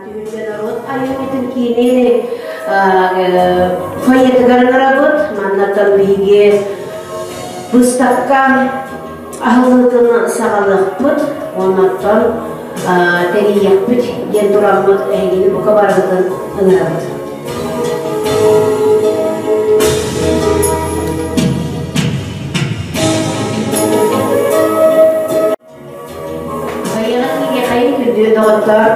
Түһүлгэ норуот айымньытын киинин фойетыгар ыҥырабыт. Маннаттан биһиги выставка аһыллыытын саҕалыахпыт, оннуттан тэрийиэхпит диэн тураммыт эһигини бука барыгытын ыҥырабыт. Хайаҕын күндү доҕоттоор!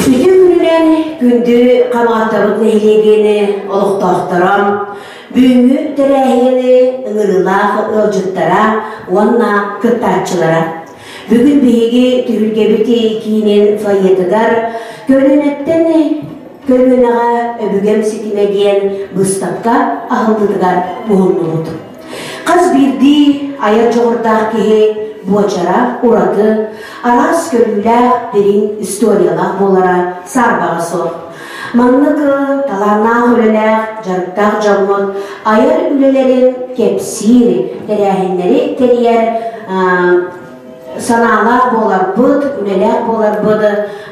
Үтүө күнүнэн күндү Хамаҕаттабыт нэһилиэгин олохтоохторо, бүгүҥҥү тэрээһини ыҥырыылаах ыалдьыттара уонна кыттааччылара. Бүгүн биһиги түһүлгэбит киинин фойетыгар көлүөнэттэн көлүөнэҕэ өбүгэм ситимэ диэн быыстапка аһыллыытыгар уһуннубут. Хас биирдии айар дьоҕурдаах киһи буочара ураты, араас көрүүлээх, дириҥ историялаах буолара саарбаҕа суох. Маннык талааннаах үлэлээх, дьарыктаах дьоммут айар үлэлэрин кэпсиир, тэрээһиннэри тэрийэр санаалаах буоларбыт, үлэлээх буоларбыт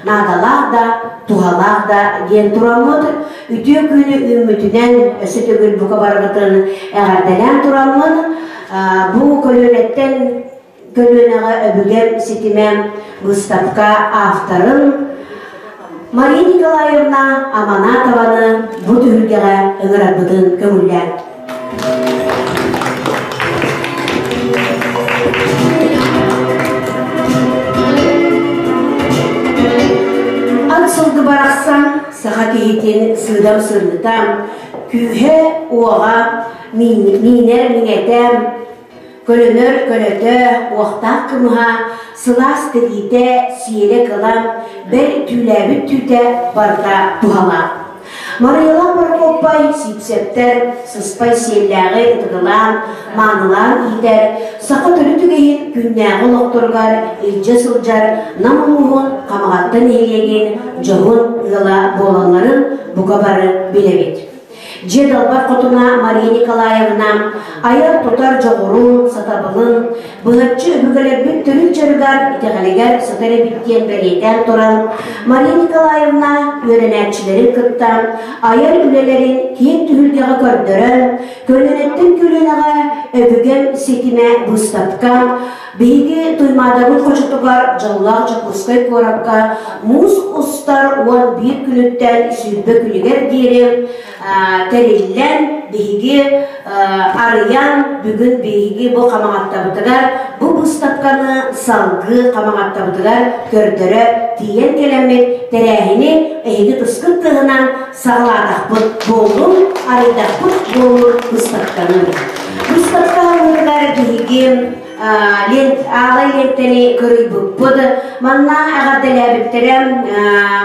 наадалаах да, туһалаах да диэн тураммыт, үтүө күнү үүммүтүнэн өссө төгүл бука барыбытын эҕэрдэлээн тураммын, бу көлүөнэттэн көлүөнэҕэ өбүгэм ситимэ выставка авторын Мария Николаевна Аманатованы бу түһүлгэҕэ ыҥырарбытын көҥүллээн. Ат сылгы барахсан саха киһитин сыыдам сырыыта, күүһэ-уоҕа, миинэр миҥэтэ, Көлөнөр көлөтө, уохтаах кымыһа, сылаас тириитэ, сиэрэ кылан, бэл түүлээбит түүтэ барыта туһалаах. Марыйалаах Борокуоппай Сиипсэптэр сыспай сиэллээҕи ытыгылаан, маанылаан иитэр, саха төрүт үгэһин күннээҕи олохторугар илдьэ сылдьар Нам улууһун Хамаҕатта нэһилиэгин дьоһун ыала буолалларын бука бары билэбит. Дьиэ далбар хотуна Мария Николаевна айар-тутар дьоҕурун, сатабылын, быһаччы өбүгэлэрбит төрүт дьарыгар, итэҕэлигэр сытар эбит диэн бэлиэтээн туран, Мария Николаевна үөрэнээччилэрин кытта айар үлэлэрин киэҥ түһүлгэҕэ көрдөрөн, көлүөнэттэн көлүөнэҕэ өбүгэм ситимэ быыстапка Биһиги Туймаадабыт хочотугар дьоллоох Дьокуускай куоракка муус устар 11 күнүттэн 20 күнүгэр диэри тэриллэн биһиги арыйан бүгүн биһиги бу Хамаҕаттабытыгар бу быыстапканы салгыы Хамаҕаттабытыгар көрдөрө тиийэн кэлэммит тэрээһини эһиги тускут тыһынан саҕалаатахпыт буоллун, арыйдахпыт буоллун быыстапканы. Быыстапка аһыллыытыгар биһиги аалай лиэнтэни кырыйбыппыт. Манна эҕэрдэлээбиттэрэ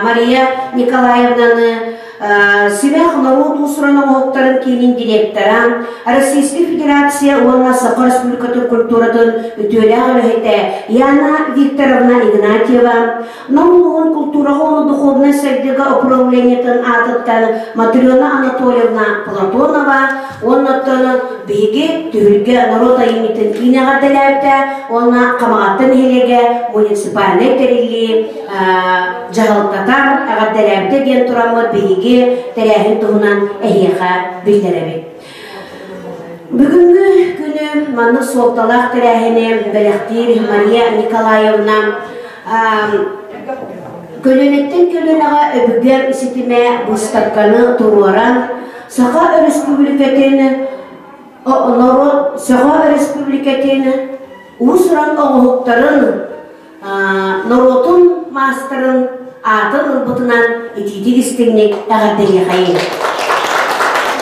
Мария Николаевнаны Сүмэх норуот уус-уран оҥоһуктарын киинин директора, Российскай Федерация уонна Саха Республикатын культуратын үтүөлээх үлэһитэ Яна Викторовна Игнатьева, Нам улууһун култуураҕа уонна духовнай сайдыыга управлениетын аатыттан Матрена Анатольевна Платонова уонна оттон биһиги түһүлгэ норуот айымньытын киин эҕэрдэлээбитэ уонна Хамаҕатта нэһилиэгэ муниципальнай тэриллии дьаһалтата эҕэрдэлээбитэ диэн тураммыт биһиги тэрээһин туһунан эһиэхэ биллэрэбит. Бүгүҥҥү күнү маннык суолталаах тэрээһини бэлэхтиир Мария Николаевна көлүөнэттэн көлүөнэҕэ өбүгэ ситимэ быыстапканы туруоран Саха Өрөспүүбүлүкэтин норуот Саха Өрөспүүбүлүкэтин уус-уран оҥоһуктарын норуотун маастарын аатын ылбытынан итиитик истиҥник эҕэрдэлиэхэйиҥ.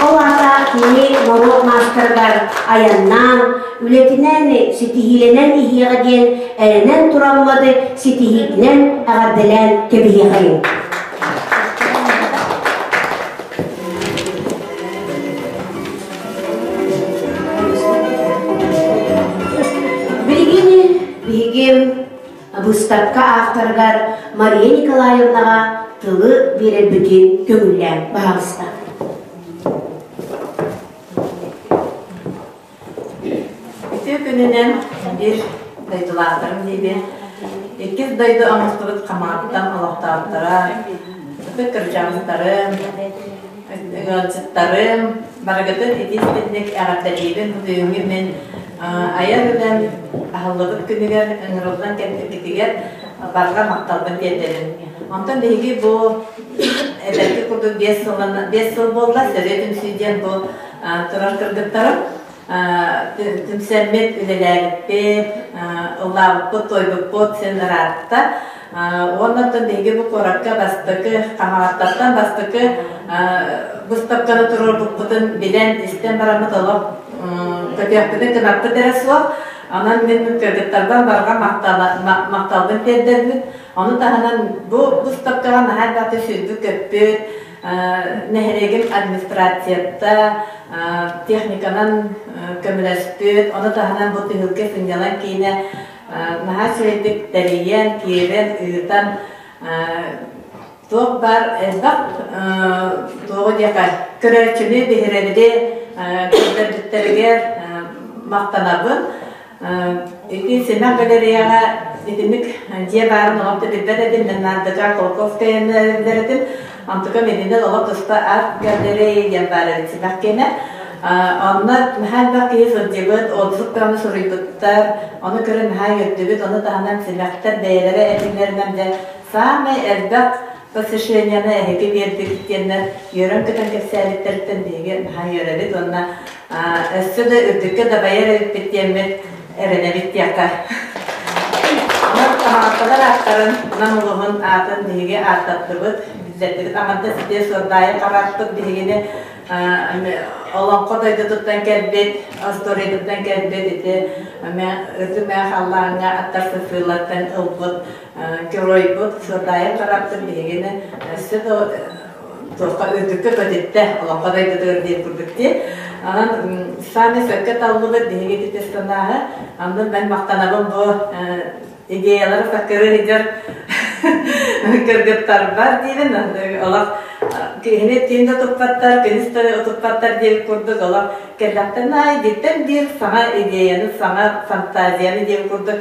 Ол аата кини норуот маастарыгар айаннаан, үлэтинэн ситиһиилэнэн иһиэҕэ диэн эрэнэн тураммыт ситиһиитинэн эҕэрдэлээн кэбиһиэхэйиҥ. Билигин Биһиги быыстапка авторыгар Мария Николаевнаҕа тылы биэрэрбитин көҥүллээн баһаалыста. Үтүө күнүнэн биир дойдулаахтарым диибин. Иккис дойду оҥостубут хамааттан олохтоохторо, ытык кырдьаҕастарым, ыалдьыттарым, барыгытын итии-истинник эҕэрдэлиибин. Бу бүгүҥҥү мин айар үлэм аһыллыбыт күнүгэр ыҥырыллан кэлбиккитигэр барҕа махталбын тиэрдэбин. Онтон биһиги бу эдэрки курдук 5 сыл буолла Сөрүө түмсүү диэн бу турар кыргыттарым түмсэммит үлэлээбиппит, ыллаабыппыт, туойбуппут син ыраатта. Уонна оттон биһиги бу куоракка бастакы, Хамаҕаттаттан бастакы быыстапканы туруорбуппутун билэн, истэн бараммыт олох көтүөхпүтүн кынаппыт эрэ суох. Онон мин кыргыттарбар барҕа махталбын тиэрдэрбин. Ону таһынан бу быыстапкаҕа наһаа элбэхтик сүүрбүт-көппүт, нэһилиэгим администрацията техниканан көмөлөспүт, ону таһынан бу түһүлгэ сынньалаҥ киинэ наһаа үчүгэйдик тэрийэн, киирэн, ыытан. Туох баар элбэх туоҕу диэхэ көрөөччүнү биһирэбили көрдөрбүттэригэр махтанабын. Ити Симэх галереяҕа итинник дьиэ баарын олох да билбэт этим, мен наардыка Колковскаяны билэр этим. Онтукам итиннэ олох туспа арт-галерея диэн баар эбит Симэх киэнэ. Онно наһаа элбэх киһи сылдьыбыт, отзыв даҕаны суруйбуттар, ону көрөн наһаа үөрдүбүт, ону таһынан Симэхтэр бэйэлэрэ этиилэринэн дьэ саамай элбэх посещениены эһиги биэрдигит диэннэр үөрэн-көтөн кэпсээбиттэриттэн биһиги наһаа үөрэбит уонна өссө да үрдүккэ дабайар эбиппит диэммит эрэнэбит диэххэ. Онон Хамаҕатталар ааттарын, Нам улууһун аатын биһиги ааттаттыбыт, биллэрдибит. Аҥардас ити Суордаайы харааппыт биһигини олоҥхо дойдутуттан кэлбит, остуоруйатыттан кэлбит ити ытымэ халлааҥҥа аттар сысыылартан ылбыт геройбут Суордаайы харааппыт биһигини өссө да туохха үрдүккэ көтүттэ, олоҥхо дойдутугар диэн курдук дии. Онон саамай сөпкө таллыбыт биһиги ити персонааһы. Онон мен махтанабын бу идеялары саккыры сылдьар кыргыттарбар диибин. Олох киһини түүн да туппаттар, күнүс да утуппаттар диэбит курдук олох кэллэхтэн аай диттэн биир саҥа идеяны, саҥа фантазияны диэн курдук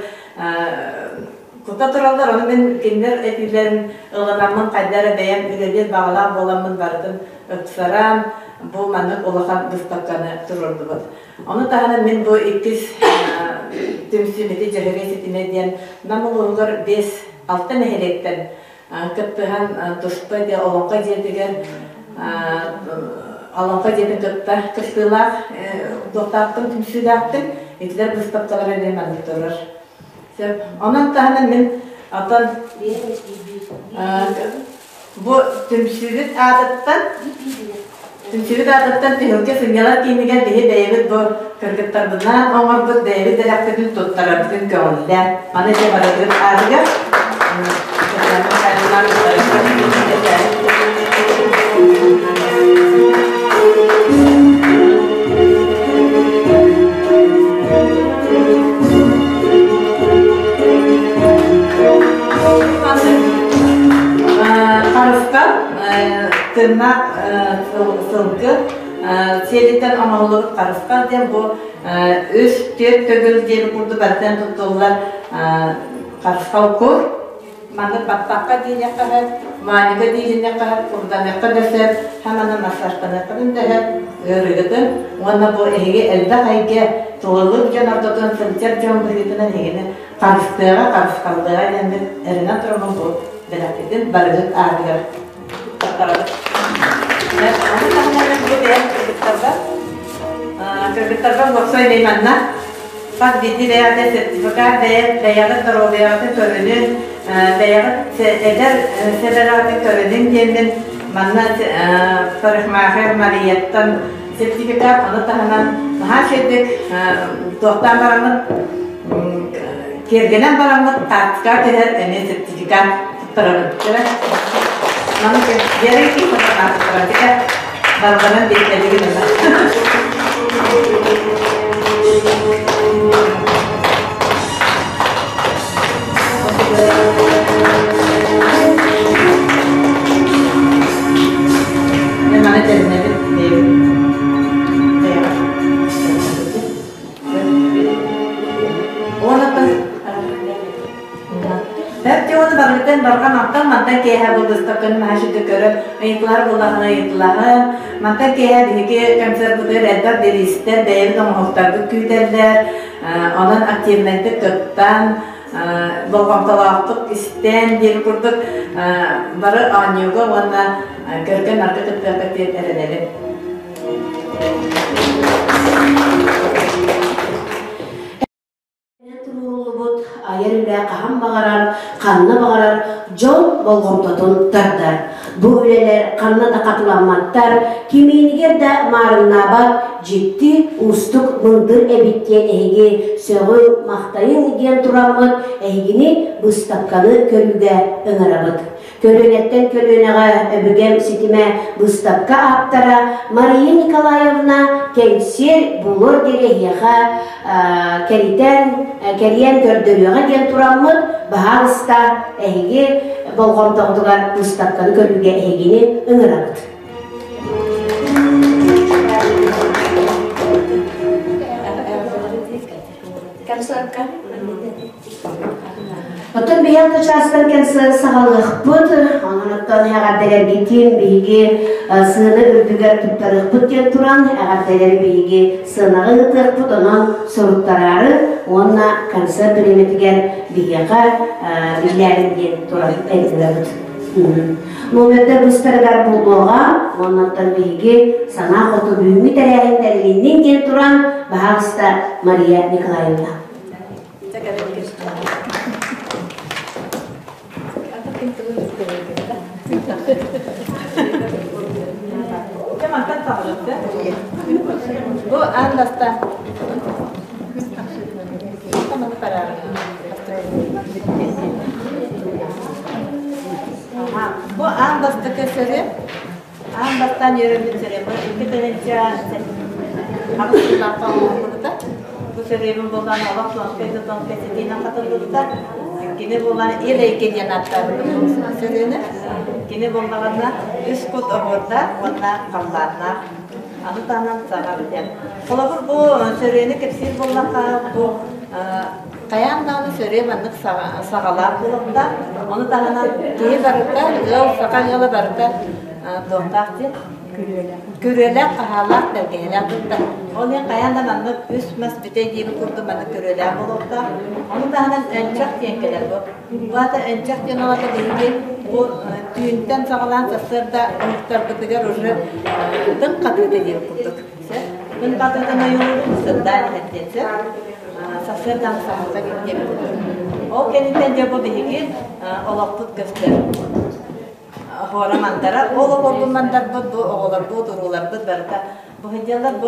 Кута тураллар, ону мин кинилэр этиилэрин ылынаммын хайда эрэ бэйэм үлэлиир баҕалаах буоламмын барытын ыпсаран, бу маннык улахан быыстапканы туруордубут. Ону таһынан мин бу иккис түмсүүм ити Дьөһөгөй ситимэ диэн Нам улууһугар 5-6 нэһилиэктэн кыттыһан туспа ити Олоҥхо дьиэтигэр Олоҥхо дьиэтин кытта кыттыылаах туохтаахтын түмсүүлээхтин итилэр быыстапкалара эмиэ маннык турар. Сөп. Онон таһынан мин оттон бу түмсүүбүт аатыттан түмсүүбүт аатыттан түһүлгэ сынньалар киинигэр биһи бэйэбит бу кыргыттарбытынан оҥорбут бэйэбит бэлэхпитин туттарарбытын көҕүллээн маны дьэ барытыгыт аатыгар Харыстан тыыннаах сылгы сиэлиттэн оҥоһуллубут харыстал диэн бу үс түөрт төгүл диэн курдук барытын туттуллар харысхал кур Маннык баттахха диэниэххэ сөп, маанньыга диилиниэххэ сөп, курданыахха да сөп, хаманы массажтаныаххытын да сөп, ыарыыгытын уонна бу эһиги элбэх эйгэ тулалыыр дьон ортотун сылдьар дьон быһыытынан эһигини харыстыаҕа, харысхаллыаҕа диэммит эрэнэн тураммын бу бэлэхпитин барыгыт аатыгар туттарабыт. Ону таһынан бу бэйэм кыргыттарбар кыргыттарбар уопсай мин манна Хас биирдии бэйэҕитэ сертификат бэйэ бэйэҕит доруобуйаҕытын көрүнүн, бэйэҕит эдэр сэбэрэҕитин көрүнүн диэммин манна парикмахер Марияттан сертификат, ону таһынан наһаа үчүгэйдик туохтаан бараммыт киэргэнэн бараммыт карточка түһэр эмиэ сертификат туттарабын. Маны Вера Тихоновна туттарабын. Барҕанан биэрдэлигин ыла. Мен маны тэринэбин бэйэбит бэйэҕэ. Уонна Бэрт дьону барытын барҕа мантан мантан киэһэ бу быыстапканы маһашыты көрөн ыйытылар буллаҕына ыйытылаһын мантан киэһэ биһиги концерпытыгар элбэх бириистэр бэйэбит оҥоһуктарбыт күүтэллэр онон активнайдык кыттан болҕомтолоохтук истэн диэн курдук бары оонньууга уонна көргө-нарга кыттыахха диэн эрэнэбин. Туруоруллубут айар үлэ хаһан баҕарар, ханна баҕарар дьон болҕомтотун тардар. Бу үлэлэр ханна да хатыламматтар, кимиинигэр да маарыннаабат дьикти, уустук мындыр эбит диэн эһиги сөҕүҥ, махтайыҥ диэн тураммыт эһигини быыстапканы көрүүгэ ыҥырабыт. Көлүөнэттэн көлүөнэҕэ өбүгэм ситимэ быыстапка ааптара Мария Николаевна кэнсиэр булуор диэри эһиэхэ кэритэн, кэрийэн көрдөрүөҕэ диэн тураммыт, баһаалыста эһиги Болҕомтоҕутугар быыстапканы көрүүгэ эһигини ыҥырабыт. Концертка. Оттон биһиги чаастан концерт саҕалыахпыт. Онон оттон эҕэрдэлэргитин биһиги сыана үрдүгэр туттарыахпыт диэн туран, эҕэрдэлэри биһиги сыанаҕа ыытыахпыт. Онон суруттараары уонна концерт бириэмэтигэр биһиэхэ биллээрин диэн туран ыҥырабыт. Номердар быстарыгар буолуоҕа, оннуттан биһиги санаа хоту бүгүҥҥү тэрээһин тэрилиннин диэн туран, баһаалыста Мария Николаевна. Бу аан бастаан Бу аан бастакы сөрү, аан бастаан үөрэммит сөрү. Бу 2008 сыллаахха оҥоһуллубута. Бу сөрүөбүн буолан олох тонкай да тонкай ситиинэн хатыллыбыта. Кини буолан ил эйгэ диэн ааттаабытым бу сөрүөнү. Кини буоллаҕына үс кут оһуордаах уонна халлааннаах. Аны таһынан саҥа бүтэр. Холобур, бу сөрүөнү кэпсиир буоллахха, бу хайаан даҕаны сөрүө маннык саҕалаах буолуохтаах. Ону таһынан киһи барыта, ыал, саха ыала барыта туохтаах диэн күрүөлээх, хаһаалаах, тэлгэһэлээх туттар. Ол иһин хайаан да маннык үс мас бүтэй диэбит курдук маннык күрүөлээх буолуохтаах. Ону таһынан өнчөх диэн кэлэр бу. Бу аата өнчөх диэн ол аата биһиги бу түүнтэн саҕалаан сарсыарда уһуктарбытыгар уже тын хатыыта диэн курдук. Тын хатыытын ойуулуубут сырдаан иһэр диэн сөп. Сарсыардаҥы саһарга диэн курдук. Ол кэнниттэн дьэ бу биһиги олохпут көстөр. Оһуора мандара, ол оһуорбут мандарбыт, бу оҕолорбут, урууларбыт барыта бу сылдьаллар, бу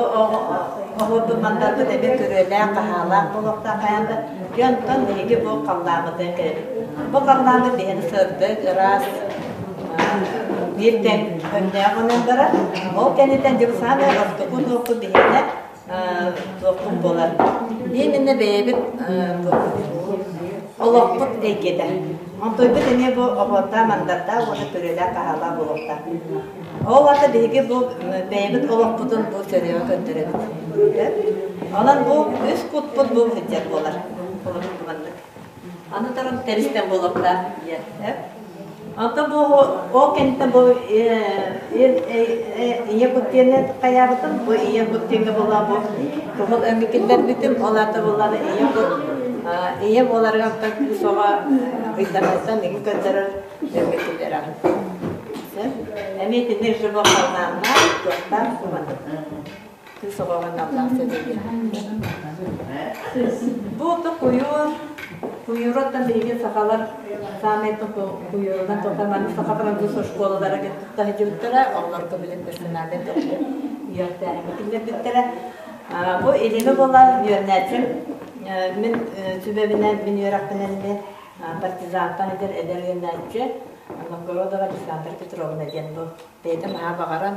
оһуорбут мандарбыт эбит күрүөлээх, хаһаалаах буолуохтаах хайаан да. Дьэ онтон биһиги бу халлааммытын кэлэбит. Бу халлааммыт биһиги сырдык, ыраас, биир тэҥ өҥнөөх онон барар. Ол кэнниттэн дьэ бу саамай ортоку туохпут биһиэнэ туохпут буолар. Именно бэйэбит олохпут эйгэтэ. Онтойбут эмиэ бу оһуордаах, мандардаах уонна көрүөлээх-хаһаалаах буолуохтаах. Ол аата биһиги бу бэйэбит олохпутун бу сөрүөҕэ көрдөрөбүт. Онон бу үс кутпут бу сылдьар буолар. Холобур маннык. Аны туран тэристэн буолуохтаах диэн. Онтон бу ол кэнниттэн бу ийэ кут диэни хайаабытым, бу ийэ кут диэҥҥэ буолла бу кыһыл өҥү киллэрбитим, ол аата буоллаҕына ийэ кут ийэ буоларыгар кыыс оҕо ыйдарыттан игин көрдөрөр өҥү киллэрэҕин. Эмиэ итинник же бу халлааннаах, туохтаах куматык. Кыыс оҕоҕо аналлаах сэдиги. Бу ото куйуур, куйууруттан биһиги сахалар саамай куйуурунан тутаман саха француз оскуолалара тутта сылдьыбыттара, олорго билин персональнай үөрэхтээһиҥҥэ киллэрбиттэрэ. Бу илими буолан үөрэнээччим мин сүбэбинэн, мин үөрэхпинэн эмиэ партизантан эдэр эдэр үөрэнээччи Новгородова Александра Петровна диэн бу Бэйэтэ наһаа баҕаран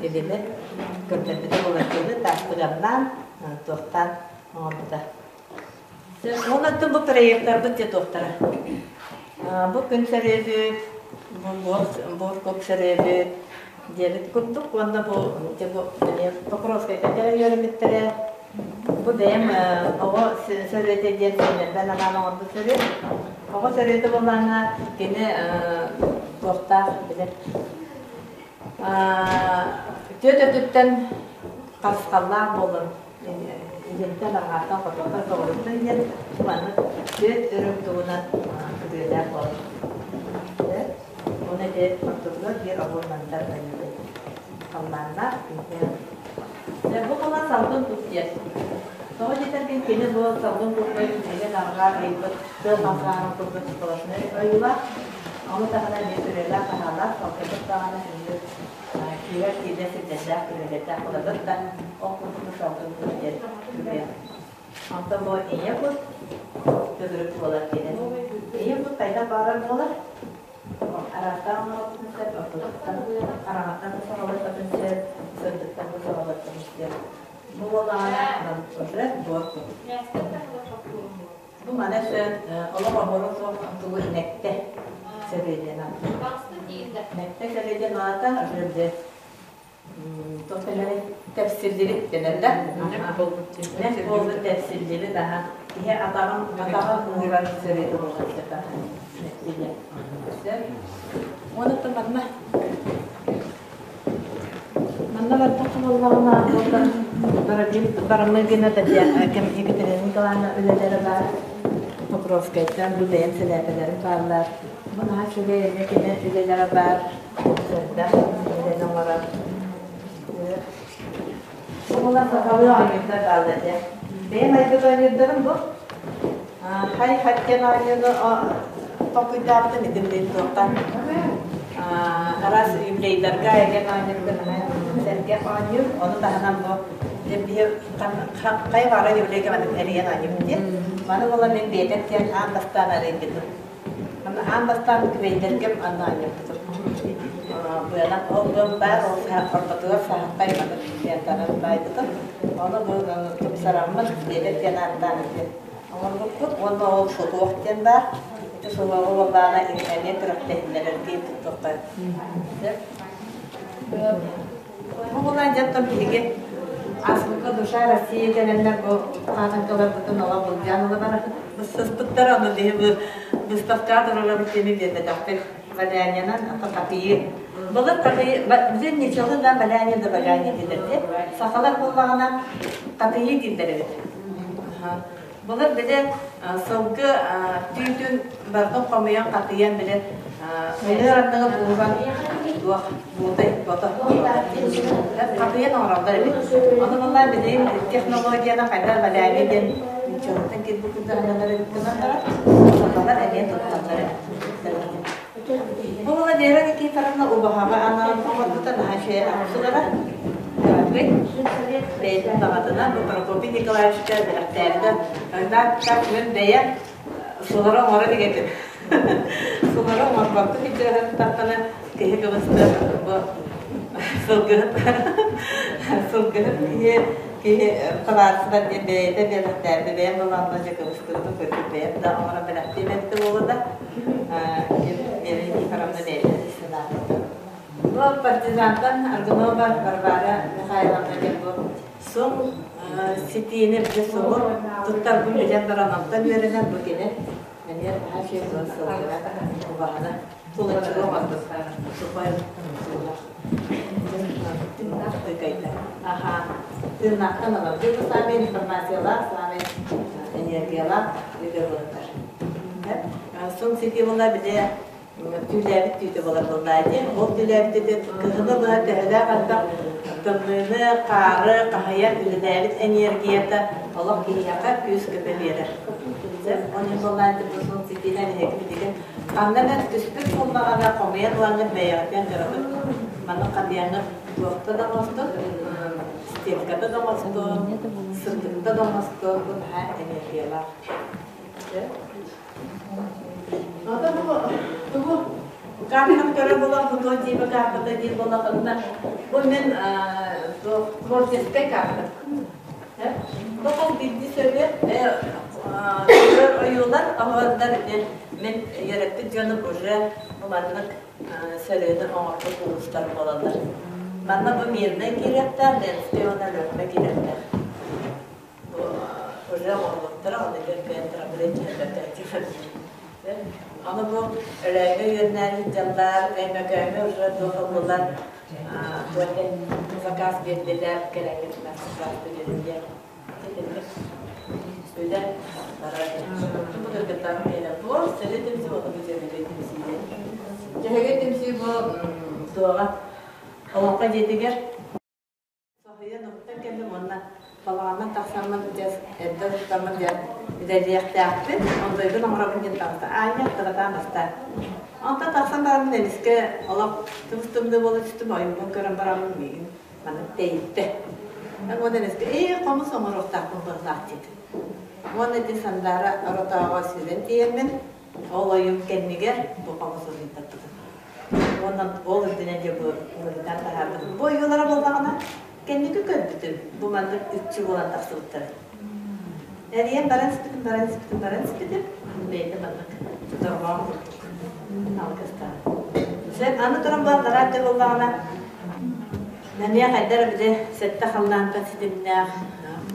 илими көрдөрбүтэ буолар таастыганнаан, туохтаан оҥорбута. Онон бу проекттарбыт дьэ туохтара. Бу күн сөрүөбүт, бу буор кук сөрүөбүт диэбит курдук уонна бу дьэ бу Покровскайга кэлэн үөрэммиттэрэ. Бу бэйэм оҕо сөрүөтэ диэн сиэннэрбэр анаан оҥорбут сөрүө. Оҕо сөрүөтэ буоллаҕына кини туохтаах билэр Түөрт өттүттэн харысхаллаах буолан илинтэн, арҕааттан, хотуттан, соҕурууттан диэн маннык түөрт өрүҥ туһунан күрүөлээх буолар. Оны ити ортотугар биир оһуор мандар ойуута халлааннаах күннээх. Бу буолан салгын кут диэн. Тоҕо диэтэргин кини бу салгын куппай илин арҕаа ыйбыт тыал хамсааһын курдук сплошной ойуулаах. Ону таһынан эмиэ күрүөлээх-хаһаалаах, салгыбыт даҕаны күндү киирэр киирдэ сирдэрдээх күрүөлэрдээх буолабыт да, ол курдук салгын кут диэн күрүө. Онтон бу ийэ кут төгүрүк буолар диэн. Ийэ кут хайдах баҕарар буолар. Араастаан оҥоруохпутун сөп, ортотуттан, араҥаттан да саҕалыахпытын сөп, сырдыктан да саҕалыахпытын сөп. Бу буоллаҕына, буор кут. Бу маны өссө олох оһоро суох тугу инэктэ. Сөрүө диэн Мэктэ сөрүө диэн аата уже туох дэнэрий тэпсиллибит дэнэр да нэк буолбут тэпсиллибит аха киһи атаҕын атаҕа уурар сөрүөтэ буолар сыта мэктэ диэн уонна манна Манна бардахха буоллаҕына Барамыгина кэм Екатерина Николаевна үлэлэрэ баар. Покровскайтан бу бэйэм сэлээпэлэрим бааллар. Бу наһаа үчүгэй эмиэ кини үлэлэрэ баар. Элбэх үлэни оҥорор. Бу буолан сахалыы оонньуурдар бааллар дьэ. Бэйэм айбыт оонньуурдарым бу. Хай хаттен оонньууну толкуйдаабытым итим диэн туохтан араас юбилейдарга эгэ оонньуурга наһаа сэргэх оонньуур. Ону таһынан бу биһи хайа баара юбилейга маннык эрийэн оонньуубут диэн. Маны буолан мин биэтэк диэн аан бастаан арыйбытым. Аны аан бастаан күбэйдэргим анна оонньоппутум. Быанан ол быам баар, ол ортотугар саһархай маны лентанан баайбытым. Ону бу тупсараммын биэтэк диэн ааттаан ити оҥорбуппут. Уонна ол сотуох диэн баар. Ити сотуоҕу буоллаҕына эмиэ күрэхтэһиннэрэрдии туттуохха сөп. Бу буолан дьонтон биһиги Азбука душа России кэлэннэр бу хаатыҥкаларбытын ола былдьаан ыла барыспыттар. Ону биһи бу выставкаҕа турарабыт диэни биэрбэтэхпит. Валянянан ата хатыйы. Былыр хатыйы, билин ничего да валянья да валянья дииллэр Сахалар буоллаҕына хатыйы дииллэр эбит. Былыр били сылгы түүтүн барытын хомуйан хатыйан били мыныыр анныгын ууран туох буутай бото хатыйан оҥороллор эбит. Ону буоллар билигин технологияны хайдах валяли диэн ничеготтан киирбит курдук эбит гынан баран сахалар эмиэ тутталлар эбит. Бу була Вера Никифоровна убаһаҕа анаан оҥорбута наһаа үчүгэй оҥорсулара. Бэйэтин баҕатынан бу Прокопий Николаевичка бэлэхтээбитэ. Так мин бэйэм сулара оҥоро илик этим. Сулара оҥорбокко сылдьыһыттаххына киһи кыбыстар бу сылгыһыт сылгыһыт киһи киһи табаарыстар диэн бэйэтэ бэлэхтээбитэ бэйэм былаанна дьэ кыбыстыбытым көрбүт бэйэм да оҥорон бэлэхтиэм эбитэ буолла да Вера Никифоровна бэйэтэ санаабыта. Бу партизантан Аргунова Варвара Михайловна диэн бу сум ситиини бile суму туттарбын билэн баран онтон үөрэнэн бу кини эмиэ наһаа үчүгэй сылгыга убаһаны тулаччыга оҥорбут сухой Аха, тыыннаахтан ылар. Бу саамай информациялаах, саамай энергиялаах видеороликтар. Сун сити була бile түүлээбит түүтэ болар буоллаа дии. Ол түүлээбит этэ кыһыны быһа төһөлөөх элбэх тымныыны, хаары хаһыйан үлэлээбит энергията олох киһиэхэ күүс-көмө биэрэр. Онон буоллаан сун ситинэн эһиги билигин ханна эмэ түспүт буоллаҕына хомуйан ылаҥҥыт бэйэҕитин көрөҕүт. Маннык хатыйаҥҥыт туохта да оҥостон, стенката да оҥостон, сырдыкта да оҥостон, бу наһаа энергиялаах. Ата бу тугу картам көрө буолан фото тиипэ картата диир буоллаххына, бу мин творческай карта. Бу хас биирдии сөрүө көрөр ойуулар оһуордар мин үөрэппит дьонум уже бу маннык сөрүөнү оҥорбут улуустар буолаллар. Манна бу Мирнэй киириэхтээх, Ленскэй уонна Өлүөхүмэ киириэхтээх. Бу уже оҥорбуттара, оны кэргэн трамвай Аны бу Өлөөҥҥө үөрэнээри дьаллаар, Өймөкөөҥҥө уже туох ыллылар, заказ биэрдилэр, кэлэҥҥит мастер-класс биэрдилэр. Үлэ барар. Бу кыргыттарым кэлэ бу сөрү түмсүү оту дьөһөгөй түмсүү. Дьөһөгөй түмсүү бу туоҕа Олоҥхо дьиэтигэр Соһуйан уһуктан кэллим уонна балаҕаннан тахсаммын дьэ эрдэ уһуктаммын дьэ үлэлиэхтээхпин, онтойбун оҥоробун диэн таҕыста. Аанньа ахтыбатаан бастаан. Онтон тахсан бараммын эмискэ олох тыбыс-тымныы буола түстүм, ойуубун көрөн бараммын миигин маннык тэйиттэ. Уонна эмискэ ээ хомус оҥоруохтаахпын быһыылаах диэтим. Уонна ити Сандаара Оротооҕо сүүрэн тиийэммин, ол ойуум кэннигэр бу хомус уруйдаппытым. Уонна ол үрдүнэн дьэ бу уларытан таһаарбытым. Бу ойуулара буоллаҕына, кэнники көрбүтүм, бу маннык үкчү буолан тахсыбыттара. Эрийэн баран испитим, баран испитим, баран испитим, бэйэтэ маннык дорҕоон курдук. Алгыстаах. Сен аны туран баллара те буоллаҕына Нэмиэ хайдар били сэттэ халлаантан ситимнээх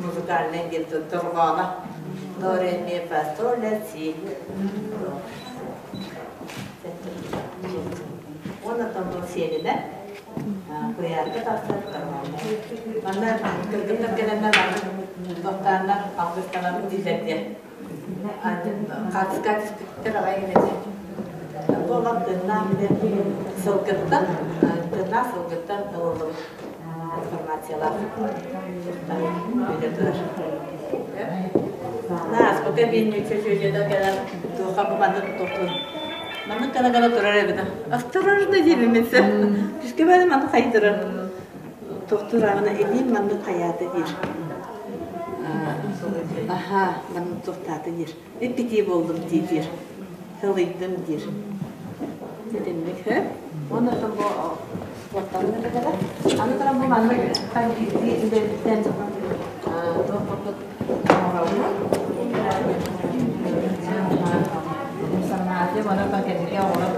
музыкальнай диэн дорҕооно. До ре ми фа соль ля си. Уонна томбол сиэлинэ куйаарга тахсар дорҕооно. Манна кыргыттар кэлэннэр маннык тохтооннор алгыстанабыт дииллэр диэн. Хаартыска түспүттэр аҕай гинэтэ. Бу олох тыыннаах бile сылгыттан, тыыннаах сылгыттан ылыллыбыт информациялаах үлэ турар. Нааспыка биэнньүксэ сүөдьүөтэ кэлэн туохха бу маннык тохтун. Маннык гына гына турар эбит. Осторожно диэбин мин сэ. Күскэ бары маннык хайдырар. Тохтураҕына илиим маннык хайаата диир. Аһаа, маннык туохтаата диир. Эппитии буоллум дии диир. Сылыйдым диир. Ситинник һэ. Уонна оттон бу уоттарын үлэлэрэ. Аны туран бу маннык хас биирдии үлэбиттэн туох курдук оҥоробут. Информация уонна кэнники оҕолор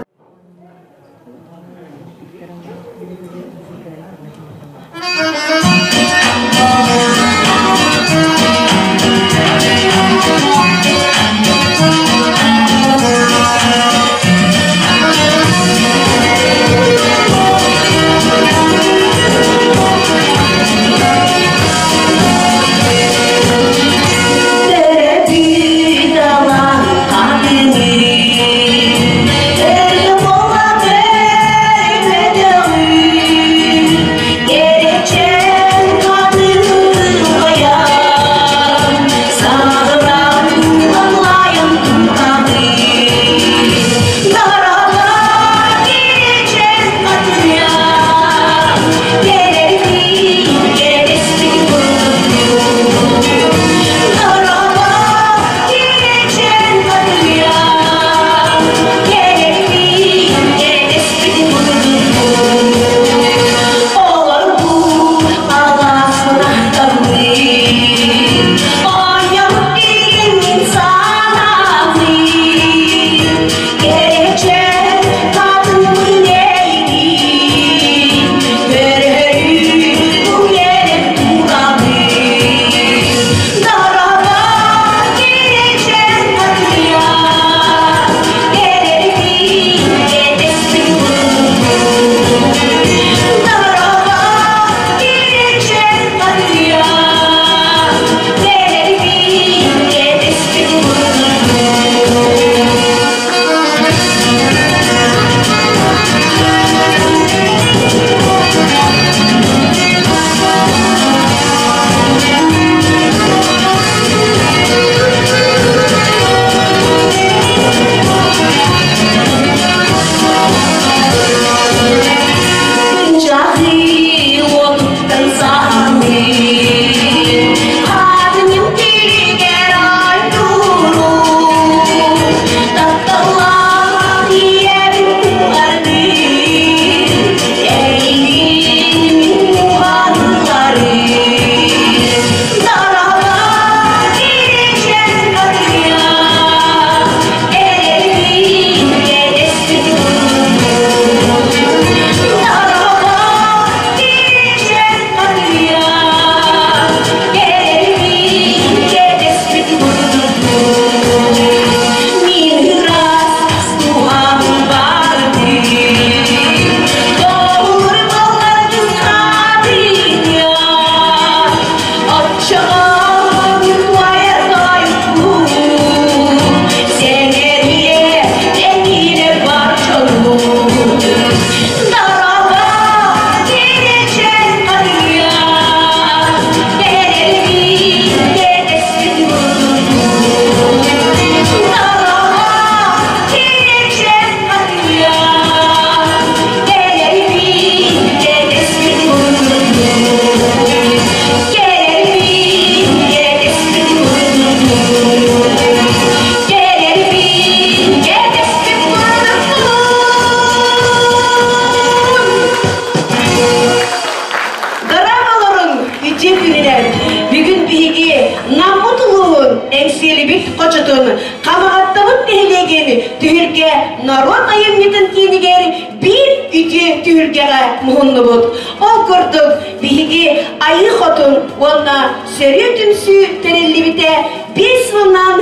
муһуннубут. Ол курдук биһиги Айыы Хотун уонна Сөрүө түмсүү тэриллибитэ 5 сылынан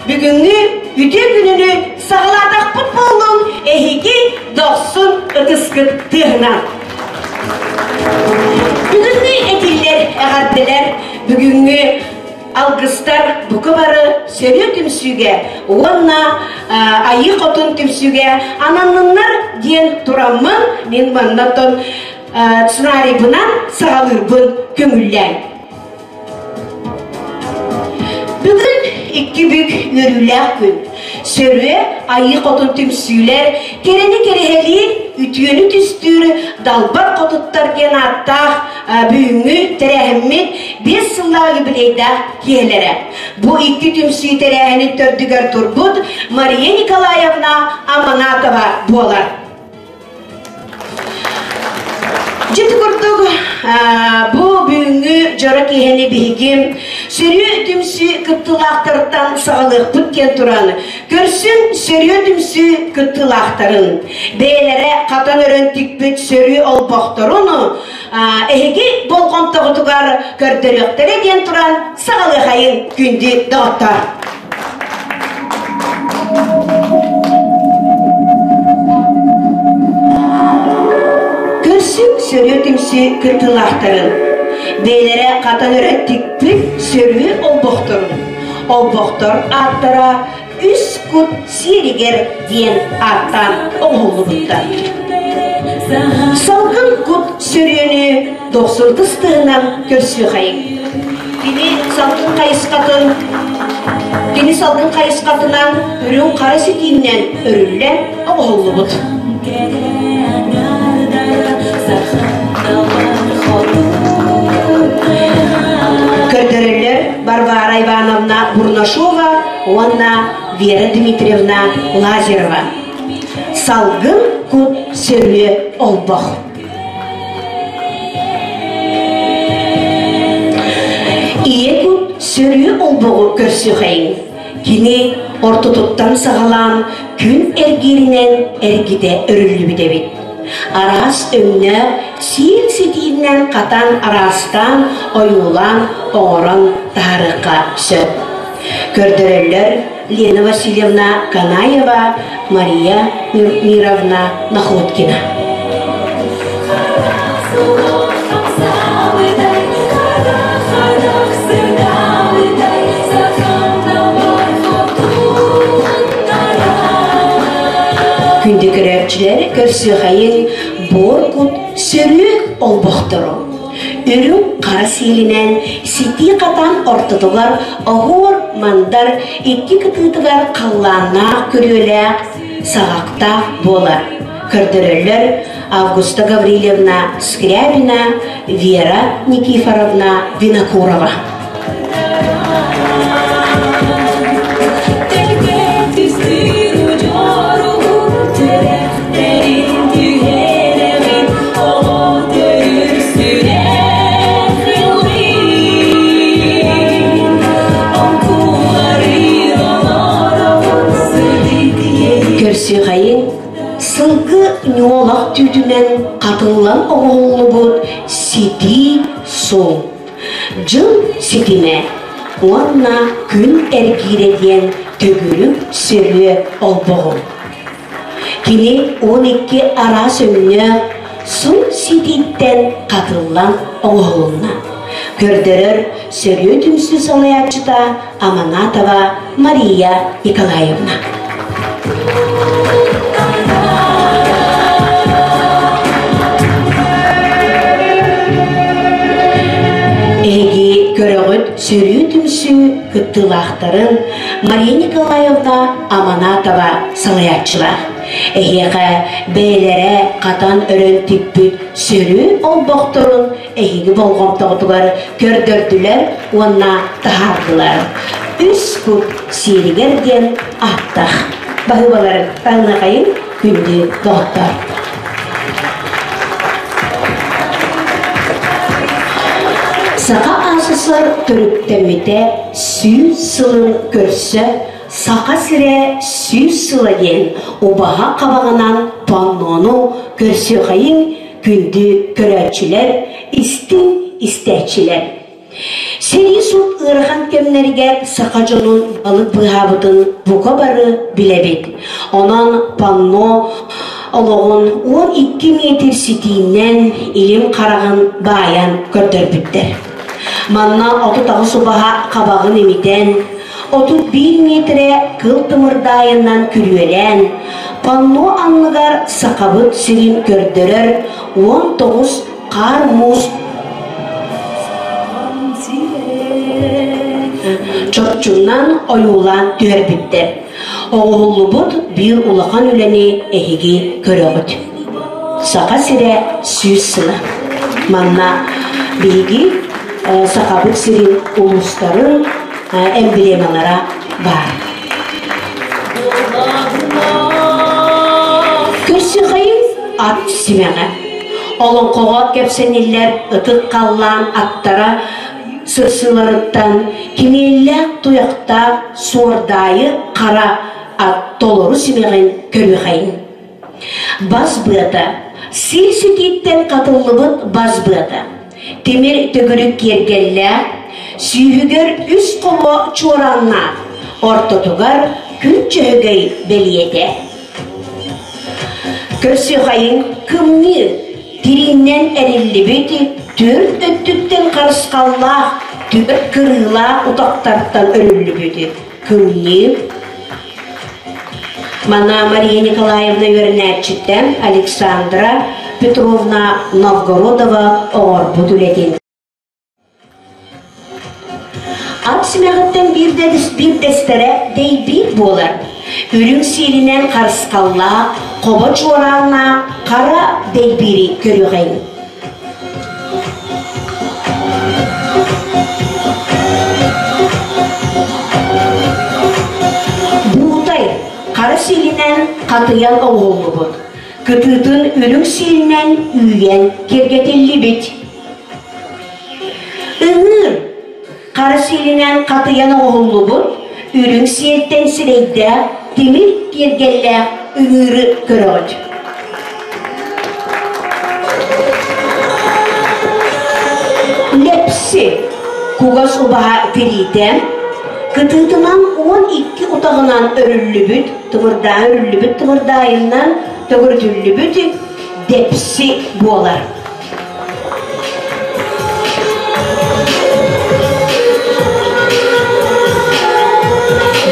бүгүҥҥү үтүө күнүнү саҕалаатахпыт буоллун эһиги дохсун ытыскыт тыаһынан. Бүгүҥҥү этиллэр эҕэрдэлэр бүгүҥҥү алгыстар бука бары сөрүө түмсүүгэ уонна Айыы Хотун түмсүүгэ ананныннар диэн тураммын мин маннаттан сценарийбынан саҕалыырбын көҥүллээн. Бүгүн икки бүк үөрүүлээх күн. Сөрүө Айыы Хотун түмсүүлэр кэрэни кэрэһэлиир, үтүөнү түстүүр Далбар Хотуттар диэн ааттаах бүгүҥҥү тэрээһиммит 5 сыллаах юбилейдаах киэһэлэрэ. Бу икки түмсүү тэрээһинин төрдүгэр турбут Мария Николаевна Аманатова буолар. Дьэ курдук бу бүгүҥҥү дьоро киэһэни биһиги сөрүө түмсүү кыттыылаахтарыттан саҕалыахпыт диэн туран, көрсүн сөрүө түмсүү кыттыылаахтарын, бэйэлэрэ хатан өрөн тикпит сөрүө олбохторун эһиги болҕомтоҕутугар көрдөрүөхтэрэ диэн туран саҕалыахайын күндү доҕоттор. Көрсүк сөрүө түмсүү кыртылаахтарын, бэйэлэрэ хатан өрө тикпит сөрүө олбохторун, олбохтор ааттара үс кут сиэригэр диэн ааттаан оҥоһуллубуттар. Салгын кут сөрүөнү дохсун тыстыһынан көрсүөхэйиҥ. Кини салгын хайысхатын кини салгын хайысхатынан үрүҥ хара ситииннэн өрүллэн оҥоһуллубут. Көрдөрөллөр Варвара Ивановна Бурнашова уонна Вера Дмитриевна Лазарова. Салгын кут сөрүө олбох. Ийэ кут сөрүө олбоҕу көрсүхэйиҥ. Кини ортотуттан саҕалаан күн эргииринэн эргитэ өрүллүбүт эбит. Араас өҥнөөх сиил ситиинэн хатан араастаан ойуулаан оҥорон таһаарыахха сөп. Көрдөрөллөр Лена Васильевна Канаева, Мария Мировна Находкина. Күндү көрөөччүлэр көрсүөхэйин буор кут сөрүө олбохтору. Үрүҥ хара сиэлинэн ситии хатан ортотугар оһуор мандар икки кытыытыгар халлааннаах күрүөлээх саҕахтаах буолар. Көрдөрөллөр Августа Гаврильевна Скрябина, Вера Никифоровна Винокурова. Көрсүөхэйин сылгы ньуолах түүтүнэн хатыллан оҥоһуллубут ситии суол Дьыл ситимэ уонна күн эргиирэ диэн төгүрүк сөрүө олбоҕум. Кини 12 араас өҥнөөх сун ситииттэн хатыллан оҥоһулунна. Көрдөрөр сөрүө түмсүү салайааччыта Аманатова Мария Николаевна. Эһиги көрөҕүт сөрүү түмсүү кыттыылаахтарын Мария Николаевна Аманатова салайааччылар. Эһиэхэ бэйэлэрэ хатан өрөн тикпит сөрүү олбохторун эһиги болҕомтоҕутугар көрдөрдүлэр уонна таһаардылар. Үс кут сиэригэр диэн ааттаах баһыыбаларын таһыныахайын күндү доҕоттор. Саха АССР төрүттэммитэ 100 сылын көрсө Саха сирэ 100 сыла диэн убаһа хабаҕынан паннону көрсүөхэйиҥ. Күндү көрөөччүлэр, истиҥ истээччилэр! Сэрии сут ыарахан кэмнэригэр саха дьонун балык быыһаабытын бука бары билэбит. Онон панно олоҕун 12 метр ситиинэн илим хараҕын баайан көрдөрбүттэр. Манна 38 убаһа хабаҕын имитэн, 31 миэтэрэ кыл тымырдаайынан күрүөлээн, панно анныгар Сахабыт сирин көрдөрөр 19 хаар-муус чопчунан ойуулаан түһэрбиттэр. Оҥоһуллубут биир улахан үлэни эһиги көрөҕүт. Саха сирэ 100 сыла. Манна биһиги Сахабыт сирин улуустарын эмблемалара баар. Көрсүхэйин ат симэҕэ. Олоҥхоҕо кэпсэниллэр ытык халлаан аттара сырсыыларыттан кимиэллээх туйахтаах суордаайы хара ат толору симэҕин көрүөхэйин. Бас быата сир сүтииттэн хатыллыбыт бас быата. Тимир төгүрүк киэргэллээх, сүүһүгэр үс хобо чуорааннаах, ортотугар күн чөһөгөй бэлиэтэ. Көрсүөхайын кымньыы тирииннэн эриллибит түөрт өттүттэн харысхаллаах түөрт кырыылаах утахтартан өрүллүбүт кымньыы Манна Мария Николаевна үөрэнээччиттэн Александра Петровна Новгородова оҥорбут үлэтин Ат симэҕиттэн биирдэстэрэ дэйбиир буолар. Үрүҥ сиэлинэн харысхаллаах, хобо чуорааннаах хара дэйбиири көрүөҕэйин. Буутай хара сиэлинэн хатыйан оҥоһуллубут. Кытыытын үрүҥ сиэлинэн үүйэн киэргэтиллибит. Ыҥыыр хара сиэлинэн хатыйан оҥоһуллубут үрүҥ сиэлтэн сирэйдээх тимир киэргэллээх ыҥыыры көрөҕүт. Лэпси кугас убаһа тириитэ кытыытынан 12 утаҕынан өрүллүбүт, тымырдаа өрүллүбүт тымырдаайынан төгүрүтүллүбүт дэпси буолар.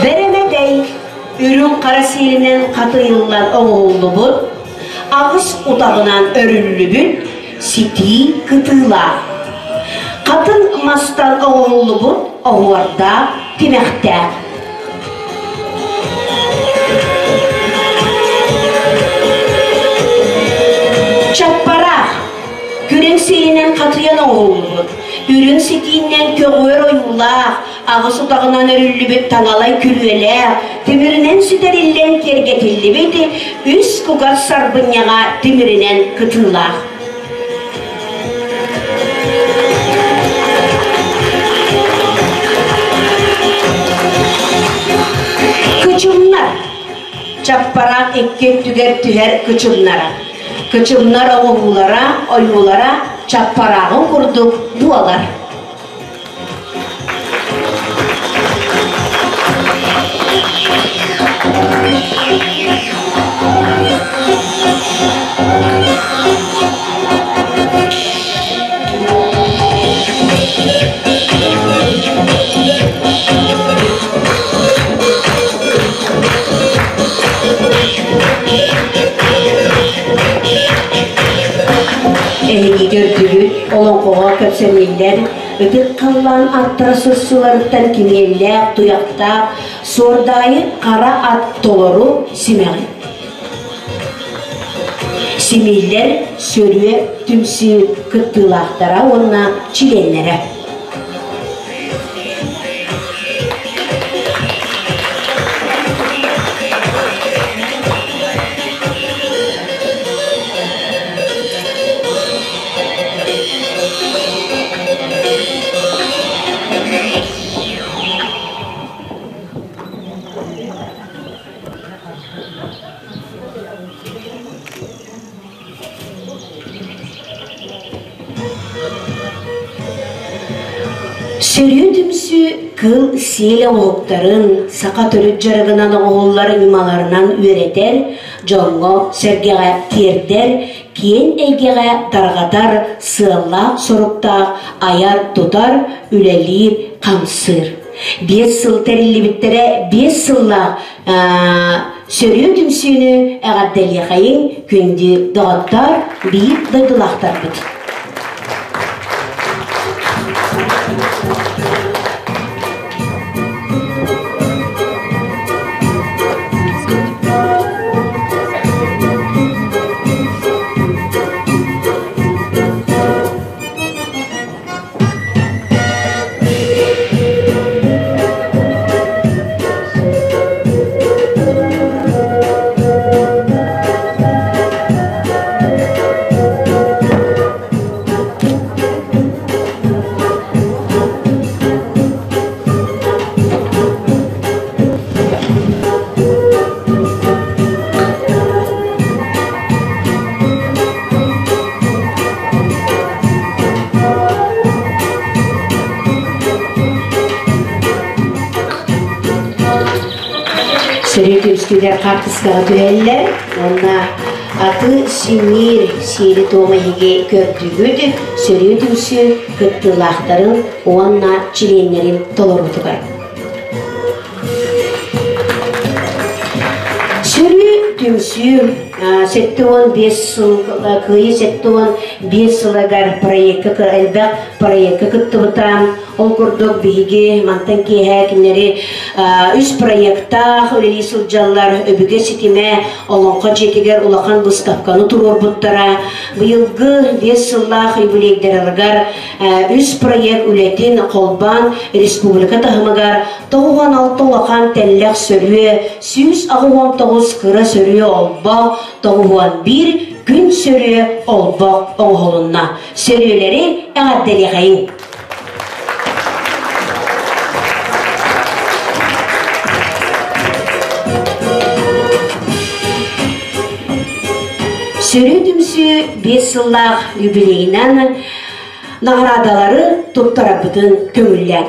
Бэрэмэдэй үрүҥ хара сиэлинэн хатыйыллан оҥоһуллубут, аҕыс утаҕынан өрүллүбүт ситии кытыылаах. Хатыҥ мастан оҥоһуллубут оһуордаах тимэхтээх. Чаппараах күрэҥ сиэлинэн хатыйан оҥоһуллубут, үрүҥ ситииннэн көҕүөр ойуулаах, аҕыс утаҕынан өрүллүбүт таҥалай күрүөлээх, тимиринэн сүтэриллэн киэргэтиллибит үс кугас сарбынньаҕа тимиринэн кытыылаах. Кычымнар Чаппараах икки өттүгэр түһэр кычымнара. Кычымнар оҥоһуулара, ойуулара чаппарааҕын курдук буолар. Эһиги көрдүгүт, олоҥхоҕо кэпсэниллэр Ытык халлаан аттара сырсыыларыттан кимиэллээх, туйахтаах, суордаайы хара ат толору симэҕин. Симииллэр сөрүө түмсүү кыттыылаахтара уонна чилиэннэрэ. Сөрүө түмсүү кыл сиэлэ оҥоһуктарын саха төрүт дьарыгынан оҥоһуллар ньымаларынан үөрэтэр, дьоҥҥо-сэргэҕэ тиэрдэр, киэҥ эйгэҕэ тарҕатар сыаллаах-соруктаах айар-тутар, үлэлиир-хамсыыр. 5 сыл тэриллибиттэрэ 5 сыллаах сөрүө түмсүүнү эҕэрдэлиэхэйиҥ күндү доҕоттор, биир дойдулаахтарбыт. Сөрү түмсүүлэр хаартыскаҕа түһэллэр уонна аты синньиир сиэри-туому эһиги көрдүгүт сөрү түмсүү кыттыылаахтарын уонна чилиэннэрин толоруутугар. Сөрү түмсүү 75 сыл Кыайыы 75 сылыгар проекка элбэх проекка кыттыбыта. Ол курдук биһиги мантан киэһэ кинилэри үс проектаах үлэлии сылдьаллар. Өбүгэ ситимэ Олоҥхо дьиэтигэр улахан выставканы туруорбуттара. Быйылгы 5 сыллаах юбилейдарыгар үс проект үлэтин холбоон республика таһымыгар 96 улахан тэллэх сөрүө, 189 кыра сөрүө олбох, 91 күн сөрүө олбох оҥоһулунна. Сөрүөлэри эҕэрдэлиэхэйиҥ! Сөрү түмсүү 5 сыллаах юбилейынан наҕараадалары туттарарбытын көҥүллээн.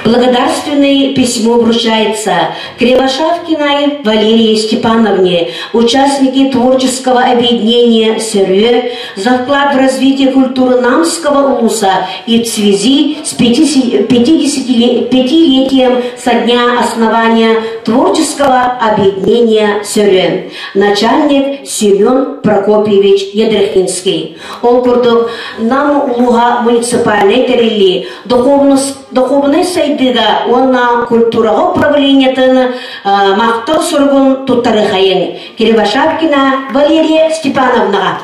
Благодарственное письмо вручается Кривошавкиной Валерии Степановне, участнике творческого объединения «Сөрүө», за вклад в развитие культуры Намского улуса и в связи с 50-летием со дня основания творческого объединения «Сөрүө». Начальник Семен Прокопьевич Ядрихинский. Ол курдук, Нам улууһа муниципальнай тэриллии духовнай сайдыыга уонна культураҕа управлениетын махтал суругун туттарыахайын Кривошапкина Валерия Степановнаҕа.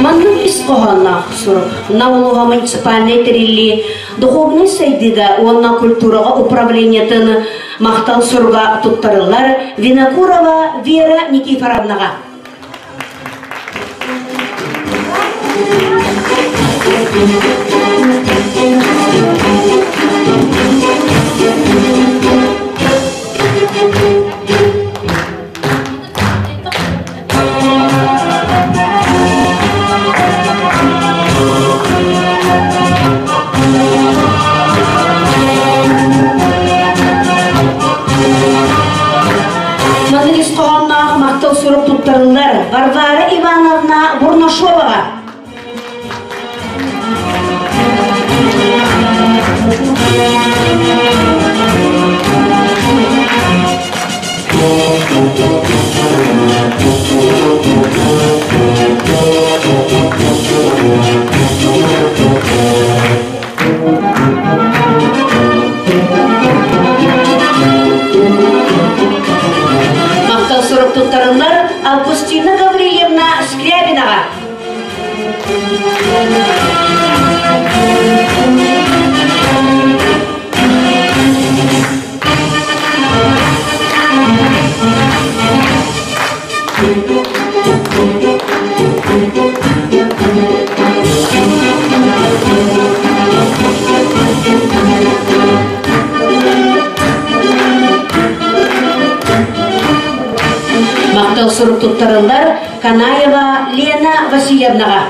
Маннык ис хоһоонноох сурук Наулуга муниципальнай тэриллии духовнай сайдыыга уонна культураҕа управлениетын махтал суруга туттарыллар Винокурова Вера Никифоровнаҕа. Маннык ис хоһоонноох махтал сурук туттарыллар Варвара Ивановна Бурнашоваҕа. Махтал сурук туттарыллар Канаева Лена Васильевнаҕа.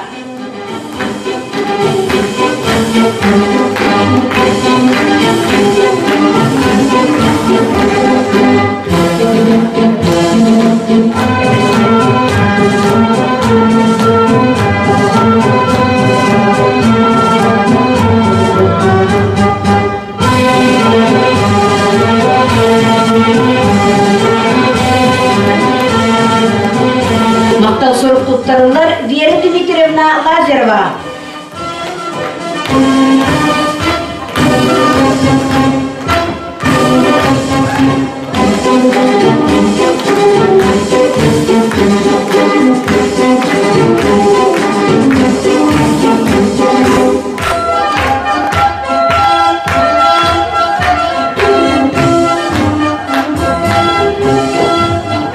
Махтал сурук туттарыллар Вера Дмитриевна Лазарова.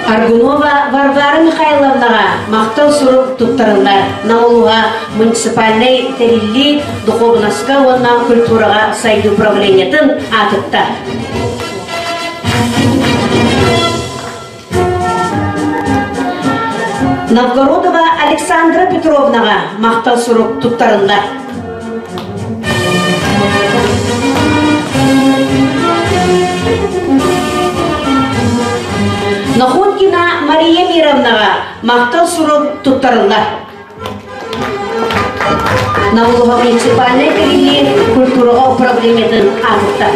Аргунова Варвара Михайловнаҕа махтал сурук туттарыллар. Наулуга муниципальнай тэриллии духуобунаска уонна культураҕа сайдыы управлениетын аатытта. Новгородова Александра Петровнаҕа махтал сурук туттарыллар. Находкина Мария Мировнаҕа махтал сурук туттарыллар. Наволоха муниципальнай тэриллии культураҕа управлениетын аатыттан.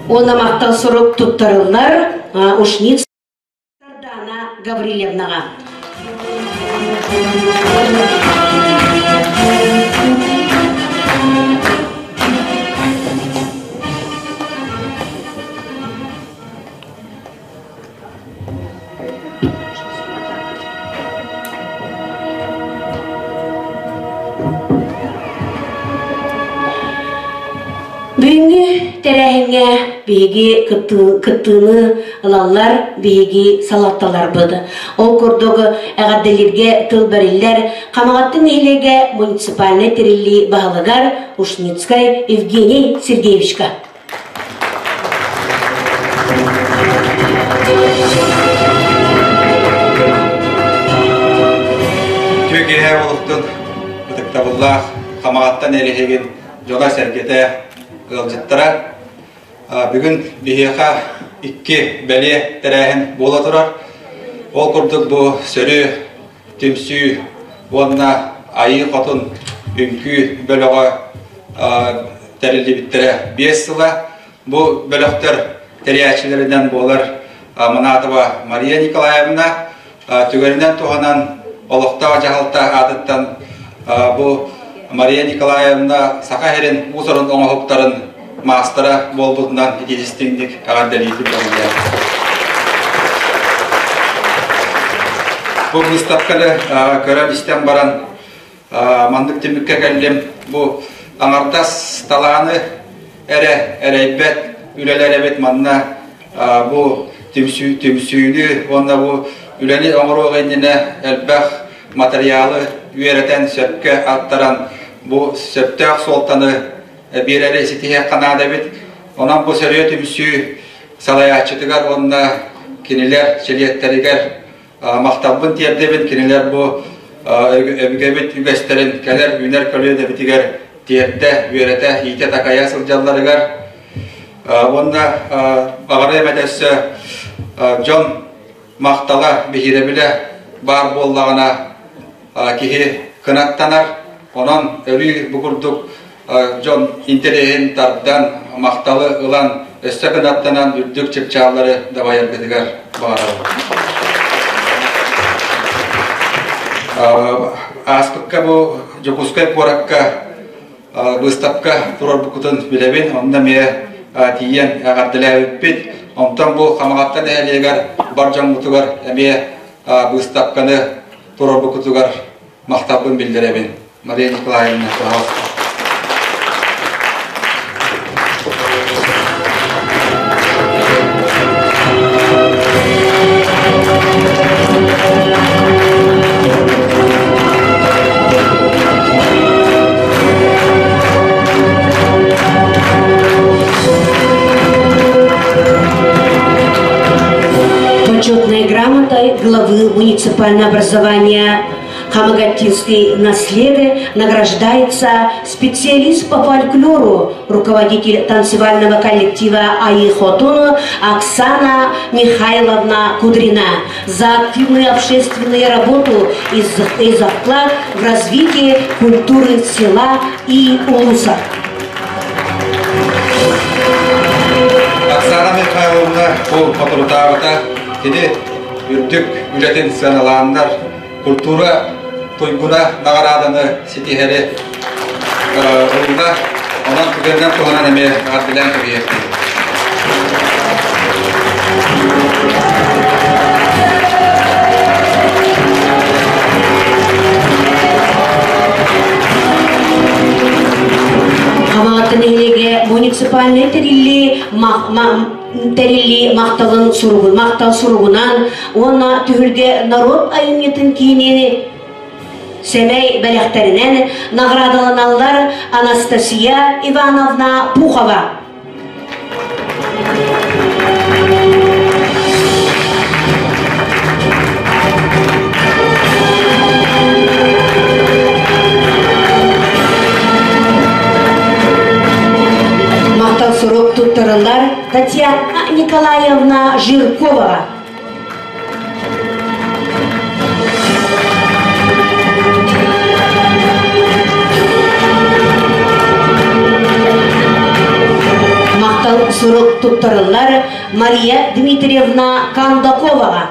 Уонна махтал сурук туттарыллар Ушниц Сардана Гаврильевнаҕа. Бүгүҥҥү тэрээһиҥҥэ биһиги кыттыыны ылаллар биһиги салалталарбыт. Ол курдук эҕэрдэлииргэ тыл бэриллэр Хамаҕатты нэһилиэгэ муниципальнай тэриллии баһылыгар Ушницкай Евгений Сергеевичка. Үтүө киэһэ олохтон ытыктабыллаах Хамаҕаттан эриһигин дьоно-сэргэтэ, ыалдьыттара. Бүгүн биһиэхэ икки бэлиэ тэрээһин буола турар. Ол курдук бу сөрү түмсүү уонна Айыы Хотун үҥкүү бөлөҕө тэриллибиттэрэ 5 сыла. Бу бөлөхтөр тэрийээччилэринэн буолар Манатова Мария Николаевна түгэнинэн туһанан олохтоох дьаһалта аатыттан бу Мария Николаевна Саха сирин уус-уран оҥоһуктарын маастара буолбутунан итиистиҥник эҕэрдэлиибит Бу быыстапканы көрөн-истэн баран маннык түмүккэ кэллим. Бу аҥардас талааны эрэ эрэйбэт үлэлэр эбит манна бу түмсүү, түмсүүнү уонна бу үлэни оҥоруох иннинэ элбэх матырыйаалы үөрэтэн сөпкө аттаран бу сөптөөх суолтаны биэрэри ситиһиэххэ наада эбит. Онон бу сөрүө түмсүү салайааччытыгар уонна кинилэр чилиэттэригэр махталбын тиэрдэбин. Кинилэр бу өбүгэбит үгэстэрин кэлэр үүнэр көлүөнэбитигэр тиэрдэ, үөрэтэ, иитэ-такайа сылдьалларыгар уонна баҕарыам этэ өссө дьон махтала, биһирэбилэ баар буоллаҕына киһи кынаттанар. Онон өрүү бу курдук дьон интэриэһин тардан, махталы ылан, өссө кынаттанан үрдүк чыпчааллары дабайаргытыгар баҕарабын. Ааспыкка бу Дьокуускай куоракка быыстапка туруорбуккутун билэбин, онно эмиэ тиийэн эҕэрдэлээбиппит. Онтон бу Хамаҕатта нэһилиэгэр бар дьоммутугар эмиэ быыстапканы туруорбуккутугар махталбын биллэрэбин. Мария Николаевна, пожалуйста. главы муниципального образования Хамагаттинской наследы награждается специалист по фольклору, руководитель танцевального коллектива Аи Хотуну Оксана Михайловна Кудрина за активную общественную работу и за вклад в развитие культуры села и улуса. Оксана Михайловна ол соторутааҕыта кини үрдүк үлэтин сыаналааннар культура туйгуна наҕарааданы ситиһэри ылла. Онон түгэнинэн туһанан эмиэ эҕэрдэлээн кэбиһиэхпин. Хамаҕатта нэһилиэгэ муниципальнай тэриллии тэриллии махталын суругун махтал суругунан уонна түһүлгэ норуот айымньытын киинин сэмэй бэлэхтэринэн наҕараадаланаллар Анастасия Ивановна Пухова. Махтал сурук туттарыллар Татьяна Николаевна Жиркова. Махтал сурук туттарыллар Мария Дмитриевна Кондаковаҕа.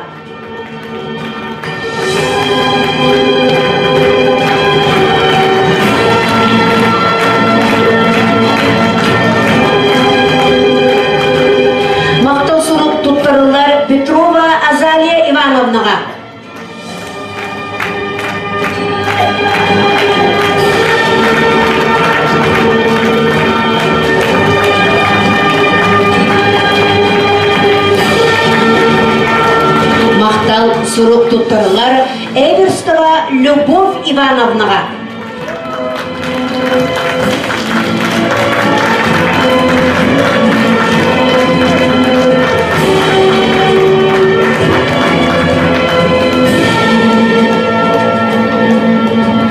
Махтал сурук туттарыллар Петрова Азалия Ивановнаҕа. Махтал сурук туттарылар Эверстова Любовь Ивановнаҕа.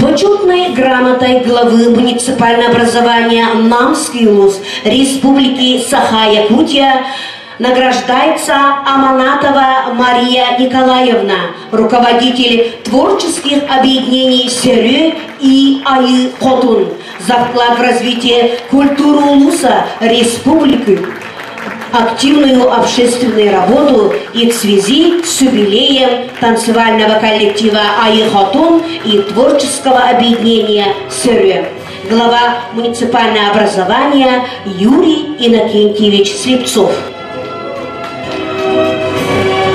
Почетной грамотой главы муниципального образования Намский улус Республики Саха-Якутия награждается Аманатова Мария Николаевна, руководитель творческих объединений «Сөрү» и «Айы Хотун» за вклад в развитие культуры улуса республики, активную общественную работу и в связи с юбилеем танцевального коллектива «Айы Хотун» и творческого объединения «Сөрү». Глава муниципального образования Юрий Иннокентьевич Слепцов.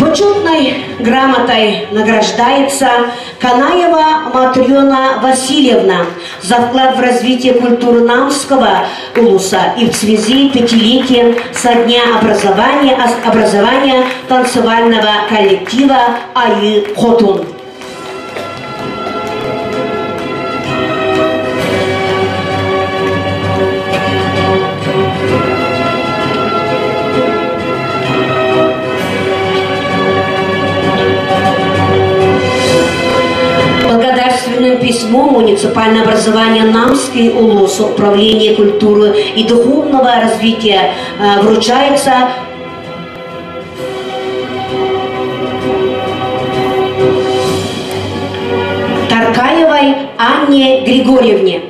Почетной грамотой награждается Канаева Матрена Васильевна за вклад в развитие культуры Намского улуса и в связи пятилетием со дня образования, образования танцевального коллектива Айы Хотун. Благодарственным письмом муниципальное образование Намский улус Управление культуры и духовного развития вручается Таркаевой Анне Григорьевне.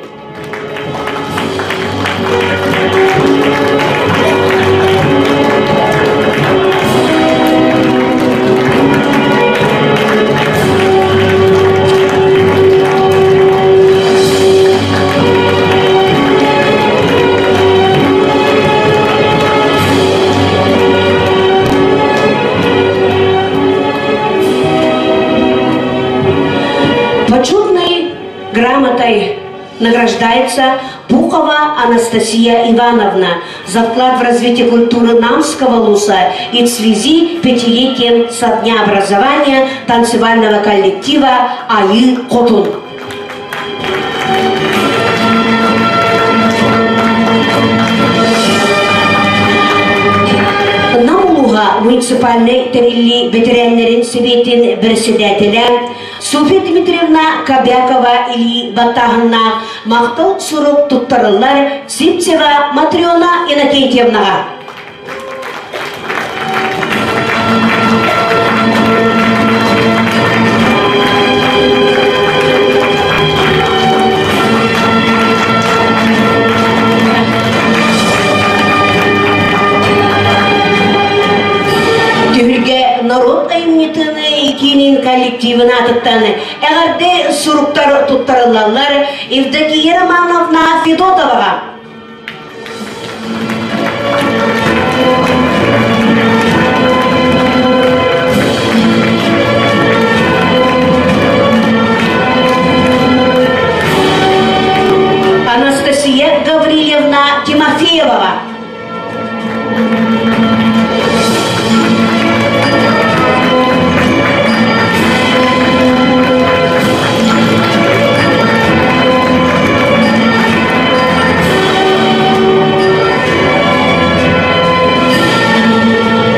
Почетной грамотой награждается Пухова Анастасия Ивановна за вклад в развитие культуры Намского луса и в связи пятилетием со дня образования танцевального коллектива Айы Хотун. муниципальнай тэриллии бэтэрээннэрин сэбиэтин председателэ Софья Дмитриевна Кобякова илии баттааһыннаах махтал сурук туттарыллар Сивцева Матрена Иннокентьевнаҕа. Түһүлгэ норуот айымньытын киинин коллективын аатыттан эҕэрдэ суруктар туттарыллаллар Евдокия Романовна Федотоваҕа. Анастасия Гаврильевна Тимофееваҕа.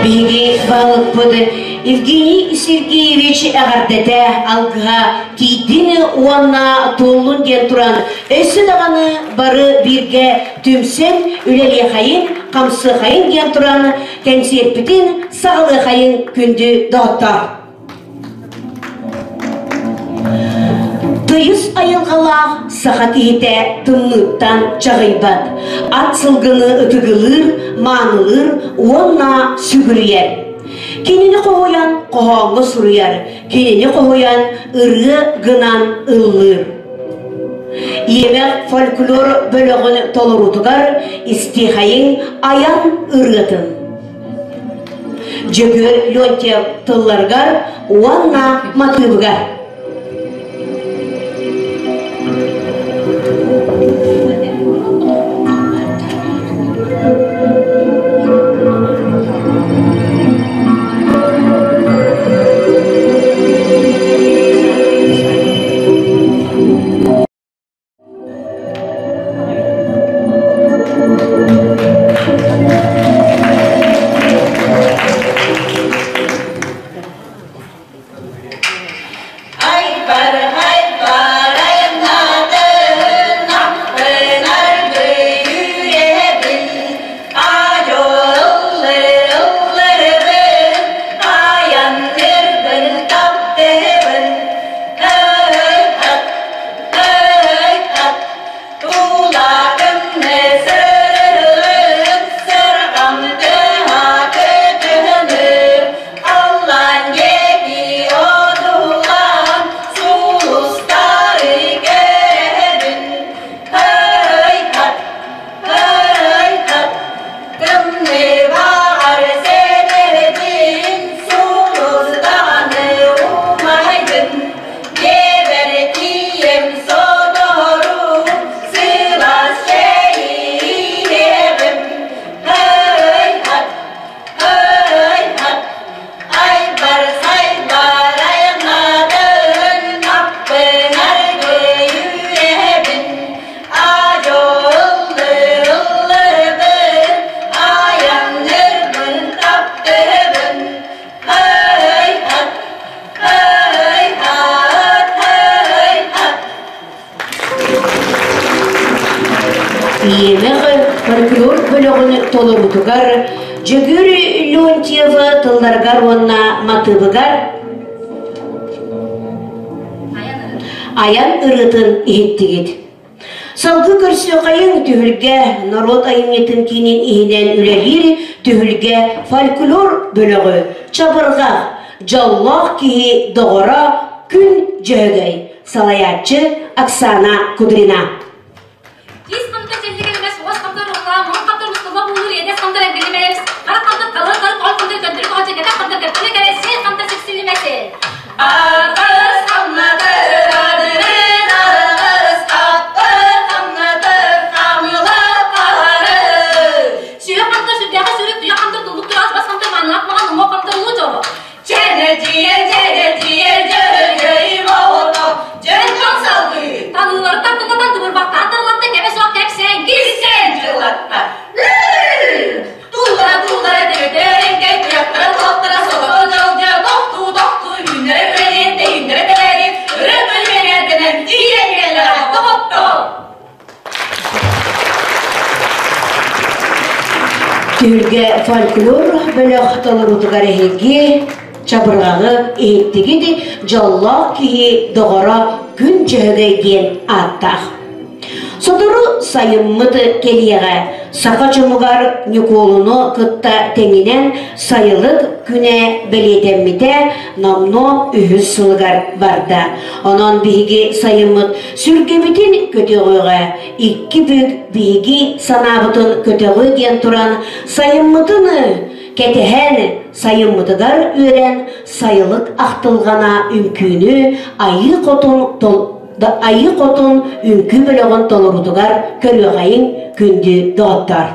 Биһиги баһылыкпыт Евгений Сергеевич эҕэрдэтэ алгыһа тиийдин уонна туоллун диэн туран өссө даҕаны бары бииргэ түмсэн үлэлиэхэйин, хамсыахайын диэн туран кэнсиэрпитин саҕалыахайын күндү доҕоттоор. Тыйыс айылҕалаах саха киһитэ тымныыттан чаҕыйбат, ат сылгыны ытыгылыыр, маанылыыр уонна сүгүрүйэр. Кинини хоһуйан хоһооҥҥо суруйар, кинини хоһуйан ырыа гынан ыллыыр. Иэмэх фольклор бөлөҕүн толоруутугар истиэхэйиҥ айан ырыатын. Дьөгүөр Леонтьев тылларыгар уонна матыыбыгар. Айбар, айаннатын, аппын аргыйыэбин, Айоллы-ыллырбын, айаннырбын таптыыбын. Ай-ат, ай-ат, тулаатымны сырылын, сырҕамтыһа көтүнүр, Аллан диэки одуулаан, сулустары көрөбүн. Ай-ат, ай-ат, тымныы баҕар сэтэрбин, сулус даҕаны умайдын, дьиэбэр тиийэм сотору, сылаас чэйиэҕим. Ай-ат, ай-ат, айбар-сайбар айаннатын, аппын аргыйыэбин, Айоллы-ыллыбын, айаннырбын таптыбын. Ай-ат, ай-ат, ай-ат. Иэмэх фольклор бөлөҕүн толоруутугар Дьөгүөр Леонтьев тылларыгар уонна матыыбыгар айан ырыатын иһиттигит. Салгыы көрсүөххэйиҥ түһүлгэ норуот айымньытын киинин иһинэн үлэлиир түһүлгэ фольклор бөлөҕү Чабырҕах дьоллоох киһи доҕоро Күн Дьөһөгөй салайааччы Оксана Кудрина. Кис хамтар сэллигэрмэс, уос хамтар уһулаа, муҥ хамтар мустулла буулуур, иэдэс хамтар эргилимэс, харах хамтар халыр харык, ол хамтар көнтөрүк оҕо кэтэх хамтар кэптэнэ кэрэ, сиэл хамтар сиксиллимэсин. Аргыс хамнатыр адырын аргыс, аппыр хамнатыр хамыла хары. Сүрэх хамтар сүрдээҕи сүрүк, туйах хамтар туллук тураас, бас хамтар маанылаах маҕан, уҥуох хамтар улуу дьоло. Чэнэдьийэ, чэнэдьийэ, дьөһөгөй оҕото, дьон салгыы. Таныыларыттан тыллатан тыбырбахтаан тыллатта кэбэ суох кэпсээн кис. Түһүлгэ фольклор бөлөх толоруутугар эһиги чабырҕаҕы иһиттигит дьоллоох киһи доҕоро Күн Дьөһөгөй диэн ааттаах. Сотору сайыммыт кэлиэҕэ саха дьонугар Ньукуолуну кытта тэҥинэн сайылык күнэ бэлиэтэммитэ номнуо үһүс сылыгар барда. Онон биһиги сайыммыт сүргэбитин көтөҕүөҕэ, икки бүк биһиги санаабытын көтөҕү диэн туран сайыммытын кэтэһэн, сайыммытыгар үөрэн сайылык ахтылҕана үҥкүүнү Айыы Хотун Айыы Хотун үҥкүү бөлөҕүн толоруутугар көрүөҕэйиҥ күндү доҕоттор!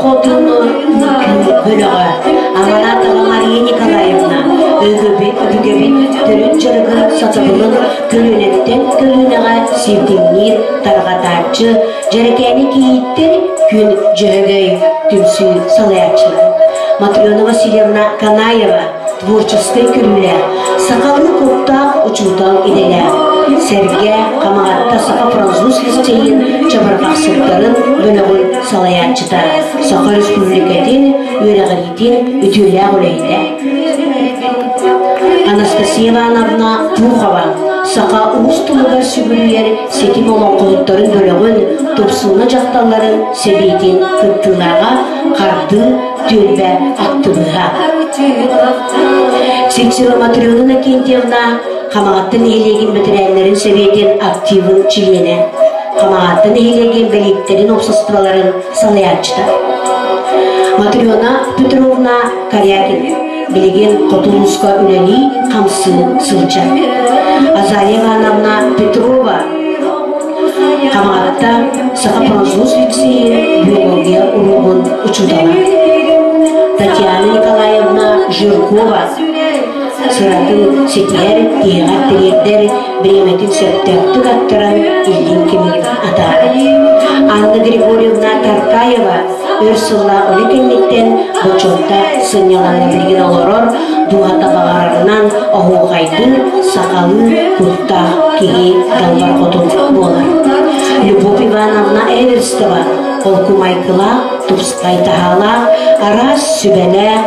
Хотун бөлөҕө Аманатова Мария Николаевна өбүгэбит төрүт дьарыгын сатабылын көлүөнэттэн көлүөнэҕэ сирдиҥниир тарҕатааччы дьэрэкээни кийииттэр Күн Дьөһөгөй түмсүү салайааччылара Матрена Васильевна Канаева творческай көрүүлээх, сахалыы куттаах учуутал идэлээх. Сэргэ Хамаҕатта саха-француз лицейин чабырҕахсыттарын бөлөҕүн салайааччыта, Саха Республикатын үөрэҕириитин үтүөлээх үлэһитэ. Анастасия Ивановна Пухова саха уус тылыгар сүгүрүйэр ситим олоҥхоһуттарын бөлөҕүн тупсууна дьахталларын сэбиэтин кыттыылааҕа Хардыы түөлбэ актыбыыһа. Сипсева Матрена Иннокентьевна Хамаҕатта нэһилиэгин бэтэрээннэрин сэбиэтин активын чилиэнэ, Хамаҕатта нэһилиэгин бэлииттэрин уопсастыбаларын салайааччыта. Матрена Петровна Корякина билигин хоту улууска үлэлии хамсыы сылдьар. Азалия Ивановна Петрова Хамаҕатта саха-француз лицейин биология уруогун учуутала. Татьяна Николаевна Жиркова сыратын ситиһэр, тиһэҕэр тириэрдэр бириэмэтин сөптөөхтүк аттаран иллин кимин атаарар. Анна Григорьевна Таркаева өр сыллаах үлэ кэнниттэн бочуотта сынньалаҥҥа билигин олорор, дууһата баҕарарынан оһуохайдыыр, сахалыы куттаах киһи далбар хотун буолар. Любовь Ивановна Эверстова холкумайгылаах, тупсаҕай таһаалаах, араас сүбэлээх,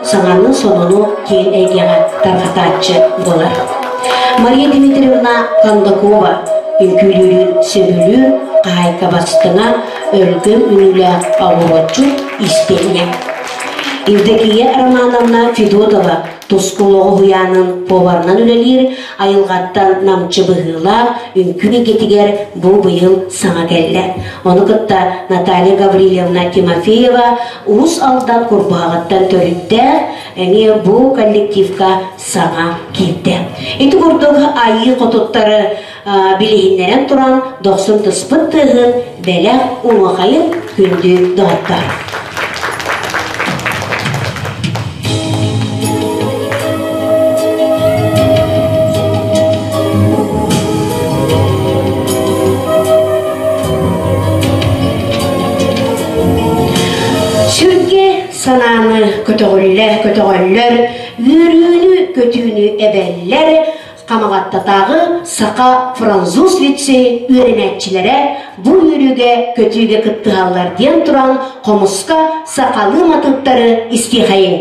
саҥаны сонуну киэҥ эйгэҕэ тарҕатааччы буолар. Мария Дмитриевна Кондакова үҥкүүлүүрүн сөбүлүүр хаһаайка бастыҥа, өлгөм үнүүлээх оҕуруотчут истиэнньэҥ. Евдокия Романовна Федотова Тускул оҕо уһуйаанын поварынан үлэлиир, айылҕаттан намчы быһыылаах үҥкүү эйгэтигэр бу быйыл саҥа кэллэ. Ону кытта Наталья Гаврильевна Тимофеева Уус Алдан Курбуһаҕыттан төрүттээх, эмиэ бу коллективка саҥа киирдэ. Ити курдук айыы хотуттары билиһиннэрэн туран дохсун тыспыт тыаһын бэлэх уҥуохайын күндү доҕоттор. Сүргэ санааны көтөҕүллэ көтөҕөллөр, үөрүүнү көтүүнү эбэллэр, Хамаҕаттатааҕы саха-француз лицей үөрэнээччилэрэ бу үөрүүгэ көтүүгэ кыттыһаллар диэн туран хомуска сахалыы матыыптары истиэхэйиҥ.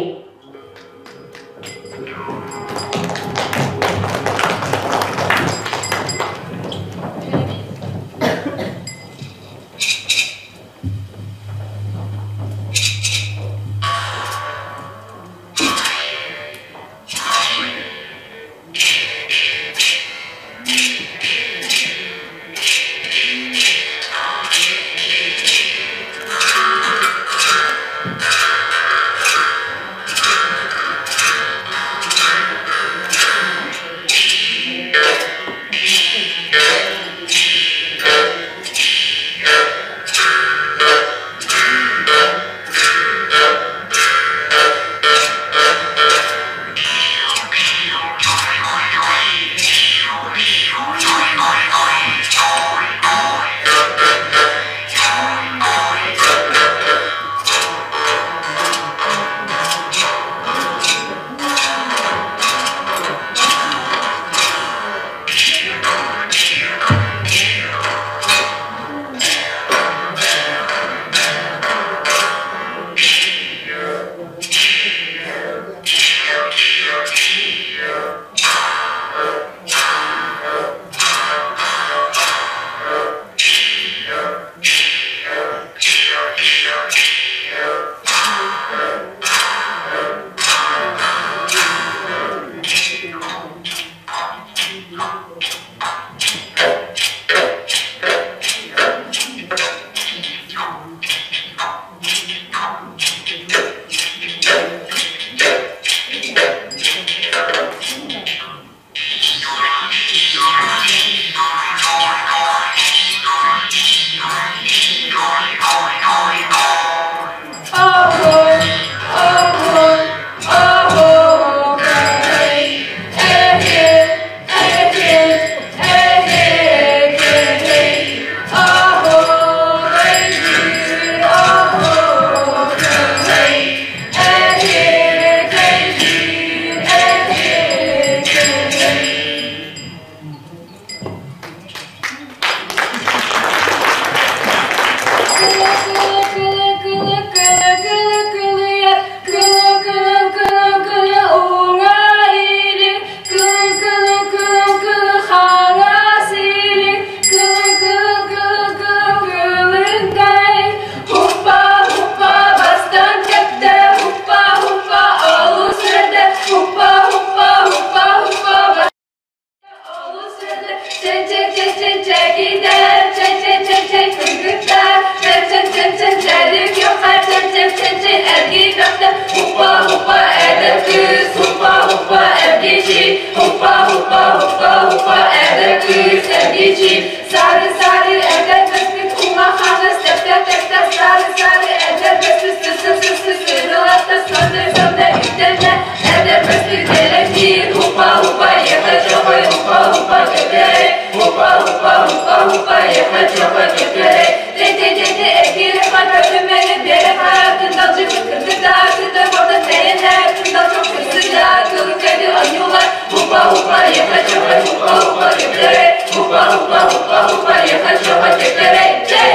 Huppa huppa huppa huppa эдэр кыыс эргичи Сары сары эдэр бэспит уҥа-хаҥас тэптэ-тэптэ Сары сары эдэр бэспит сысы-сысы сырылатта Сөннө-сөннө үктэннэ эдэр бэспит кэлэктиир Huppa huppa ехать чохой huppa huppa кэкэрэй Huppa huppa huppa huppa ехать чохой кэкэрэй Тей-тей-тей эккири хата түмэни биэрэ хаатын далдьыппыт кыргыттар сытар уотан тэйэннэр тындал кырсыдар кылыккады ойуулар Huppa huppa ехать чохой huppa huppa кэкэрэй Huppa huppa huppa huppa ехать чохой кэкэрэй Тей!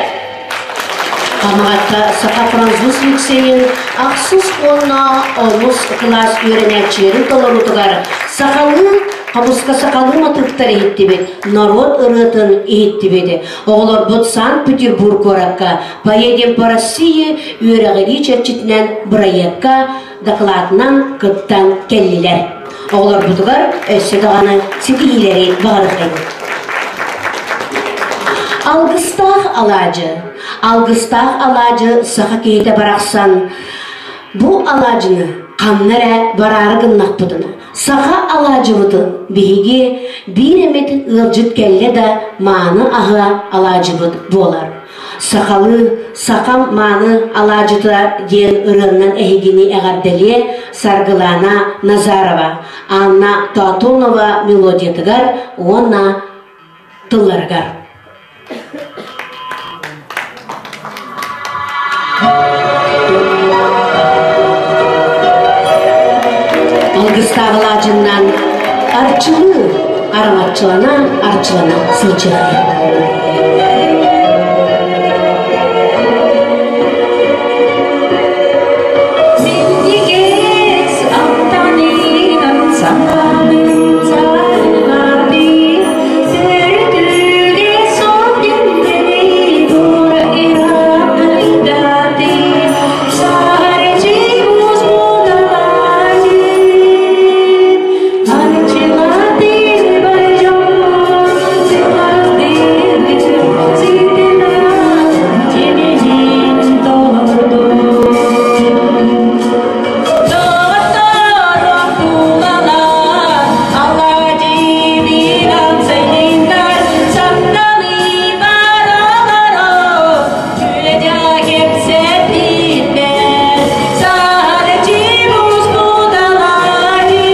Хамаҕатта Саха француз лицейин ахсыс уонна онус кылаас үөрэнээччилэрин толоруутугар сахалыы хомуска сахалыы матыыптар иһиттибит, норуот ырыатын иһиттибит. Оҕолорбут Санкт-Петербург куоракка «Поедем по России» үөрэҕирии чэрчитинэн бырайыакка дакылаатынан кыттан кэллилэр. Оҕолорбутугар өссө даҕаны ситиһиилэри баҕарыахайбыт. Алгыстаах алаадьы. Алгыстаах алаадьы саха киһитэ барахсан бу алаадьыны ханна эрэ бараары гыннахпытына саха алаадьыбытын биһиги биир эмит ыалдьыт кэллэ да мааны аһа алаадьыбыт буолар. Сахалыы сахам мааны алаадьыта диэн ырыаннан эһигини эҕэрдэлиэ Саргылана Назарова, Анна Тотонова мелодиятыгар уонна тылларыгар. Алгыстаах алаадьыннан арчылыы, араҥаччылана, арчылана сылдьыахайын. Минньигэс амтанынан санаабын сарылаатыы, Төрүтүгэ сотиннэри туора ыраатыйдаатыы, Сарчы муус-муудалаайы, арчылатыы бар дьоммун сылаастыыр, ситинэн дьиҥин толордум. Доҕотторум тулалар, алаадьы сэлиннэр, сандалы бараларо, күлэ кэпсэтиннэр, сарчы муус-муудалаайы,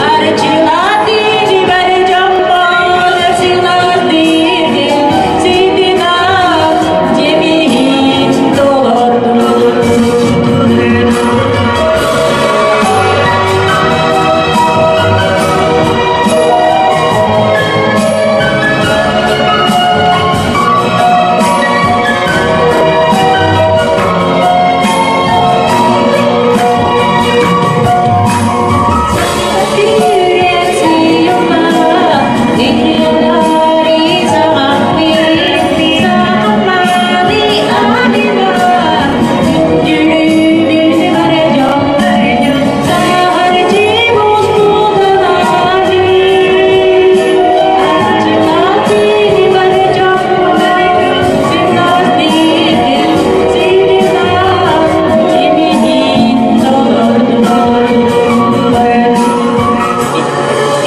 арчылатыы бар дьоммун сылаастыыр, ситинэн дьиэбин толордум.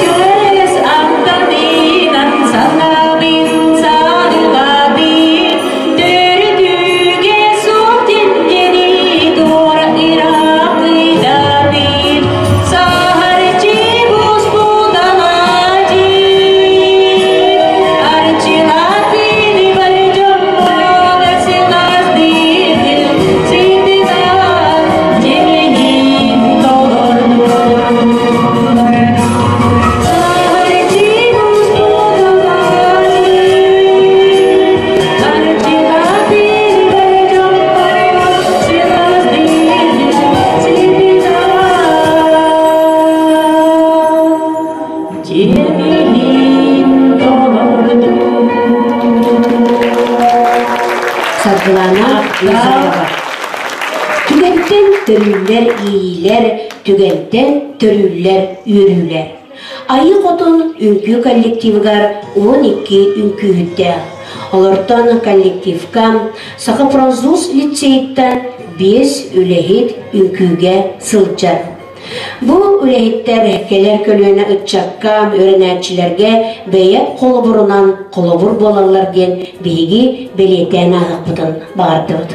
Көс амтанынан санаабын сарылаатыы, төрүтүгэ суох тиндери туора ыраахтыйдаатыы, саһарчы буспуталаачы, арчылаатыны бар дьоммун сылаастыыр, ситинэн дьиҥин толордум. Саргылана Назарова. Түгэнтэн төрүүллэр иэйиилэр, түгэнтэн төрүүллэр үөрүүлэр. Айыы Хотун үҥкүү коллективыгар 12 үҥкүүһүттээх. Олортон коллективка Саха француз лицейиттэн 5 үлэһит үҥкүүгэ сылдьар. Бу үлэһиттэр кэлэр көлүөнэ ыччакка, үөрэнээччилэргэ бэйэ холобурунан холобур буолаллар диэн биһиги бэлиэтээн ааһыахпытын баҕардыбыт.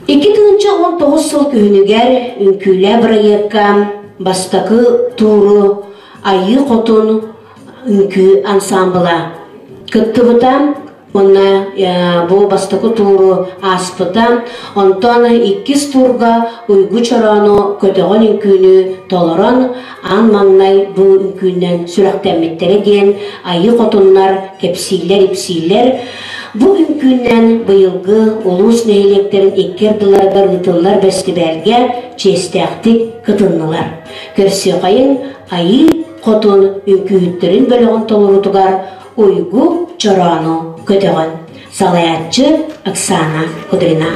2019 сыл күһүнүгэр Үҥкүүлээ бырайыакка бастакы тууру Айыы Хотун үҥкүү ансаамбыла кыттыбыта уонна бу бастакы тууру ааспыта. Онтон иккис туурга Уйгу Чороону көтөҕөн үҥкүүнү толорон аан маҥнай бу үҥкүүнэн сүрэхтэммиттэрэ диэн Айыы Хотуннар кэпсииллэр-ипсииллэр. Бу үҥкүүнэн быйылгы улуус нэһилиэктэрин икки ардыларыгар ыытыллар бэстибээлгэ чиэстээхтик кытыннылар. Көрсүөхайын Айыы Хотун үҥкүүһүттэрин бөлөҕүн толоруутугар Уйгу Чороону көтөҕөн салайааччы Оксана Кудрина.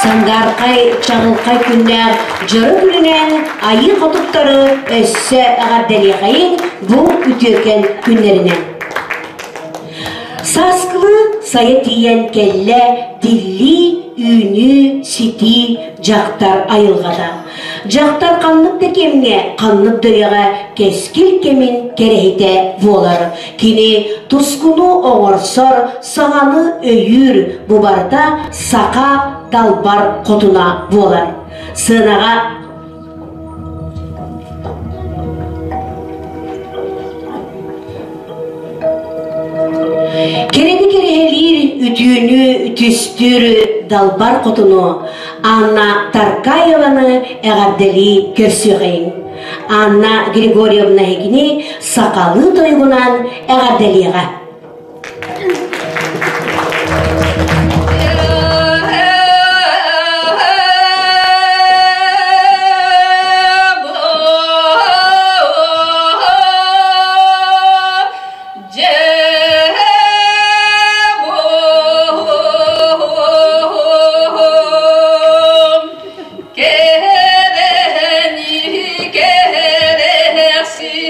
Сандаархай чаҕылхай күннээх дьоро күнүнэн айыы хотуттары өссө эҕэрдэлиэхэйин бу үтүөкэн күннэринэн. Сааскылыы сайа тиийэн кэллэ тиллии, үүнүү, ситии дьахтар айылҕата. Дьахтар ханнык да кэмҥэ, ханнык да үйэҕэ кэскил кэмин кэрэһитэ буолар. Кини тускуну оҥорсор, саҥаны өйүүр, бу барыта саха далбар хотуна буолар. Сыанаҕа Кэрэни кэрэһэлиир үтүөнү түстүүр далбар хотуну Анна Таркаеваны эҕэрдэлии көрсүөҕэйиҥ. Анна Григорьевна эһигини сахалыы тойугунан эҕэрдэлиэҕэ. Кэрэни кэрэхсиэн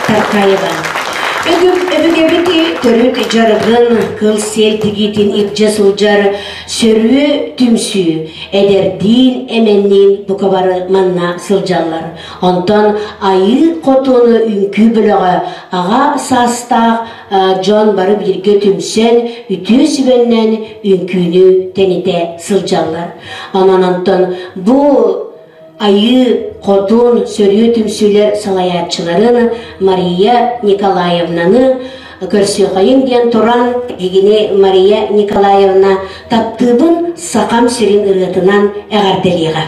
Таркаева. Өбүгэбит төрүт дьарыгын, кыл-сиэл тигиитин илдьэ сылдьар сөрүө түмсүү эдэрдиин, эмэнниин бука бары манна сылдьаллар. Онтон Айыы Хотуну үҥкүү бөлөҕө аҕа саастаах дьон бары бииргэ түмсэн, үтүө сүбэннэн үҥкүүнү тэнитэ сылдьаллар. Онон онтон бу Айыы Хотун сөрүө түмсүүлэр салайааччыларын Мария Николаевнаны көрсүөхайын диэн туран, эһигини Мария Николаевна таптыыбын сахам сирин ырыатынан эҕэрдэлиэҕэ.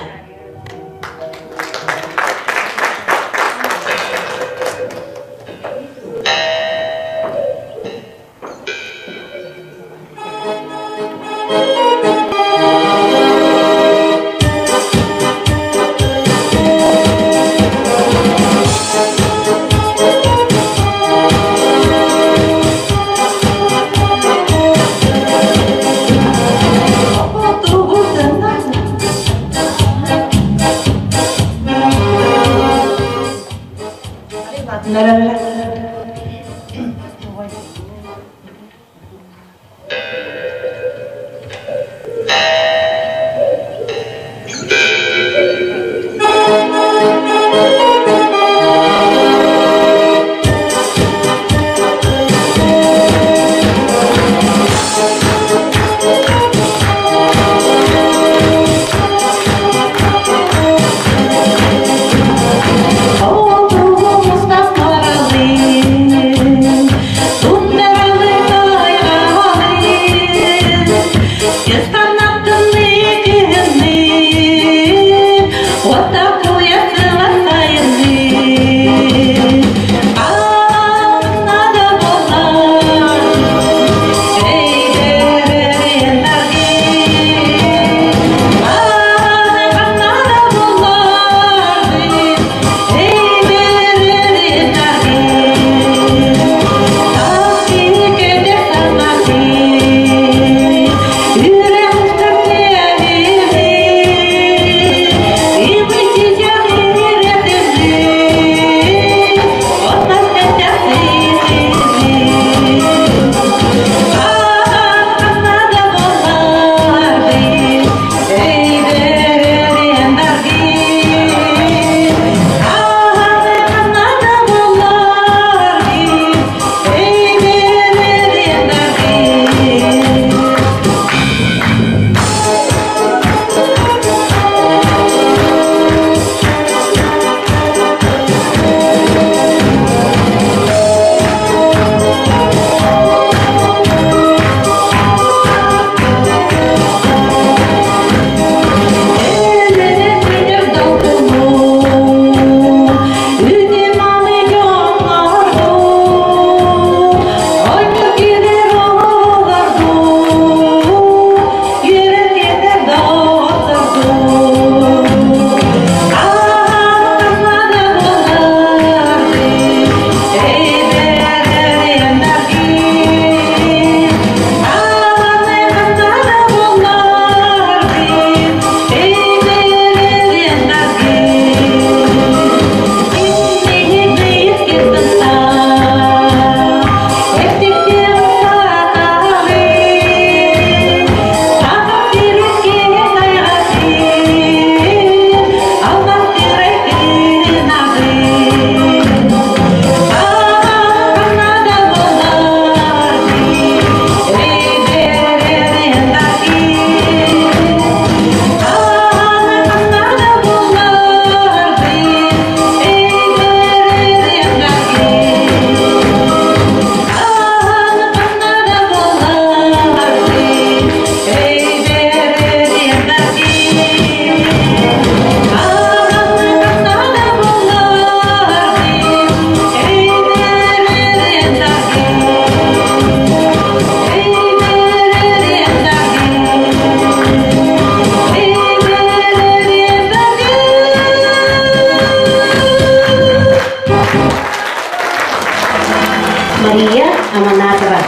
Мария Аманатова.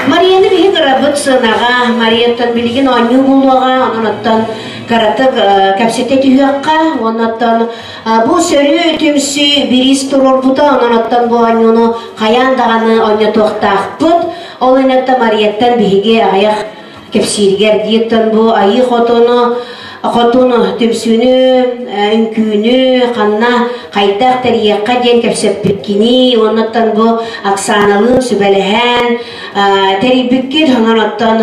Марияны биһи кырабыт сыанаҕа, Марияттан билигин оонньуу буолуоҕа, онон оттон кыратык кэпсэтэ түһүөххэ. Оннуттан бу сөрү түмсүү бириис туруорбута, онон оттон бу оонньууну хайаан даҕаны оонньотуохтаахпыт. Ол иннинэ Марияттан биһиги аҕыйах кэпсииргэр диэттэн бу айыы хотуну хотун түмсүүнү үҥкүүнү ханна хайдах тэрийиэххэ диэн кэпсэппиккиний уоннаттан бу Оксаналыын сүбэлэһэн тэрийбиккит онон оттон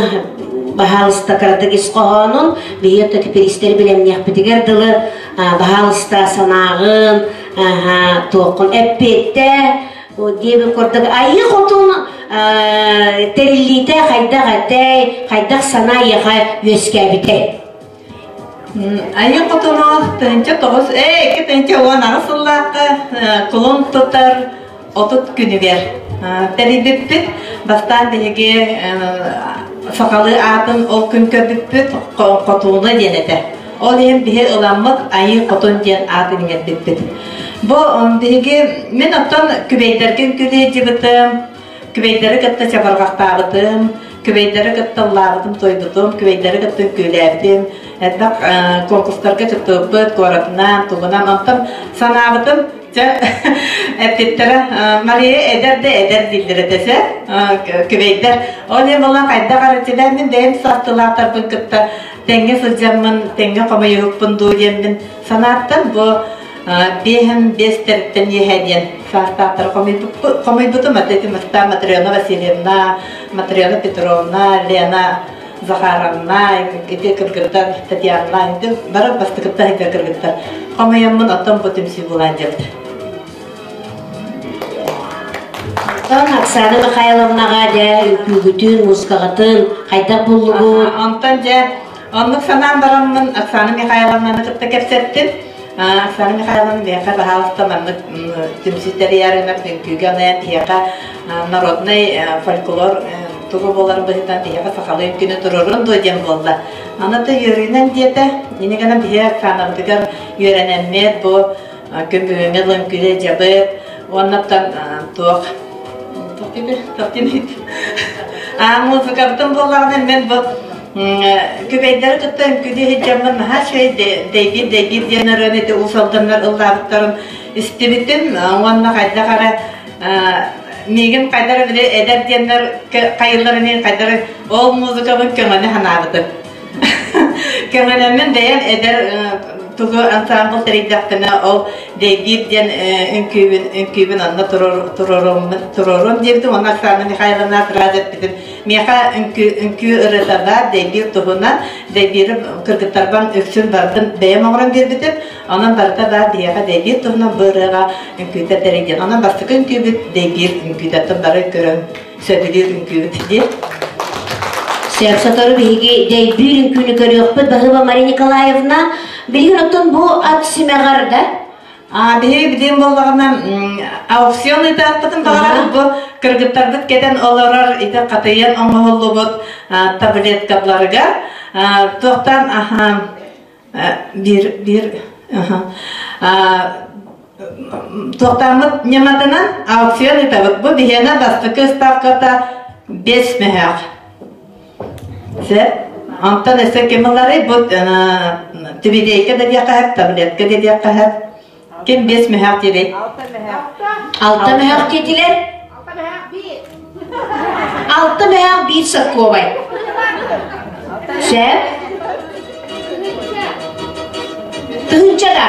баһаалыста кыратык ис хоһоонун биһиги оттон типеристэри билэмниэхпитигэр дылы баһаалыста санааҕын туоххун эппиэттэ диэбит курдук айыы хотун тэриллиитэ хайдах этэй, хайдах санаа эйиэхэ үөскээбитэй? Айыы хотуну 1009 2018 сыллаахха кулун тутар 30 күнүгэр тэрийбиппит. Бастаан биһиги сахалыы аатын ол күн көрбүппүт Хотууна диэн этэ. Ол иһин биһи ыламмыт Айыы Хотун диэн аатын иҥэрбиппит. Бу биһиги мин оттон күбэйдэргин күлү күбэйдэри кытта чабырҕахтаабытым, күбэйдэри кытта ыллаабытым, тойбутум, күбэйдэри кытта үҥкүүлээбитим, элбэх конкурстарга кыттыбыппыт, куоратынан, тугунан. Онтон санаабытым, дьэ, эппиттэрэ Мария эдэр да эдэр дииллэр этэ күбэйдэр. Ол иһин буолан хайдах эрэ мин бэйэм саастыылаахтарбын кытта тэҥҥэ сылдьаммын, тэҥҥэ хомуйуһукпун дуу диэммин санааттан бу биэһин биэстэриттэн иэһэ диэн саастаахтары хомуйбутум. Аты Мастаа Матрена Васильевна, Матрена Петровна, Лена Захаровна, ити кыргыттар Татьяна, ити бары бастакыттан ити кыргыттар хомуйаммын оттон бу түмсүү булаан дьабыт. Онтон Оксана Михайловнаҕа дьэ үҥкүүгүтүн, музыкаҕытын хайдах буллугут? Онтон дьэ оннук санаан бараммын Оксана Михайловнаны кытта кэпсэттим. Оксана Михайловна биһиэхэ баһаалыста маннык түмсүү тэрийэринэн үҥкүүгэ анаан биһиэхэ народнай фольклор тугу буолар быһыытынан биһиэхэ сахалыы үҥкүүнү туруорун дуо диэн буолла. Аны да үөрүүнэн диэтэ. Ини гынан биһиэхэ Оксанабытыгар үөрэнэммит бу Күн бүгүҥҥэ лөҥкүрэ дьабыт уоннаттан туох Аа музыкабытын буоллаҕына мен бу күбэйдэри кытта үҥкүүлүү сылдьаммын наһаа үчүгэй дэйбиир дэйбиир диэн ырыаны ити уус алданнар ыллаабыттарын истибитим уонна хайдах эрэ миигин хайдах эрэ били эдэр диэннэр хайылларын хайдах эрэ ол музыкабын көҥөнү санаабытым Көҥөнөммүн бэйэм эдэр тугу ансаамбыл тэрийдэхпинэ ол дэйбиир диэн үҥкүүбүн үҥкүүбүн онно туруоруом диэбитим уонна Оксана Михайловна сразу эппитим миэхэ үҥкүү үҥкүү ырыата баар дэйбиир туһунан дэйбиири кыргыттарбан үксүн барытын бэйэм оҥорон биэрбитим онон барыта баар биһиэхэ дэйбиир туһунан бу ырыаҕа үҥкүүтэ тэрий диэн онон бастакы үҥкүүбүт дэйбиир үҥкүүтэттэн бары көрөн сөбүлүүр үҥкүүбүт диэн. Сөп сотору биһиги дэйбиир үҥкүүнү көрүөхпүт. Баһыыба Мария Николаевна, билигин оттон бу ат симэҕэр да? А биһиги билигин буоллаҕына аукцион ыытаахпытын баҕарабыт бу кыргыттарбыт кэтэн олорор ити хатыйан оҥоһуллубут таблеткаларыгар туохтан биир биир Туохтааммыт ньыматынан аукцион ыытабыт. Бу биһиэнэ бастакы ставката 5 мөһөөх. Сөп. Онтон өссө ким ыларый? Бу түбүдейка да диэххэ сөп, таблетка да диэххэ сөп. Ким 5 мөһөөх диирий? Алта мөһөөх диэтилэр. Алта мөһөөх биир соккуобай. Сөп. Тыһыынча да.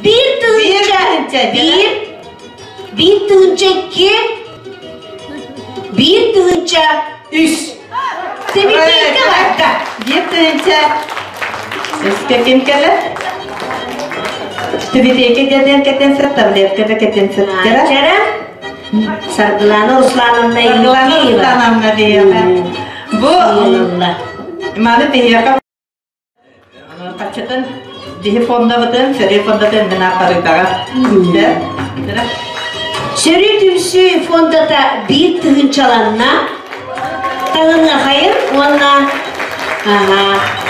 Биир тыһыынча биир, биир тыһыынча икки, биир тыһыынча үс. Сибикиэккэ барда. Биир тыһыынча үскэ ким кэлэр? Түбүтиэкэ диэн кэтэн сыт, таблетка да кэтэн сыт. Чара? Саргылана Руслановна Саргылана Руслановна биһиэхэ. Бу маны биһиэхэ Хаччатын диһи фондабытын, сөрү фондатын мин аппарыытаҕа. Сөрү түмсүү фондата биир тыһыынчаланна. Таһыныахайын уонна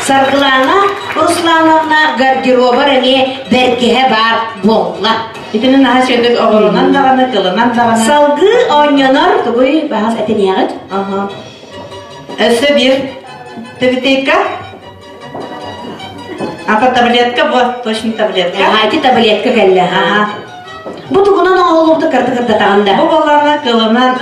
Саргылана Руслановна гардеробар эмиэ бэргэһэ баар буолла. Итини наһаа үчүгэйдик оҕолонон даҕаны, кылынан даҕаны. Салгыы оонньонор тугуй баһас этиниэҕит? Өссө биир тыбытыйка. Ата таблетка бу, точно таблетка. Ага, ити таблетка кэллэ. Ага. Бу тугунан оҥоһуллубута кырды-кырдатаҕын да. Бу болларга кылынан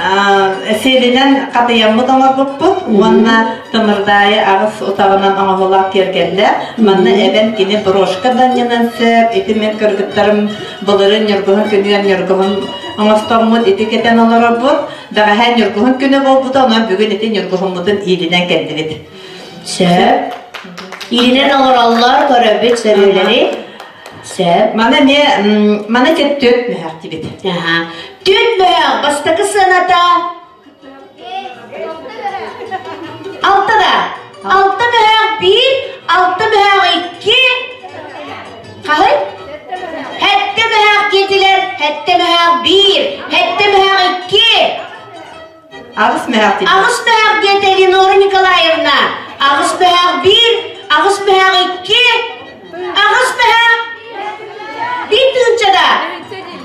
сиэлинэн хатыйаммыт оҥорбуппут уонна тымырдаайы аҕыс утаҕынан оҥоһулаах киэргэллээх. Манна эбэн кини брошка данньынан сөп, ити мен кыргыттарым былырын ньургуһун күнүгэр ньургуһун оҥостоммут ити кэтэн олоробут. Бэҕэһээ ньургуһун күнэ буолбута, онон бүгүн ити ньургуһуммутун иилинэн кэллибит. Сөп. Иилинэн олороллор, көрөбүт сөрүөлэри. Сөп. Маны эмиэ маны тет түөрт мөһөх дибит. Аха. Түөрт мөһөх бастакы сыаната алта да. Алта мөһөх биир, алта мөһөх икки. Хаһый? Хэттэ мөһөх диэтилэр, хэттэ мөһөх биир, хэттэ мөһөх икки. Аҕыс мөһөх диэтилэр. Аҕыс мөһөх диэтэ Элеонора Николаевна. Аҕыс мөһөх биир, аҕыс мөһөх икки, аҕыс мөһөх биир тыһыынча да.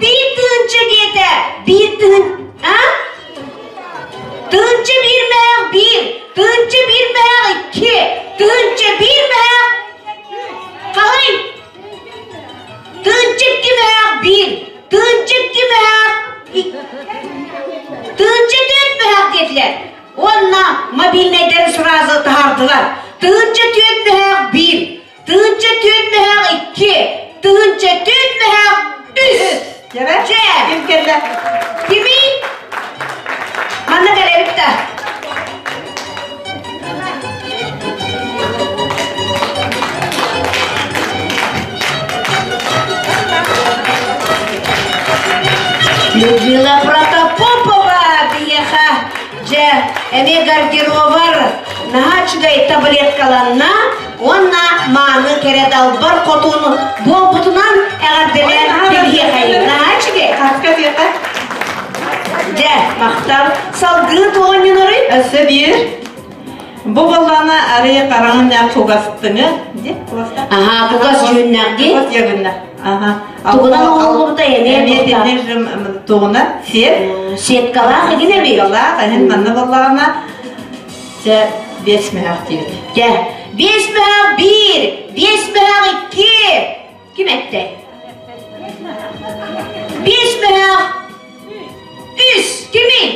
Биир тыһыынча диэтэ. Биир тыһын... А? Тыһыынча биир мөһөх биир, тыһыынча биир мөһөх икки, тыһыынча биир мөһөх хаһый? Тыһыынча икки мөһөх биир, тыһыынча икки мөһөх тыһыынча түөрт мөһөх диэтилэр. Уонна мобильнайдары сразу таһаардылар. Тыһыынча түөрт мөһөх биир, тыһыынча түөрт мөһөх икки, тыһыынча түөрт мөһөх үс. Дьэ, ким кэллэ? Кимий? Манна кэлэбит да. Людмила Протопопова биһиэхэ дьэ эмиэ гардеробар наһаа үчүгэй таблеткаланна уонна мааны кэрэ далбар хотун буолбутунан эҕэрдэлээн кэбиһиэхэйин наһаа үчүгэй Хаска диэхэ? Дьэ, махтал. Салгыы туоҕунньунарый? Өссө биир. Бу боллаана арыйы хараҥын кугастыҥы ди кугаста. Аха, кугас дьүһүннээх ди. Кугас дьүһүннээх. Аха. Тугунан оҥоһуллубута эмиэ Эмиэ тугуна сет. Сеткалаах игин эби. Сеткалаах, эһин манна боллаҕына Дьэ, биэс мөһөх диибит. Дьэ, биэс мөһөх биир, биэс мөһөх икки. Ким эттэ? Биэс мөһөх үс. Кимий?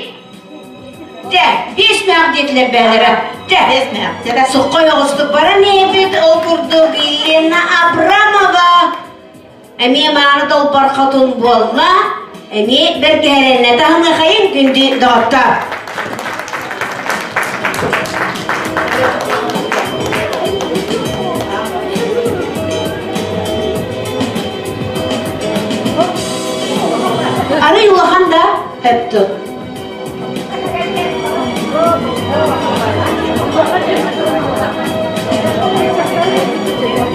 Дьэ, биэс мөһөх диэтилэр бээлэрэ. Дьэ, биэс мөһөх. Дьэ, суххой оҕустук баран иһэбит ол курдук Елена Абрамова эмиэ мааны долбор хотун буолла, эмиэ бэргэһэлэннэ таһыныахайын күндү доҕоттор. Арый улахан да өптү.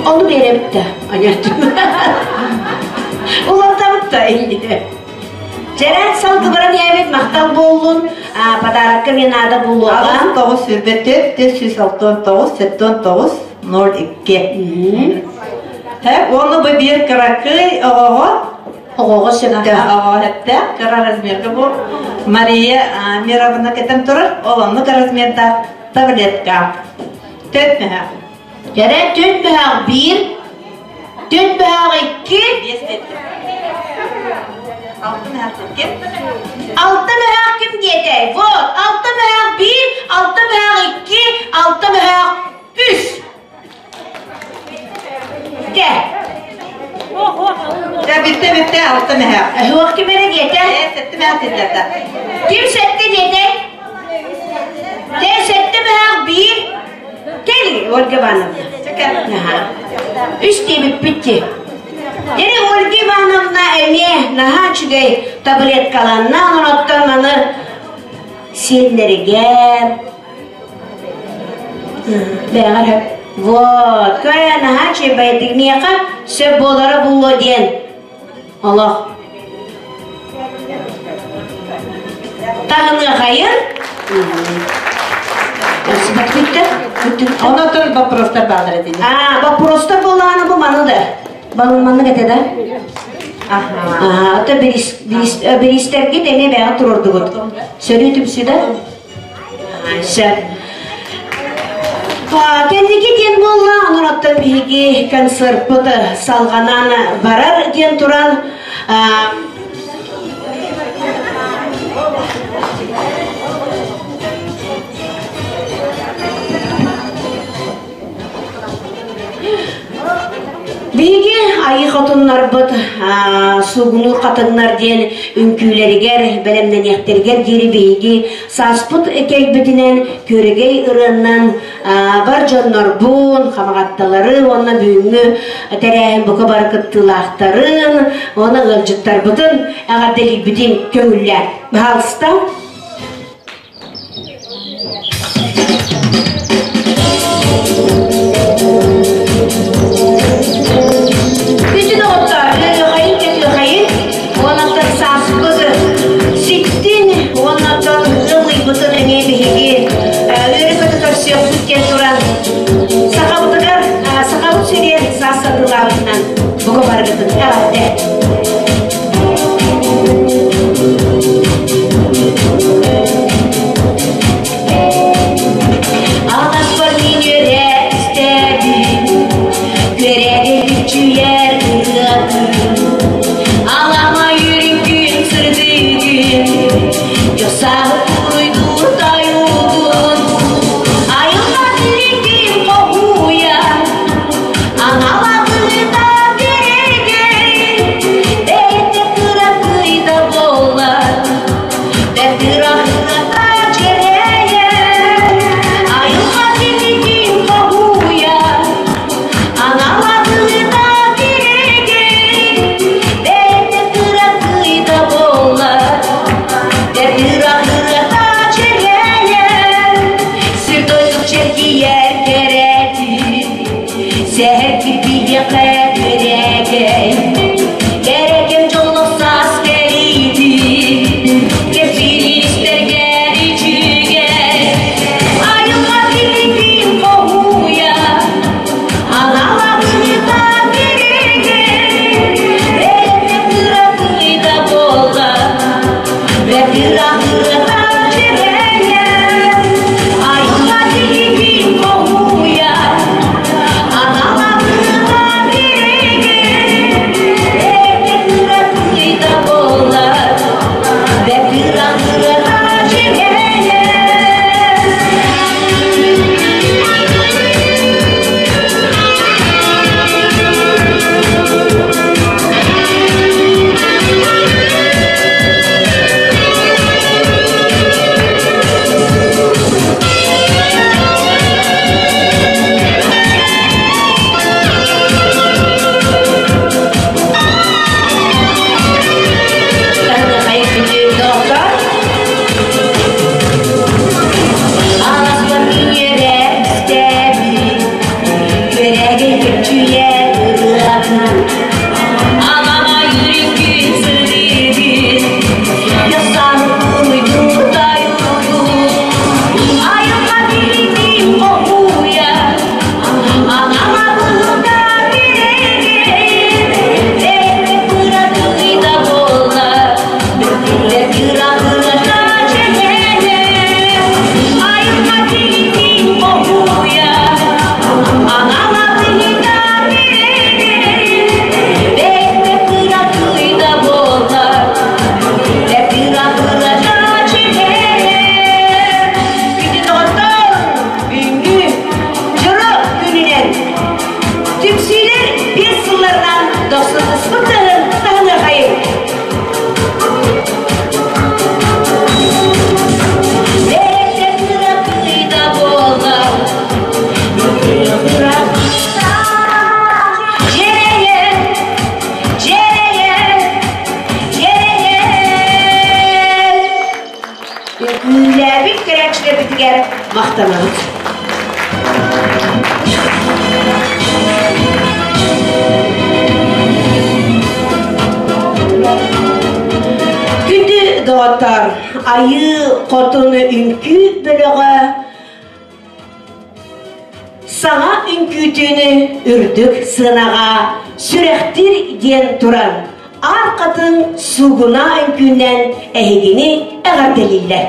Ону биэрэбит да, аньаттым. Улантабыт да инде. Дьэрээт салгыбаран иһэбит махтал буоллун, подарокка мен наада буолуоҕа. 9 24 469 79 02. Хэ, уонна бу биир кыракый оҕоҕо Оҕоҕо сөптөөх. Оҕоҕо сөптөөх кыра размерга бу Мария Мировна кэтэн турар, ол оннук размердаах таблетка. Төрт мөһөөх. Кэрэ төрт мөһөөх биир, төрт мөһөөх икки, Биэс диэтэ. Алта мөһөөх ким? Алта мөһөөх ким диэтэй? Вот, алта мөһөөх биир, алта мөһөөх икки, алта мөһөөх үс. Дэ. Дэ, бүттэ, бүттэ, алта мөһөөх. Суох ким эрэ диэтэ? Сэттэ мөһөөх диэтэ. Ким сэттэ диэтэй? Дэ, сэттэ мөһөөх биир. Кэл, Ольга Ивановна. Үс диэбиппит дии. Дери Ольга Ивановна эмиэ наһаа үчүгэй таблеткаланна, оноттон аны сиэннэригэр бэҕэр вот кое наһаа үчүгэй миэхэ сөп буолара буолуо диэн олох таһыныахайын Онотон вопростар баалар этини. А, вопростар буолаана бу маны да. Балымманнык этэ да? Аха. Ото биристэргит эмиэ бэҕэ турурдугут. Сөрүү түмсүү да? Сөп. Кэнники диэн буолла, онон оттон биһиги концерппыт салҕанан барар диэн туран Биһиги айыы хотуннарбыт суугунуур хатыҥнар диэн үҥкүүлэригэр, бэлэмнэниэхтэригэр диэри биһиги сааспыт кэлбитинэн күөрэгэй ырыаннан бар дьоннорбун, хамаҕатталары уонна бүгүҥҥү тэрээһин бука бары кыттыылаахтарын уонна ыалдьыттарбытын эҕэрдэлиирбитин көҥүллээн. Баһаалыста. Күндү доҕоттоор, ыарыхайын кэтиэхэйин, уонаттан сааспыт ситтин, уоннаттан ыллыйбытын эмиэ биһиги үөрэ-көтө көрсүөхпүт диэн туран, сахабытыгар, сахабыт сиригэр саас сатыылаабытынан бука барыгытын эҕэрдэ! Аласпар мин үөрэ истэбин, күөрэгэ күчүйэр ырыатын. Алама үрүҥ күн сырдыгын, дьосаһы уруйдуур тойугун. Айылҕа билигин хоһуйа, Аналабыта кэрэгэй, бэйэтэ кыракыйда буолар, бэртирахырата дьэрэйэр, айылҕа билигин хоһуйа, аналабыта кэрэгэй, бэйэтэ кыракыйда буолар, бэртирахырата дьэрэйэр, сир дойду чэрдийэр кэрэтин. Сэһэргир биһиэхэ күөрэгэй, Кэрэкэм дьоллоох саас кэлиитин, Кэпсиир истэргэ үчүгэй. Айылҕа билигин хоһуйа, Аналабыта күрүгэй, Бэйэтэ кыратыйда буолла, Бэртирахырата дьирэйэр. Айылҕа билигин хоһуйа, Айылҕа билигин хоһуйа, Бүгүҥҥү дьоро күнүнэн түмсүүлэр биэс сылларынан дохсунуспут таһын таһыныахайын. Дьиэрэйэн, дьиэрэйэн, дьиэрэйэн. Үҥкүүлээбит көрөөччүлэрбитигэр махтанабыт. Күндү доҕоттор, Айыы Хотун үҥкүү бөлөҕө саҥа үҥкүүтүн үрдүк сыанаҕа сүрэхтиир диэн туран, Аар хатыҥ суугуна үҥкүүнэн эһигини эҕэрдэлииллэр.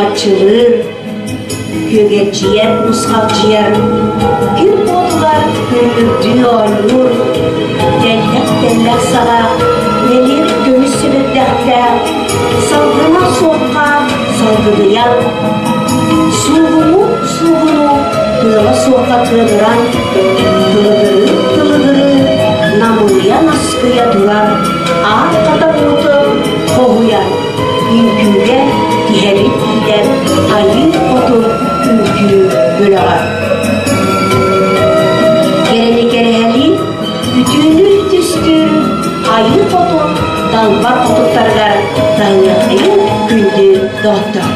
Араҥаччылыыр, күөгэлдьийэр, нусхалдьыйар, күн уотугар күлүмүрдүү оонньуур, тэллэх-тэллэх саҕа нэлир көмүс сэбирдэхтээх, салгына суохха салгыдыйан, суугуну-суугуну тыала суохха тыалыран, тылыгырыы-тылыгырыы намылыйа наскыйа турар аат хатаммытын хоһуйан, үҥкүүгэ тиһэбит иитэн айыы хоту үҥкүү бөлөҕө. Кэрэни кэрэһэлии, үтүөнү түстүүр айыы хотун далбар хотуттарыгар таһыахайын күндү доҕоттор.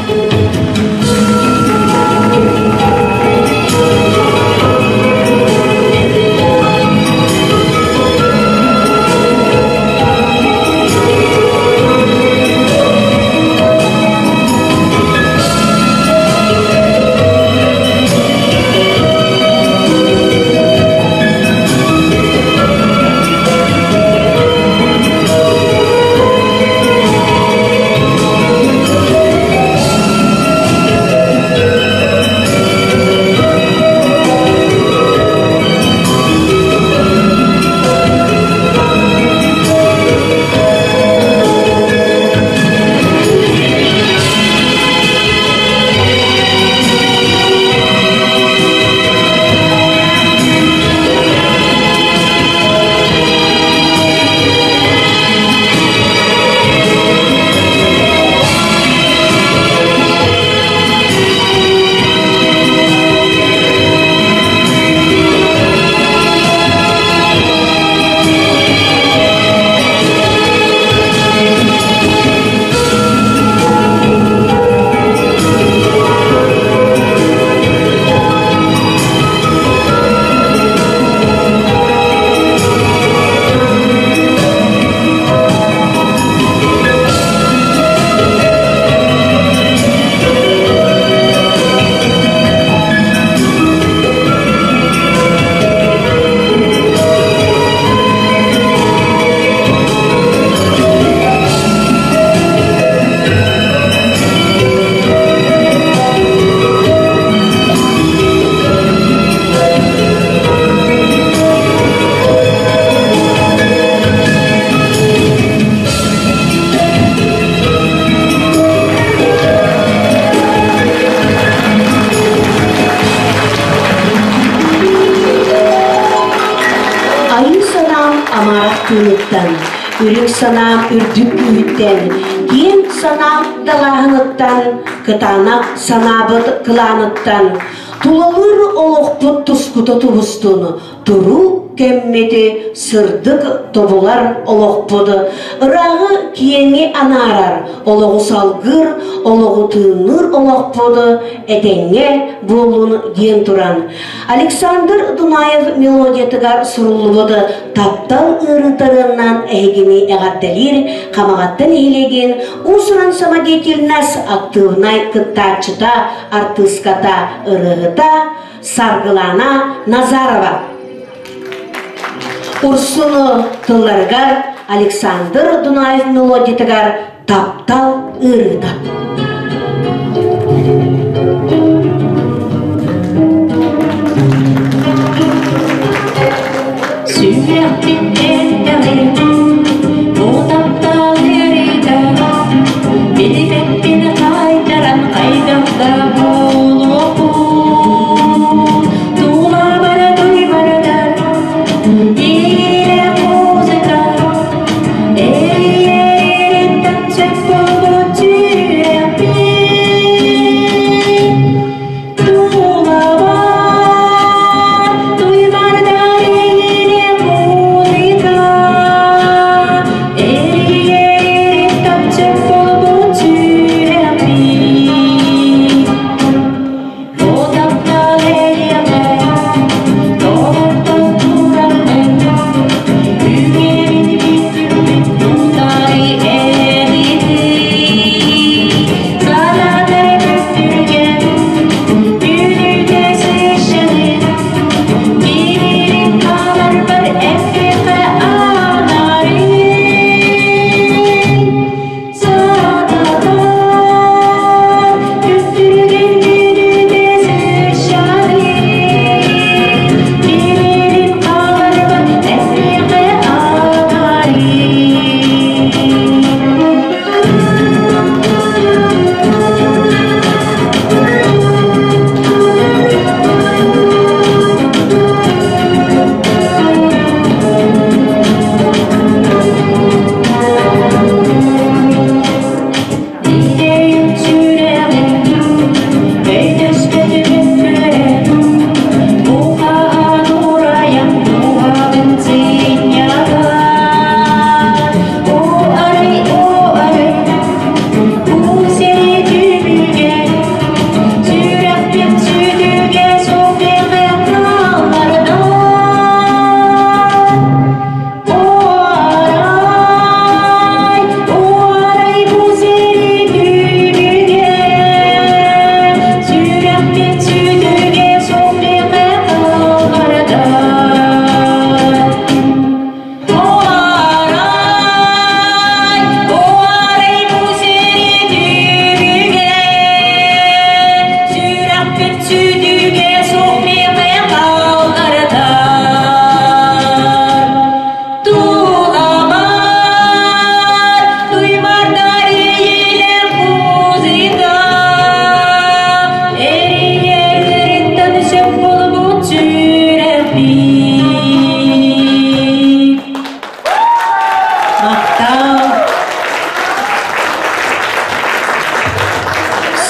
Айыы санаам амарах тыыныттан, үрүҥ санаам үрдүк күүһүттэн, киэҥ санаам далааһыныттан, кытаанах санаабыт кылааныттан, тулалыыр олохпут тускута тубустун, туруу кэммити сырдык тобулар олохпут ырааҕы киэҥи анаарар олоҕу салгыыр олоҕу тыынныыр олохпут этэҥҥэ буоллун диэн туран Александр Дунаев мелодиятыгар суруллубут таптал ыарыытарынан эһигини эҕэрдэлиир Хамаҕатта нэһилиэгин уус-уран самодеятельность актыыбынай кыттааччыта, артыыската, ырыаһыта Саргылана Назарова. Урсуну тылларыгар Александр Дунаев мелодиятыгар «Таптал ыарыыта». Сүрэхпиттэн бу таптал ыарыыта Билбэппин хаайтаран хайдах да буолуохпун Тулабара туйбардар иирэ музыка Эрийэриттэн сөп буолбут сүрэхпин Тулабар туйбардар иирэ музыка.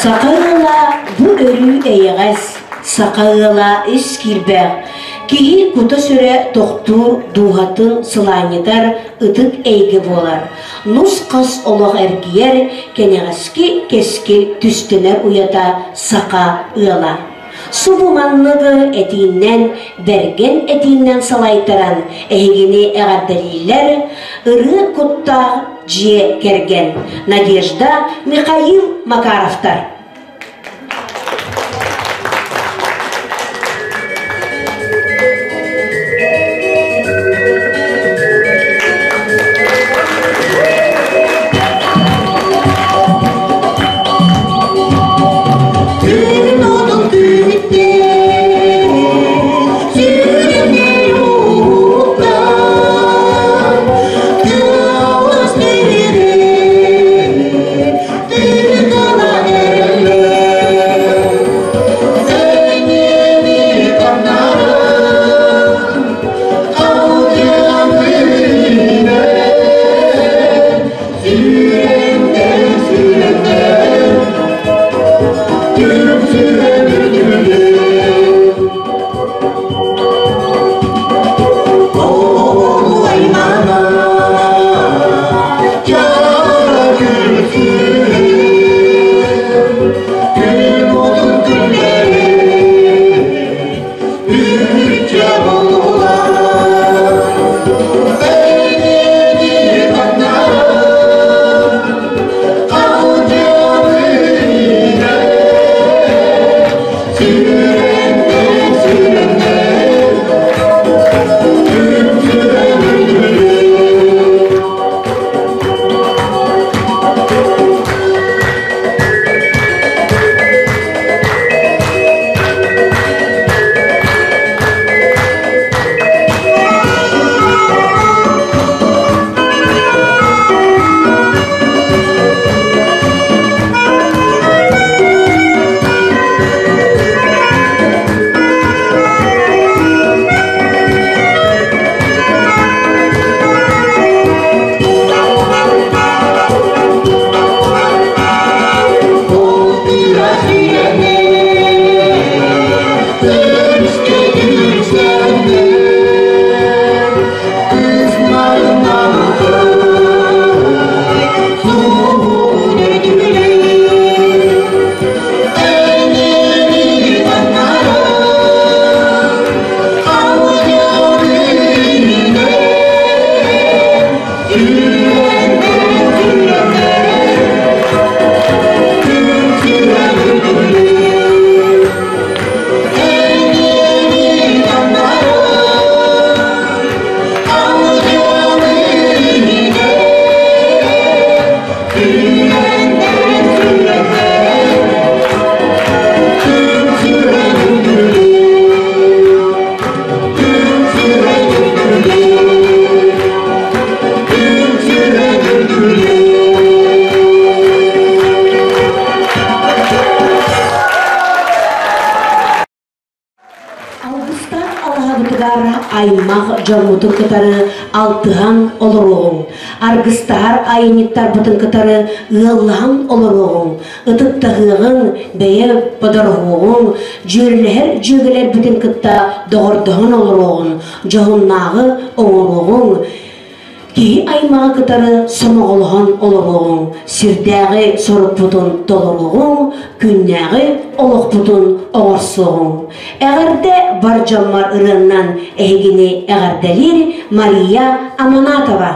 Саха ыала бу өрүү эйэҕэс, саха ыала ис киирбэх, киһи кута-сүрэ тохтуур дууһатын сылаанньытар ытык эйгэ буолар. Нус-хас олох эргийэр, кэнэҕэски кэскил түстэнэр уйата саха ыала. Субу манныгы этииннэн, бэргэн этииннэн салайтаран эһигини эҕэрдэлииллэр ырыа куттаах дьиэ кэргэн Надежда Михаил Макаровтар. Күн отун күһүттэн, сүрүннэр уһуктан, кылыс түһүрэн, тыгына эрэллэр. Эйиэни таҥнаран, алдьаммыынан, сүрэннэр, сүрэннэр, Алгыстаах алаһабытыгар аймах дьоммутун кытары алтыһан олоруоҕуҥ, аргыстаһар айанньыттарбытын кытары ыаллаһан олоруоҕуҥ, ытыктаһыаҕыҥ, бэйэ бодоруһуоҕуҥ, дьүөрэлэһэр дьүөгэлэрбитин кытта доҕордоһон олоруоҕуҥ, дьоһуннааҕы оҥоруоҕуҥ, Киһи аймаҕы кытары сомоҕолоһон олоруоҕуҥ, сирдээҕи сорукпутун толоруоҕуҥ, күннээҕи олохпутун оҥорсуоҕуҥ. Эҕэрдэ бар дьоммор ырыаннан эһигини эҕэрдэлиир Мария Аманатова.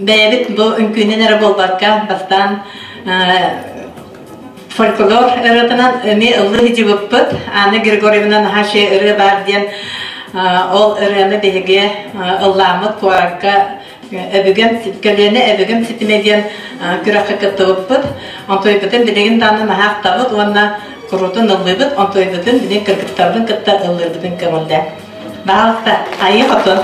Бэйэбит бу үҥкүүнэн эрэ буолбакка, бастаан фольклор ырыатынан эмиэ ыллыы сылдьыбыппыт. Анна Григорьевна наһаа үчүгэй ырыа баар диэн ол ырыаны биһиги ыллааммыт куоракка өбүгэм көлүөнэ өбүгэм ситимэ диэн күрэххэ кыттыбыппыт. Онтуйбутун билигин даҕаны наһаа ахтабыт уонна куруутун ыллыыбыт. Онтуйбутун билигин кыргыттарбын кытта ыллыырбытын көҥүллээн. Баалта, айыы хотун.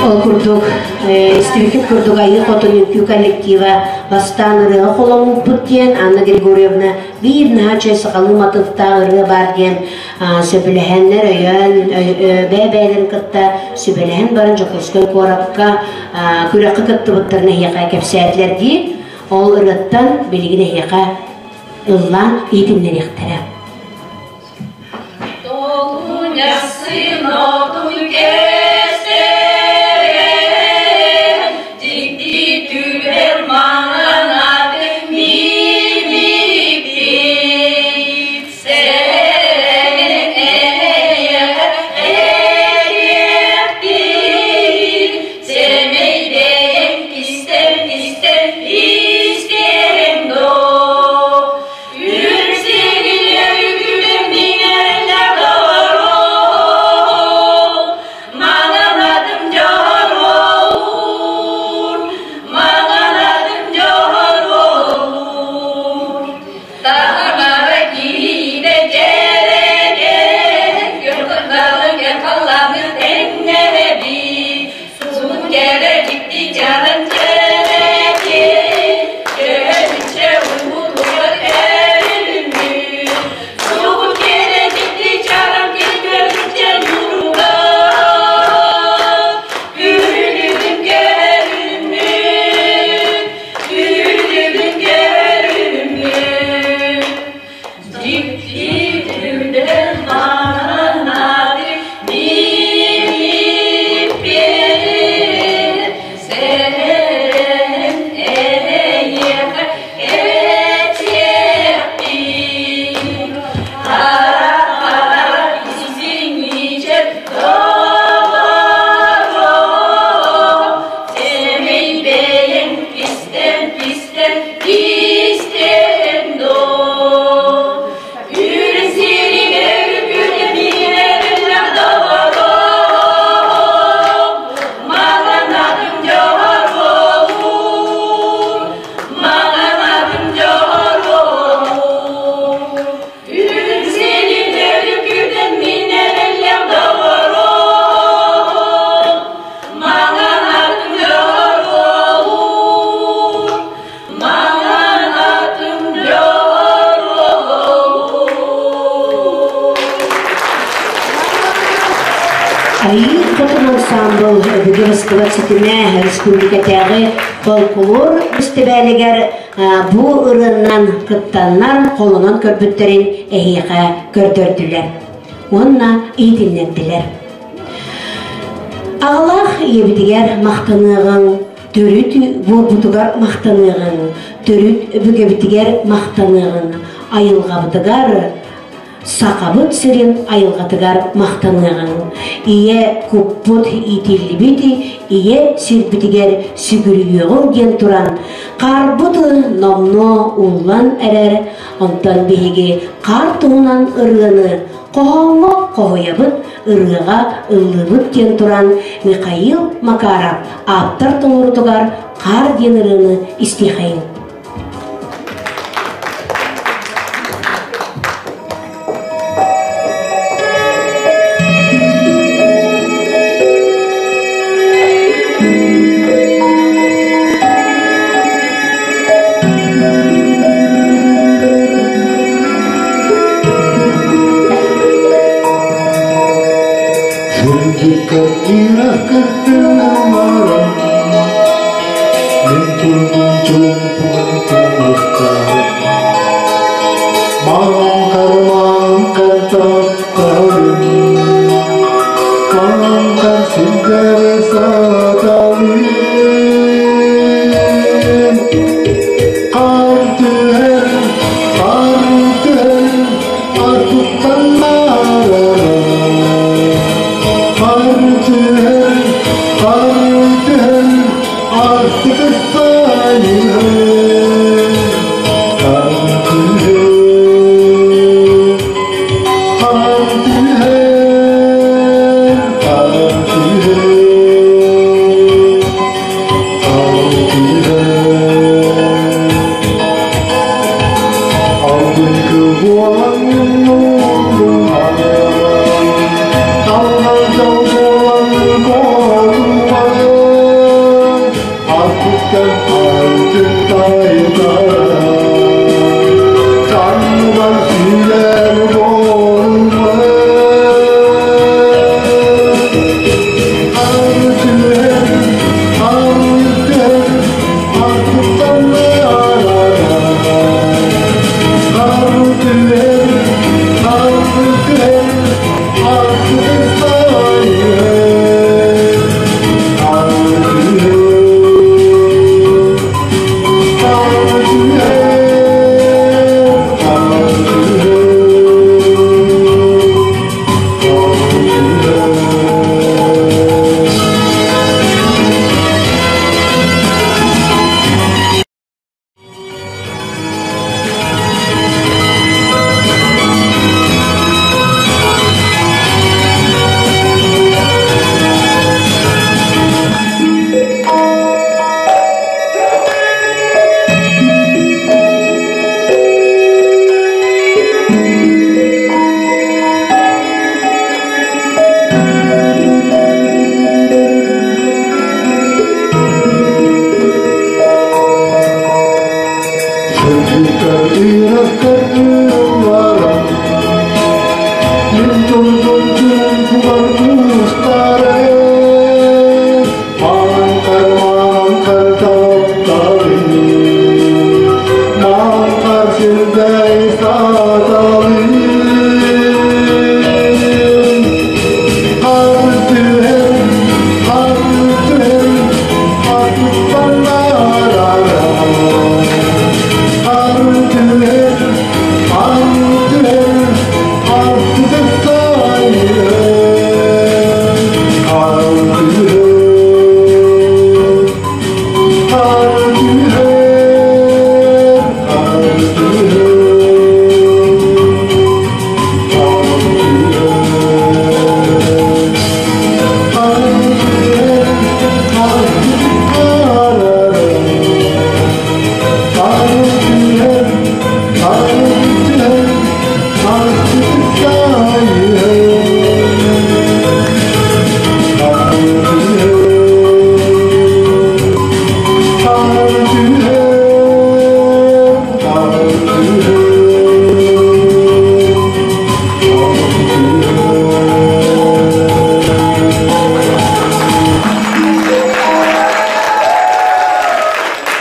Ол курдук, истибиккит курдук Айыы Хотун үҥкүү коллектива бастаан ырыаҕа холоммуппут диэн Анна Григорьевна биир наһаа үчүгэй сахалыы матыыптаах ырыа баар диэн сөбүлэһэннэр өйөөн бэйэ-бэйэлэрин кытта сүбэлэһэн баран Дьокуускай куоракка күрэххэ кыттыбыттарын эһиэхэ кэпсээтилэр дии. Ол ырыаттан билигин эһиэхэ ыллаан иитиннэриэхтэрэ. Айыы Хотун ансаамбыл өбүгэ быстыбат ситимэ республикатааҕы фольклор бэстибээлигэр бу ырыаннан кыттаннар холонон көрбүттэрин эһиэхэ көрдөрдүлэр уонна иитиннэрдилэр. Аҕалаах ийэбитигэр махтаныаҕыҥ, төрүт буорбутугар махтаныаҕыҥ, төрүт өбүгэбитигэр махтаныаҕыҥ, айылҕабытыгар Сахабыт сирин айылҕатыгар махтаныаҕыҥ. Ийэ куппут иитиллибит ийэ сирбитигэр сүгүрүйүөҕүҥ диэн туран, хаарбыт номнуо ууллан эрэр, онтон биһиги хаар туһунан ырыаны хоһооҥҥо хоһуйабыт, ырыаҕа ыллыыбыт диэн туран Михаил Макаров ааптар толорутугар Хаар диэн ырыаны истиэхэйиҥ. Сырдыкка кырдьылларым, Мин турдум чуумпуга куустарым. Маҥхар маҥхар тапталым, Маҥхар сирдэри саталым. Хаар түһэр, хаар түһэр, артыттан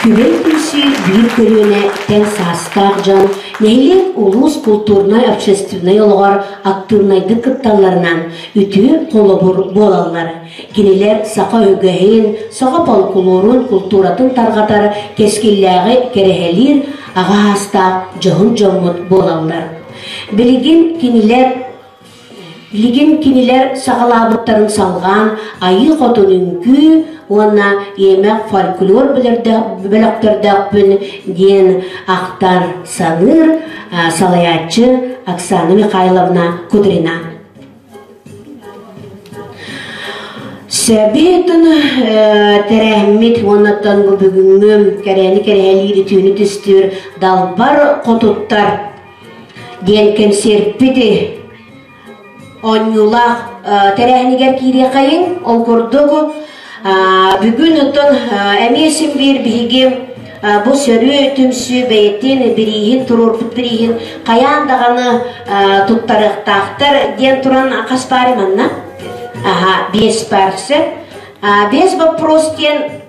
Күбэй түмсүү биир көлүөнэ тэҥ саастаах дьон нэһилиэк улуус култуурунай-общественнай олоҕор актыыбынайдык кытталларынан үтүө холобур буолаллар. Кинилэр саха үгэһин, саха фольклорун, култууратын тарҕатар кэскиллээҕи кэрэһэлиир аҕа саастаах дьоһун дьоммут буолаллар. Билигин кинилэр Билигин кинилэр саҕалаабыттарын салҕаан Айыы Хотун үҥкүү уонна Иэмэх фольклор бөлөхтөрдөөхпүн диэн ахтар саныыр салайааччы Оксана Михайловна Кудрина. Сэбиэтин тэрээһиммит уоннаттан бу бүгүҥҥү кэрэни кэрэһэлиир үтүөнү түстүүр далбар хотуттар диэн кэнсиэрпит оонньуулаах тэрээһинигэр киириэхэйиҥ. Ол курдук бүгүн оттон эмиэ син биир биһиги бу сөрү түмсүү бэйэтин бирииһин туруорбут бирииһин хайаан даҕаны туттарыахтаахтар диэн туран хас баары манна. Аха, биэс барса. Биэс вопрос диэн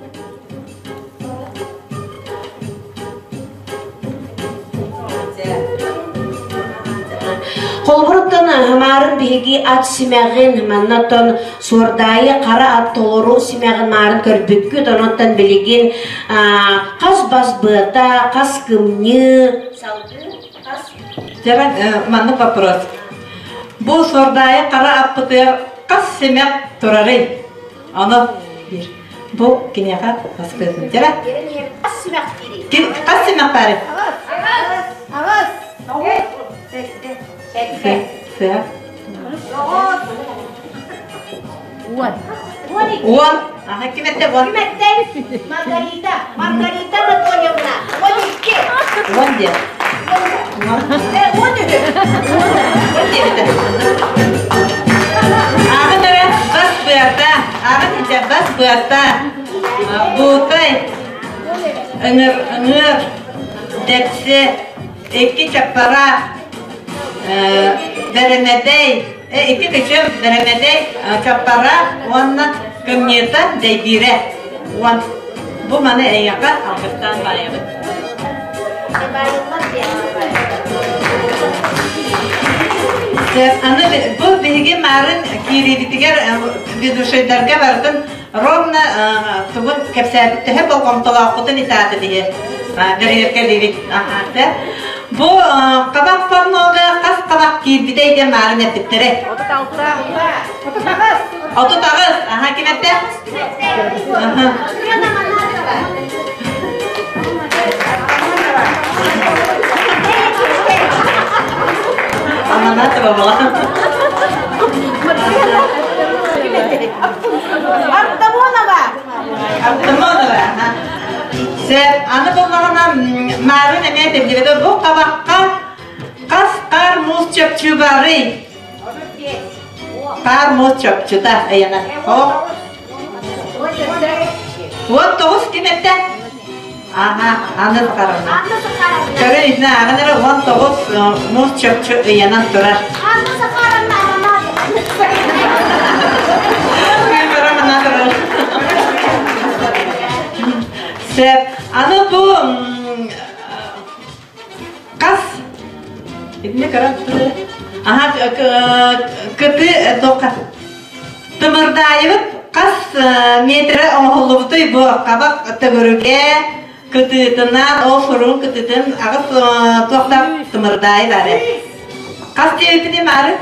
Холобуруттан маарын биһиги ат симэҕин, маннаттан суордаайы хара ат толору симэҕин маарын көрбүккүт, онон билигин хас бас быата, хас кымньыы, салгыы хас... Дьэ, маннык вопрос. Бу суордаайы хара аппытыгар хас симэх турарый? Ону биир. Бу киниэхэ баспытын. Дьэ, Хас симэх киирий? Хас симэх баарый? Аҕыс. Аҕыс. Сэттэ. Сэттэ. Сэ. Тоҕус. Уон. Уон. Аха, ким этте уон? Ким этте? Маргарита. Маргарита Анатольевна. 12. Уон диэн. Уон. Уон үһү. Уон диэбитэ. Ааҕын эрэ бас быата. Ааҕын ичэ бас быата. Буутай. Ыҥыр, ыҥыр. Дэпси. Икки чаппара. Бэрэмэдэй. Икки кычым бэрэмэдэй чаппара уонна кымньыыта дэйбиирэ. Уон. Бу маны эйиэхэ алгыстаан баайабыт. Аны бу биһиги маарын киириибитигэр ведущайдарга барытын ровно тугун кэпсээбит төһө болҕомтолоохпутун итааты биһи бэрэбиэркэлиибит. Бу хабах паннога хас хабах киирбитэ диэн маарын эппиттэрэ. 36. 38. 38. Аха ким эттэ? Аха. Аманатова была. Артамонова. Артамонова. Сеп, аны буллаҕына маарын эмиэ тиллибитэ бу хабахха хас хаар муус чопчу барый? Хаар муус чопчута ыйана. 19 ким эттэ? Ага, Анна Захаровна. Анна Захаровна. Көрөн итинэ ааҕан эрэ 19 муус чопчу ыйанан турар. Анна Захаровна Аманатова. Сөп. Аны бу хас итинэ көрөн аха кыты тоққа Тымырдаайыбыт хас метрэ оҥоһуллубутуй бу хабах төгүрүгэ кытыытынан ол суругун кытыытын аҕыс туохтаах тымырдаайы бары. Хас диэбиппитий маары?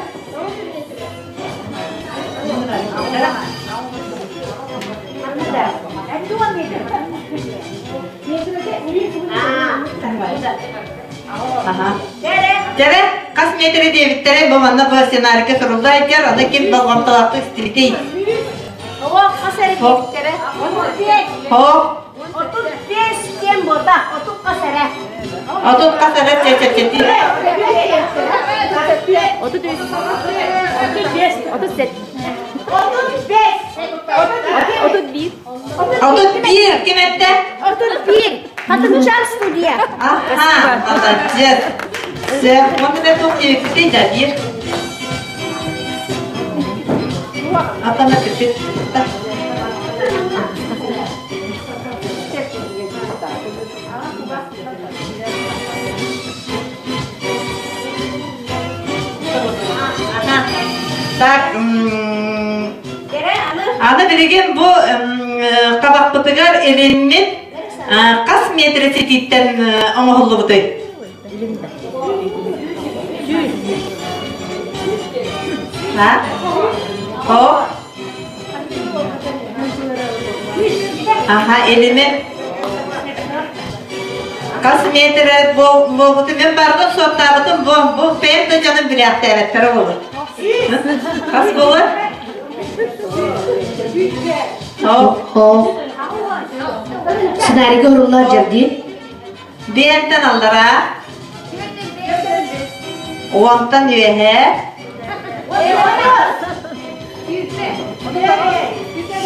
Дьэ, хас метрэ диэбиттэрэ бу манна бу сценарийга сурулла сылдьар, аны ким болҕомтолоохтук истибитий? Хас эрэ диэбиттэрэ? Хо? 35 диэн буолба, 30 хас эрэ. 30 хас эрэ чэчэчэти. 33, 35, 37. 35. 31. 31 ким этте? 31. Хатымчан студия. Аха, молодец. Все, он это туох диэбиппитий да биир. Атана пипит. Так, аны билигин бу табахпытыгар илиммит хас метр ситииттэн оҥоһуллубутуй? Ha? О? Аха, илими хас метр буолбуту мен барытын суоттаабытым бу бу бэйэм да дьоным билээхтээбэттэрэ буолур. Хас буолар? Хо. Сценарийга уруллар дьэрдиин. Биэнтэн аллараа. Уонтан үөһээ.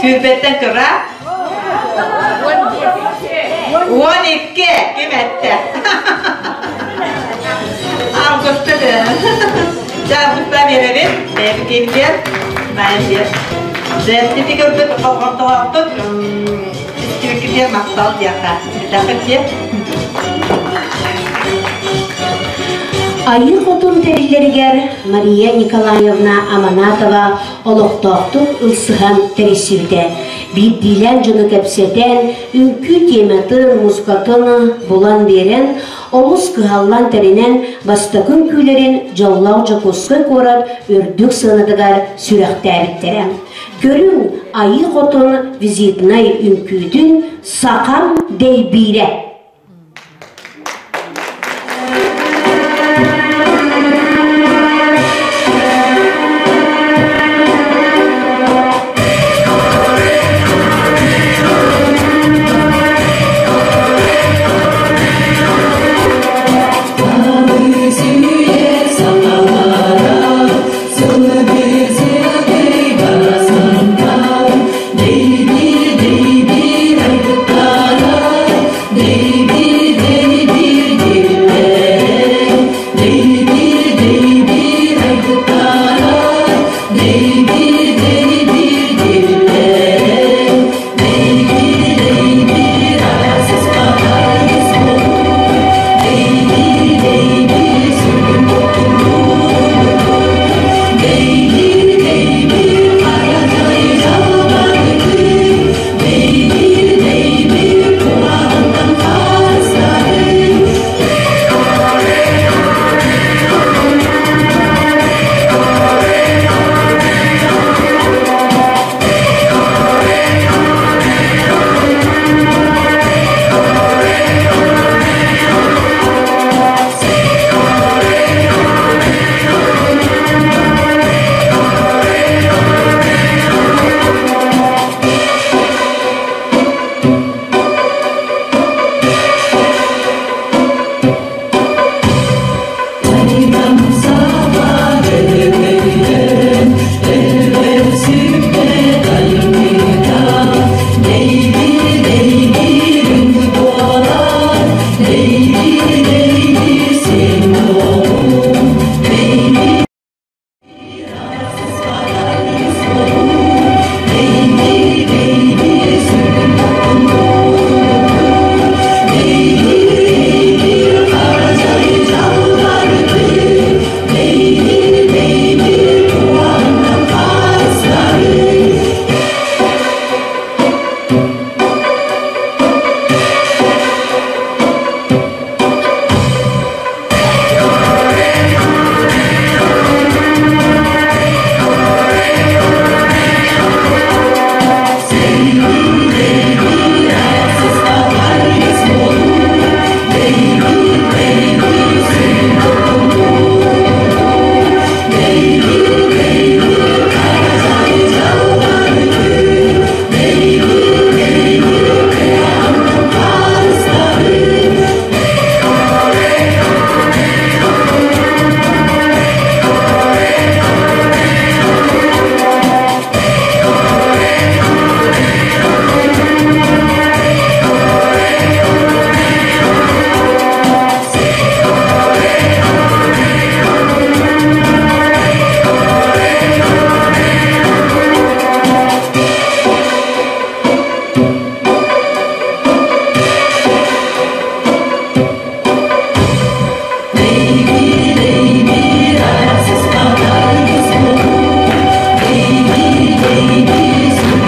Сүүрбэттэн кыра. 12 ким эттэ? Августа Дьэ, августа биэрэбит. Бэйэбит киһибитигэр. Наайа Дьэ, көрбүт болҕомтолоохтук истибиккитигэр махтал диэххэ. Итэххит Айыы Хотун тэриллэригэр Мария Николаевна Аманатова олохтоохтук ылсыһан тэрийсибитэ. Биирдиилээн дьону кэпсэтэн, үҥкүү тиэмэтин, музыкатын булан биэрэн, олус кыһаллан тэринэн бастакы үҥкүүлэрин дьоллоох Дьокуускай куорат үрдүк сыанатыгар сүрэхтээбиттэрэ. Көрүҥ Айыы Хотун визитнай үҥкүүтүн Сахам дэйбиирэ.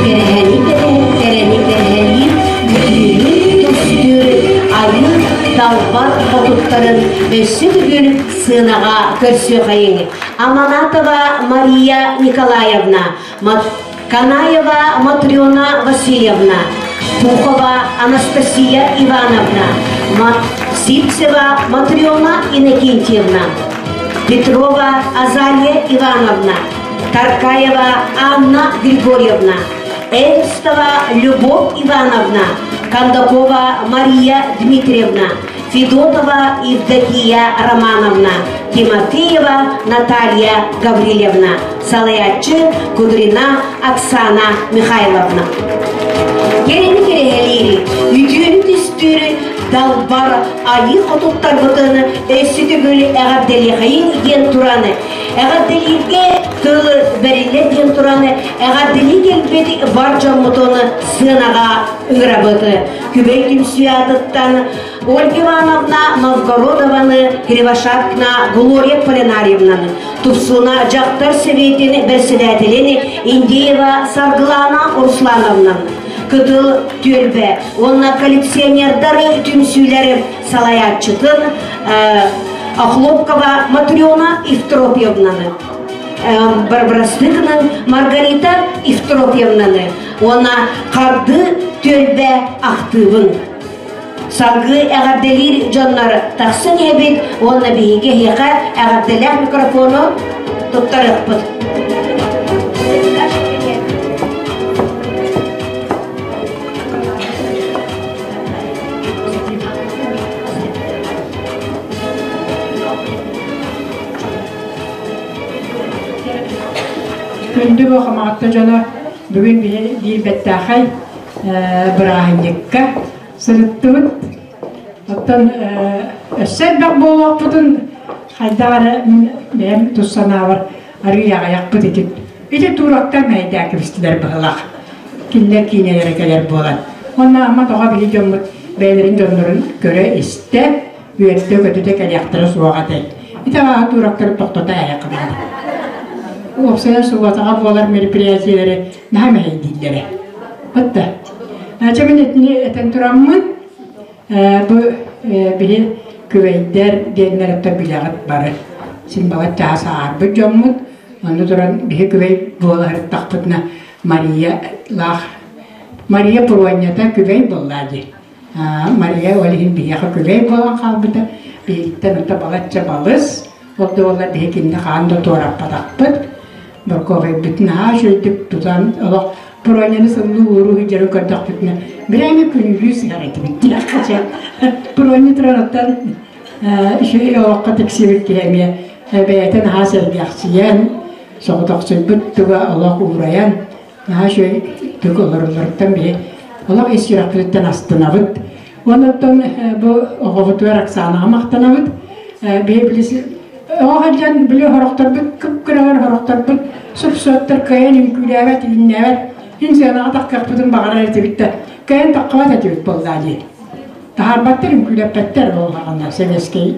Кэрэһэни кэрэни кэрэһэлиир бүтүннүү түстүүр айыы талбар хотуттарын өссө төгүл сыанаҕа көрсүөхэйиҥ. Аманатова Мария Николаевна, Канаева Матрена Васильевна, Пухова Анастасия Ивановна, Сивцева Матрена Иннокентьевна, Петрова Азалия Ивановна, Таркаева Анна Григорьевна, Эрстова Любовь Ивановна, Кондакова Мария Дмитриевна, Федотова Евдокия Романовна, Тимофеева Наталья Гаврильевна, салайааччы Кудрина Оксана Михайловна. Кэрэни кэрэһэлиири, үтүөнү түстүүрү далбар айыы хотуттарбытын өссө төгүл эҕэрдэлиэхэйиҥ диэн туран, эҕэрдэлииргэ тыл бэриллэр диэн туран, эҕэрдэлии кэлбит бар дьоммутун сыанаҕа ыҥырабыт. Күбэй түмсүү аатыттан Ольга Ивановна Новгородованы, Кривошапкина Глория Полинарьевнаны, Тупсуна дьахтар сэбиэтин бэрэссэдээтэлин Индеева Саргылана Руслановнаны, Кытыл түөлбэ уонна коллекционердар түмсүүлэр салайааччытын Охлопкова Матрена Евтропьевнаны, Барбарастыкынан Маргарита Евтропьевнаны уонна Харды түөлбэ ахтыыбын Салгыы эҕэрдэлиир дьоннор тахсан иһэбит уонна биһиги эһиэхэ эҕэрдэлээх микрофону туттарыахпыт. Күндү Хамаҕатта дьоно бүгүн биир бэттээхэй бырааһынньыкка сырыттыбыт. Оттон өссө элбэх буолуохпутун хайдах эрэ мин бэйэм тус санаабар арыый аҕыйахпыт ити. Ити туурактар мэһэйдээн кэбистилэр быһылаах. Кинилэр киинэлэрэ кэлэр буолан. Уонна ама тоҕо биһи дьоммут бэйэлэрин дьоннорун көрө-истэ, үөрдэ-көтүтэ кэлиэхтэрэ суох этэй. Ити аҕаһа туурактары тохтото ээйэххэ наада. Уопсайа субуотаҕа буолар мероприятиелэри наһаа мэһэйдииллэрэ. Отта. Чэ мин итини этэн тураммын, бу биһи күбэйдэр диэннэр отто билэҕит бары. Син балачча аас аарбыт дьоммут. Онно туран биһи күбэй буола сырыттахпытына Мария лаах Мария Пуруонньата күбэй буоллаа дии. Мария ол иһин биһиэхэ күбэй буолан хаалбыта. Биһигиттэн ото балачча балыс. Ол да буоллар биһи кинини хаан да туораппатахпыт. Боркуобайбыт наһаа үчүгэйдик тутан олох Пуруонньаны сыллыы ууруу сылдьарын көрдөхпүтүнэ бирээмэ күнүүлүү сыһар этибит диэххэ Пуруонньа туран оттон үчүгэй олоххо тиксибит киһи эмиэ бэйэтэ наһаа сэргэхсийэн соҕотохсуйбут туга олох уурайан наһаа үчүгэй түк олороллоруттан биһи олох ис сүрэхпититтэн астынабыт. Онон бу оҕобутугар Оксанаҕа махтанабыт. Биһи билис оҕо сылдьан били хорохторбут кып-кыралар хорохторбут суп-суоттар кыайан үҥкүүлээбэт, илиннээбэт ин сыанаҕа таххыахпытын баҕарар этибит да кыайан таххыбат этибит буоллаа дии. Таһаарбаттар, үҥкүүлэппэттэр буоллаҕына сэбиэскэй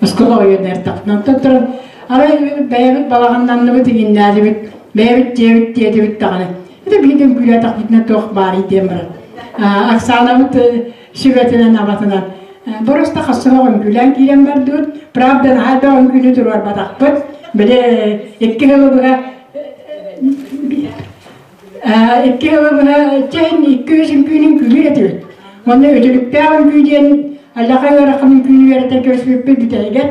оскуола ойуоннар тахтан туран арай бэйэбит балаҕаннанныбыт, иҥиннээтибит, бэйэбит дьиэбит диэтибит даҕаны Это биһиги үҥкүүлээтэхпитинэ туох баарый диэн баран. Оксанабыт сүбэтинэн абатынан просто хасыһах үҥкүүлээн киирэн бардыбыт. Правда, наһаа да үҥкүүнү туруорбатахпыт. Били 2 сылы быһа 2 сылы быһа чэһин 200 үҥкүүнү үҥкүүлүүр этибит. Уонна үтүлүктээх үҥкүү диэн аллаха ыарахан үҥкүүнү үөрэтэн көрсүбүппүт бүтэһигэр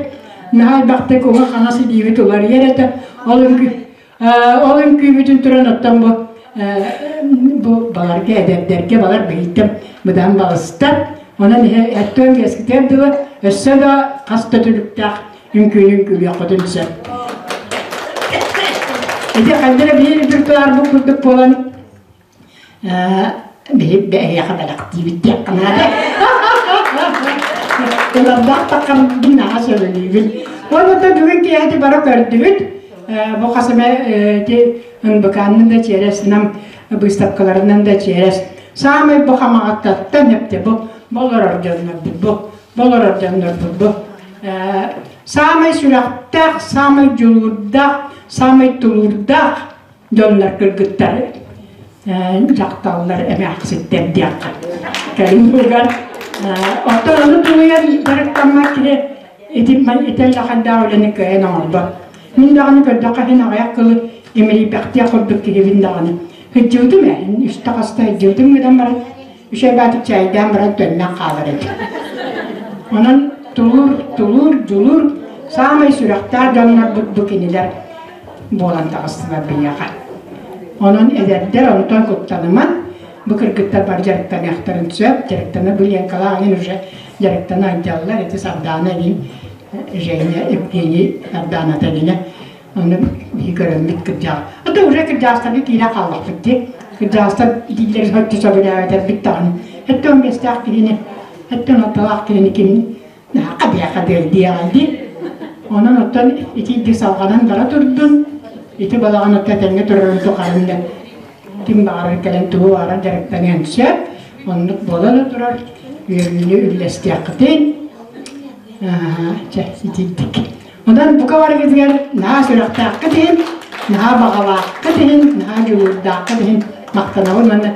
наһаа элбэхтик уҥа хаҥас илиибит уларыйар этэ. Ол үҥкүү Ол үҥкүүбүтүн туран оттон бу бу баларга эдэрдэргэ балар бэйиттэн быдан балыстар. Онон иһэ эттэн биэскитигэр дылы өссө да хас да түлүктээх үҥкүүнү үҥкүүлүөххүтүн сөп. Ити ханна эрэ биир репертуарбыт курдук буолан биһи эһиэхэ бэлэхтиибит диэххэ наада. Ылардаах таххам наһаа сөбүлүүбүн. Уонна да бүгүн киэһэти бары көрдүбүт. Бу хас эмэ ити НБК-нын да чиэрэс, нам быыстапкаларынан да чиэрэс. Саамай бу хамаҕаттаттан эпте бу болорор дьоннорбут бу болорор дьоннорбут бу саамай сүрэхтээх, саамай дьулуурдаах, саамай тулуурдаах дьоннор кыргыттар дьахталлар эмээхситтэр диэххэ кэлин оттон ону тулуйан дьарыктаммат киһи ити ителлэхэндээх үлэни кыайан оҥорбот мин даҕаны көрдөххө иһин аҕыйах кылы имэрийбэхтиэх курдук киһибин даҕаны сылдьыбытым ээ үстэ хаста сылдьыбытым гынан баран үчүгэй баатык чээйдээн баран төннөн хаалар этим онон тулуур тулуур дьулуур саамай сүрэхтээх дьоннорбут бу кинилэр буолан таҕыстылар биһиэхэ. Онон эдэрдэр онтон куттаныман, бу кыргыттар бары дьарыктаныахтарын сөп, дьарыктана бу Ленкалаах игин уже дьарыктана сылдьаллар, ити Сардаана игин Женя, Евгений Сардааната игинэ. Ону биһи көрөммүт кырдьаҕас. А то уже кырдьаҕастарга киирэ хааллахпыт дии. Кырдьаҕастар дииллэр соччо сөбүлээбэтэрбит даҕаны. Хэттэ 15-тээх киһини. Эттэн оттолоох киһини ким хадыа-хадыа диэҕэй Онон оттон ити салҕанан бара турдун, ити балаҕан отто этэҥҥэ турарын тухарын да ким баҕарар кэлэн тугу баҕарар дьарыктаныан сөп. Оннук буола да турар, үөрүүнү үллэстиэххитин. Чэ, итинник. Онон бука барыгытыгар наһаа сүрэхтээххит иһин, наһаа баҕалааххыт иһин, наһаа дьулуурдааххыт иһин махтанабын уонна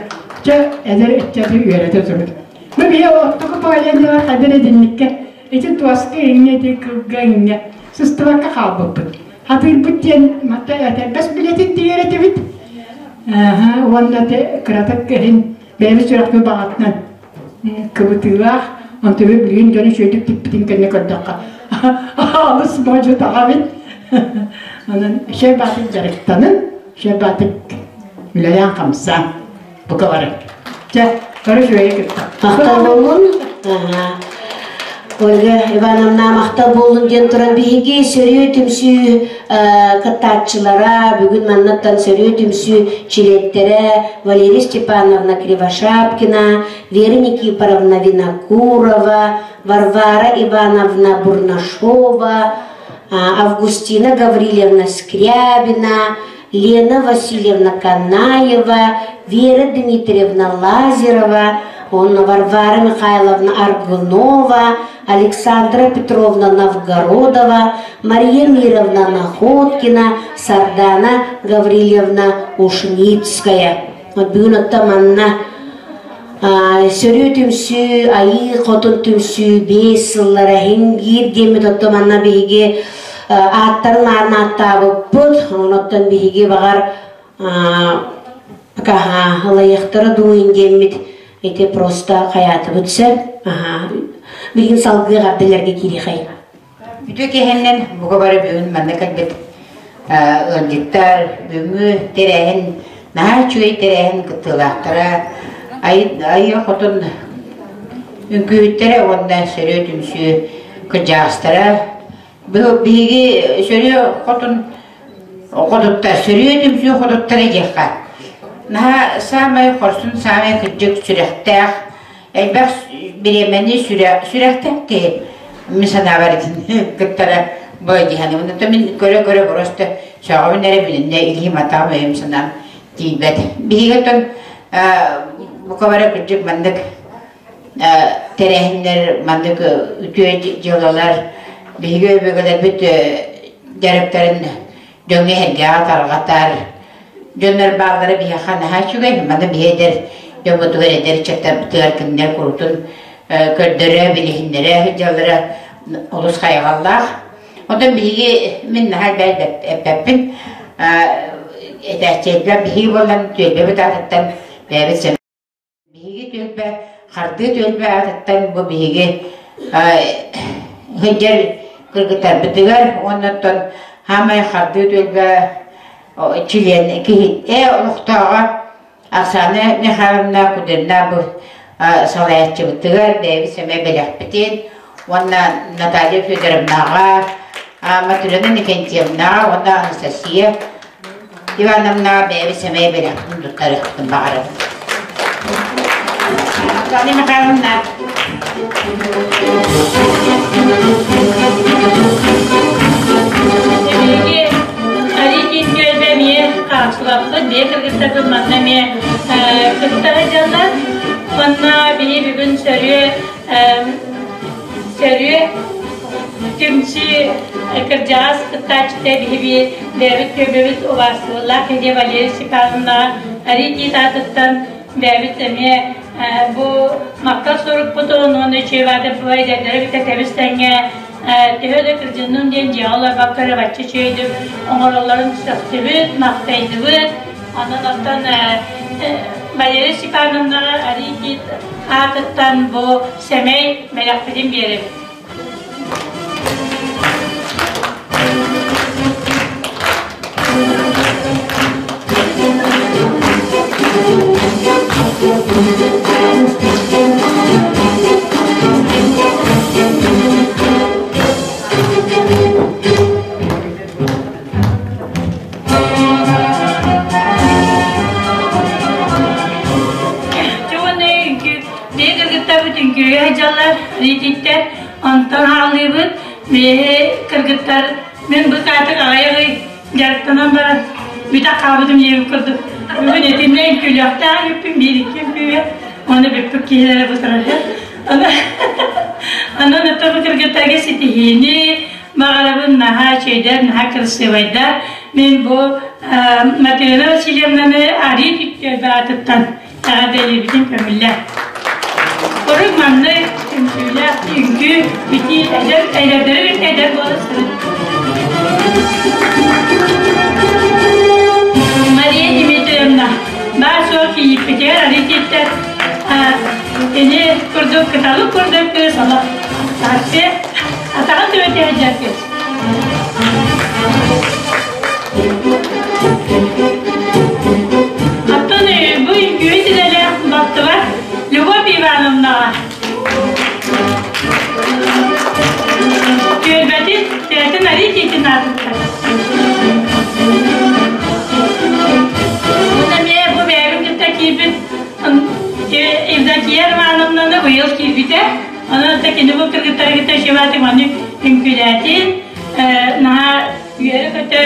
чэ эдэр ыччаты үөрэтэ турун. Бу биһи оттоку поколениелар хайдах эдинниккэ ити туоска иҥҥэ, ити кылга иҥҥэ сыстыбакка хаалбыппыт. Хатыырбыт диэн матта этэрбэс билэтин тигэр этибит. Уонна кыратык иһин бэйэбит сүрэхпит баҕатынан кыбытыылаах, онтубут билигин дьон үчүгэйдик типпитин кэннэ көрдөххө, алыс модьу таҕабыт. Онон шей баатык дьарыктанын, шей баатык үлэлээн хамсаан, бука бары. Чэ, бары үчүгэйи кытта. Махтал буоллун. Ольга Ивановна махтал буоллун диэн туран биһиги сөрүө түмсүү кыттааччылара бүгүн маннаттан сөрүө түмсүү чилиэттэрэ Валерия Степановна Кривошапкина, Вера Никифоровна Винокурова, Варвара Ивановна Бурнашова, Августина Гаврильевна Скрябина, Лена Васильевна Канаева, Вера Дмитриевна Лазерова, онно Варвара Михайловна Аргунова, Александра Петровна Новгородова, Мария Мировна Находкина, Сардана Гаврильевна Ушницкая. Вот бүгүн отто манна сөрүү түмсүү, айыы хотун түмсүү биэс сыллара иһин диэммит отто манна биһиги ааттарын аарын ааттаабыппыт, оттон биһиги баҕар ылайыахтара дуу диэммит ити просто хайаатыбыт сөп. Билигин салгыы ардыларга киириэхэй. Үтүө киһиннэн бука бары бүгүн манна кэлбит ыалдьыттар, бүгүҥҥү тэрээһин наһаа үчүгэй тэрээһин кыттыылаахтара Айыы Хотун үҥкүүһүттэрэ уонна Сөрүө түмсүү кырдьаҕастара. Биһиги Сөрүө Хотун хотуттар, Сөрүө түмсүү хотуттара диэххэ. Наһаа саамай хорсун, саамай кырдьык сүрэхтээх элбэх бириэмэни сүрэхтээх киһи мин санаабар итини кыттара былайдыһаныбын. Оттон мин көрө-көрө просто сөҕөбүн эрэ билиннэ илиим атаҕым өйүм санаам тиийбэт. Биһиги оттон бука бары кырдьык маннык тэрээһиннэр, маннык үтүө дьыалалар биһиги өбүгэлэрбит дьарыктарын дьоҥҥо-сэргэҕэ тарҕатар дьоннор бааллара биһиэхэ наһаа үчүгэй. Маны биһи эдэр дьоммутугар, эдэр ыччаттарбытыгар кинилэр куруутун көрдөрө, билиһиннэрэ сылдьаллара олус хайҕаллаах. Онтон биһиги мин наһаа элбэх эппэппин этээччилэр биһиги буолан түөлбэбит аатыттан бэйэбит Биһиги түөлбэ, хардыы түөлбэ аатыттан бу биһиги сылдьар кыргыттарбытыгар уонна оттон хаамай хардыы түөлбэ чилиэн киһи олохтооҕо Оксана Михайловна Кудрина бу салайааччыбытыгар бэйэбит сэмэй бэлэхпитин уонна Наталья Федоровнаҕа, Матрена Никентьевнаҕа уонна Анастасия Ивановна бэйэбит сэмэй бэлэхпин туттарыахпын баҕарабын. Наталья Михайловна. Биһиги Арикин түөлбэ эмиэ хаапсылаппыт, бэйэ кыргыттарбыт манна эмиэ кытта сылдьаллар. Манна биһи бүгүн сөрүө Сөрүө түмсүү кырдьаҕас кыттааччыта биһиги бэйэбит көмөбүт убаастабыллаах киһи Валерия Степановнаҕа Арий аатыттан бэйэбит эмиэ бу махтал сурукпутун уонна үчүгэй баатырбыга эдэрдэри кытта тэбис тэҥҥэ төһө да кырдьынным диэн дьиэҕэ олорбокко эрэ бачча үчүгэйдик оҥороллорун сөхтүбүт, махтайдыбыт. Онон оттон Валерия Степановнаҕа Арий аатыттан бу сэмэй бэлэхпитин биэрэбит. Чугунай үҥкүү, биһи кыргыттарбыт үҥкүүгэ сылдьаллар. Рититтэр онтон хаалыыбыт биһи кыргыттар мин бу саатык аҕыйах ый дьарыктанан баран бүтэх хаалбытым диэбит курдук бүгүн итиннэ үҥкүүлүөхтээх үппүн биир икки үҥкүүгэ оны бүппүт киһилэрэ бу турар онон ото бу кыргыттарга ситиһиини баҕарабын наһаа үчүгэйдэр наһаа кырасыабайдар мин бу Матрена Васильевнаны арыы түктүөрбэ аатыттан эҕэрдэлиибитин көҥүллэ. Орук маннык үҥкүүлээх үҥкүү ити эдэр эдэрдэри кытта эдэр буола сырыт. Мария Дмитриевна баар суох кийииппитигэр арыы тииттэр ини курдук кыталык курдук кыыс олох сарсы атаҕын төбөтө сылдьар кыыс. Оттон бу үҥкүүһүт идэлээх балтыбар Любовь Ивановнаҕа түөлбэтин бэйэтин арыы тиитин аатыттан. Бу эмиэ бу бэйэбин кытта киирбит Евдокия Романовнаны быйыл киирбитэ. Онон кини бу кыргыттары кытта үчүгэй маннык үҥкүүлээтин, наһаа үөрэ-көтө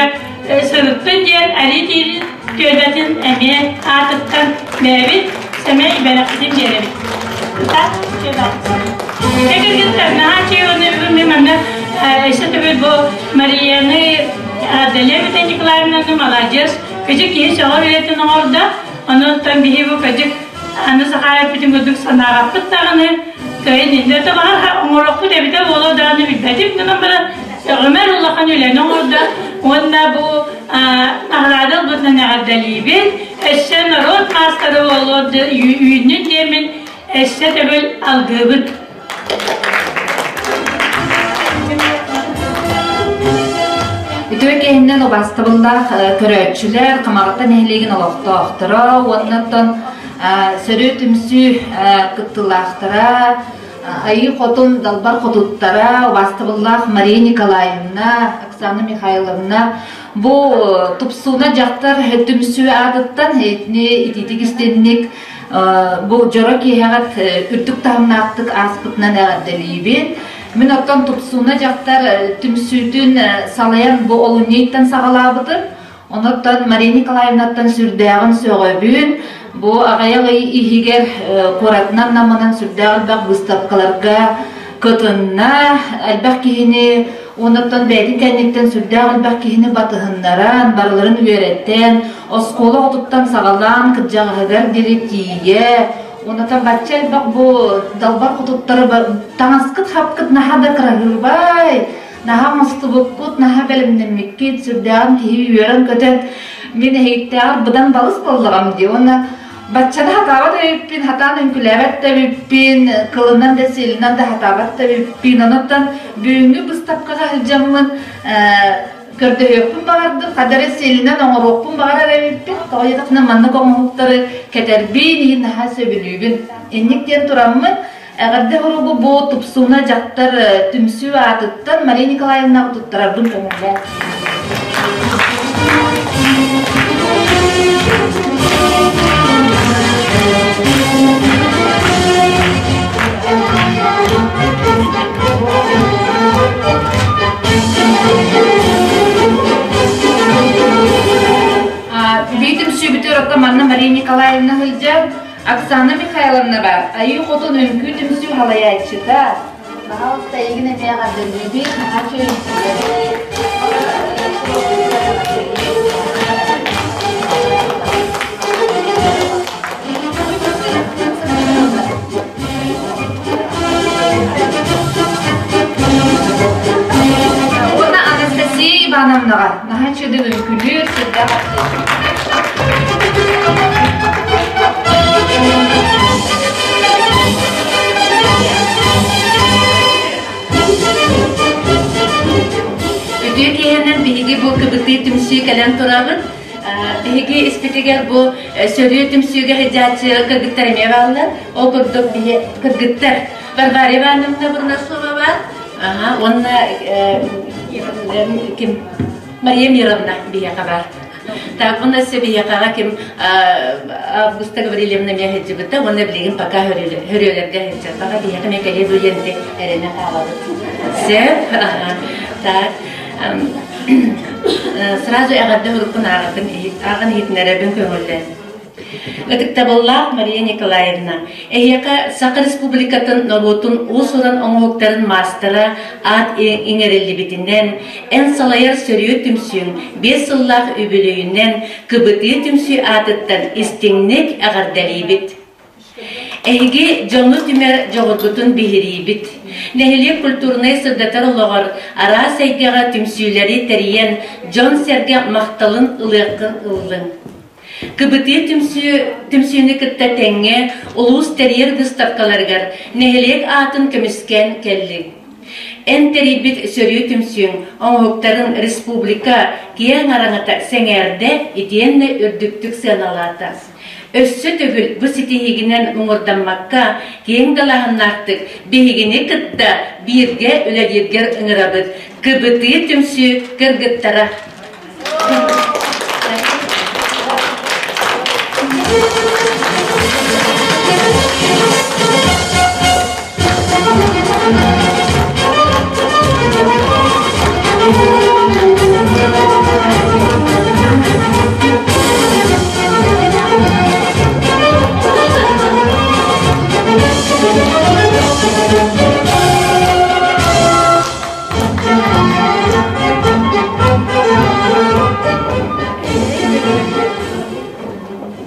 сырыттын диэн арыы тиирин түөлбэтин эмиэ аатыттан бэйэбит сэмэй бэлэхпитин биэрэбит. Так, Кыргыттар, наһаа үчүгэй уонна бүгүн мин манна өссө төгүл бу Марияны Аделия Николаевнаны маладьыас, кыдьык киһи сөҕөр үлэтин оҥордо. Онон биһи бу кыдьык аны сахаайаппытын курдук санаабаппыт даҕаны, кыайын иннэ табаҕар оҥорохпут эбитэ буолуо даҕаны билбэтим гынан баран сөҕүмэр улахан үлэни оҥордо уонна бу наҕараада ылбытынан эҕэрдэлиибин өссө норуот маастара буолуо үүннүн диэммин өссө төгүл алгыыбыт. Үтүө киһиннэн убаастабыллаах көрөөччүлэр, Хамаҕатта нэһилиэгин олохтоохторо уонна сөрү түмсүү кыттыылаахтара, Айыы Хотун далбар хотуттара, убаастабыллаах Мария Николаевна, Оксана Михайловна бу тупсууна дьахтар түмсүү аатыттан итиитик истинник бу дьоро киэһэҕит үрдүк таһымнаахтык ааспытынан эҕэрдэлиибин. Мин оттон тупсууна дьахтар түмсүүтүн салайан бу олунньуйтан саҕалаабытым. Онуттан Мария Николаевнаттан сүрдээҕин сөҕөбүн. Бу аҕыйах ый иһигэр куоратынан намынан сүрдээх элбэх выставкаларга кытынна, элбэх киһини онуттан бэйэтин кэнниттэн сүрдээх элбэх киһини батыһыннаран, барыларын үөрэтэн, оскуола оҕотуттан саҕалаан кырдьаҕаһыгар диэри тиийэ, онуттан бачча элбэх бу далбар хотуттары таҥаскыт-хапкыт наһаа да кыраһыыбай, наһаа оҥостубуккут, наһаа бэлэмнэммиккит, сүрдээҕин киһи үөрэн-көтөн мин эһигиттээҕэр быдан балыс буоллаҕым дии уонна баччаны хатаабат эбиппин, хатаан үҥкүлээбэт да эбиппин, кылынан да сиэлинэн да хатаабат да эбиппин. Онуттан бүгүҥҥү быыстапкаҕа сылдьаммын көрдөһүөхпүн баҕардым, хадары сиэлинэн оҥоруохпун баҕарар эбиппин. Тоҕо диэтэххинэ маннык оҥоһуктары кэтэрбин иһин наһаа сөбүлүүбүн. Инник диэн тураммын Эҕэрдэ хоругу бу тупсууна дьахтар түмсүү аатыттан Мария Николаевнаҕа туттарарбын көҥүллээ. Биир түмсүүбүтүгэр оттон манна Мария Николаевна сылдьар. Оксана Михайловна баар, Айыы Хотун үҥкүү түмсүү халайааччыта. Пожалуйста, эйигин эмиэ эҕэрдэлиибит, наһаа үчүгэй Уонна Анастасия Ивановнаҕа наһаа үчүгэй үҥкүүлүүр, сүрдээх Үтүө киэһэнэн биһиги бу кыбытыы түмсүү кэлэн турабыт. Биһиги испитигэр бу сөрүө түмсүүгэ сылдьааччы кыргыттар эмиэ бааллар. Ол курдук биһи кыргыттар Варвара Ивановна Бурнашова баар. Уонна ким Мария Мировна биһиэхэ баар. Так, уонна өссө биһиэхэҕэ ким Августа Гаврильевна эмиэ сылдьыбыта уонна билигин пока хөрүөлэргэ сылдьар. Пока биһиэхэ эмиэ кэлиэ дуу диэн эрэнэ хаалабыт. Сөп. Так. Сразу эҕэрдэ уруккун ааҕын иһитинэрэбин көҥүллэн. Ытыктабыллаах Мария Николаевна, эһиэхэ Саха Республикатын норуотун уус-уран оҥоһуктарын маастара аат иҥэриллибитинэн, эн салайар сөрүө түмсүүҥ биэс сыллаах үбүлүөйүнэн Кыбытыы түмсүү аатыттан истиҥник эҕэрдэлиибит. Эһиги дьону түмэр дьоҕургутун биһириибит. Нэһилиэк культурнай сырдатар олоҕор араас эйгэҕэ түмсүүлэри тэрийэн дьон-сэргэ махталын ылыаххын ыллыҥ. Кыбытыы түмсүү түмсүүнү кытта тэҥҥэ улуус тэрийэр выставкаларыгар нэһилиэк аатын көмүскээн кэллиҥ. Эн тэрийбит сөрүө түмсүүҥ оҥоһуктарын республика киэҥ араҥата сэҥээрдэ итиэннэ үрдүктүк сыаналаата. Өссө төгүл бу ситиһиигинэн муҥурдаммакка, киэҥ далааһыннаахтык биһигини кытта бииргэ үлэлииргэр ыҥырабыт. Кыбытыы түмсүү кыргыттара!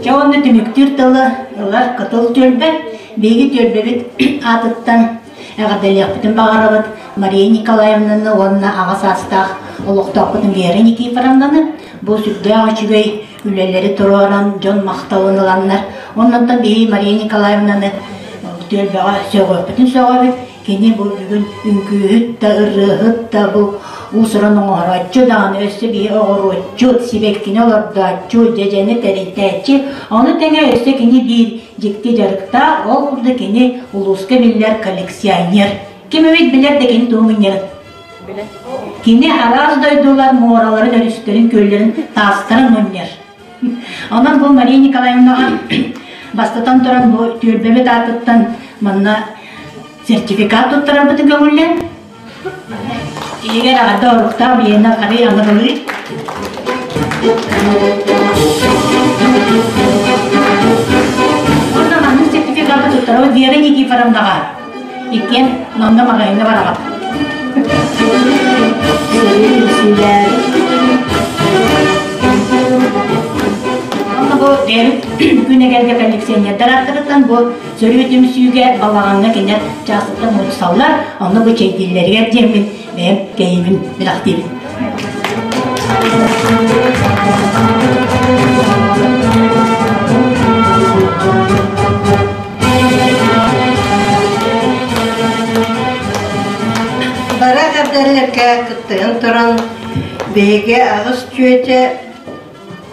Дьэ уонна түмүктүүр тылы ылар Кытыл түөлбэ. Биһиги түөлбэбит аатыттан эҕэрдэлиэхпитин баҕарабыт Мария Николаевнаны уонна аҕа саастаах олохтоохпутун Вера Никифоровнаны. Бу сүрдээх үчүгэй үлэлэри туруоран, дьон махталын ыланнар. Оннуттан биһиги Мария Николаевнаны түөлбэҕэ сөҕүөхпүтүн сөҕөбүт. Кини бу бүгүн үҥкүүһүт да, ырыаһыт да, бу уус-уран оҥорооччу даҕаны, өссө биһи оҕуруотчут, сибэккини олордооччу, дьэдьэни тэрийдээччи. Ону тэҥэ өссө кини биир дьикти дьарыктаах, ол курдук кини улууска биллэр коллекционер. Ким эмит билэр да кини тугу мунньарын? Кини араас дойдулар муораларын, өрүстэрин, күөллэрин таастарын мунньар. Онон бу Мария Николаевнаҕа бастатан туран бу түөлбэбит аатыттан манна сертификат туттарарбытын көҥүллэн Ийигэр аҕада оруктаах биэнэ харый аныгылыы. Онно маннык сертификаты туттарабыт Вера Никифоровнаҕа. Иккиэн манна маҕаһыыҥҥа бараҕыт. Онно бу бэйэбит күн эгэлгэ коллекционердар ааттарыттан бу сөрүө түмсүүгэ балаҕаҥҥа кинилэр чаастыттан мунньусаллар, онно бу чэйдииллэригэр диэммин бэйэм кэйиибин бэлэхтиибин. Бара эҕэрдэлэргэ кыттыһан туран биһиги аҕыс чүөчэ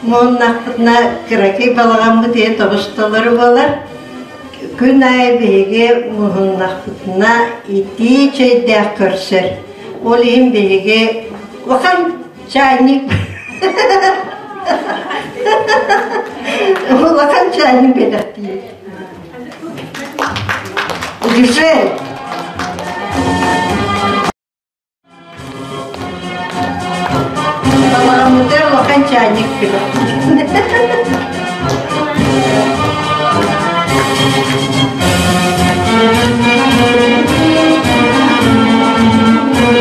муоннахпытына кыракый балаҕаммыт ийэ тобусталары буолар. Күн аайы биһиги муһуннахпытына итии чэйдээх көрсөр. Ол иһин биһиги улахан чайник улахан чайник бэлэхтиир. Гүзел! Балаҕаммытыгар улахан чайник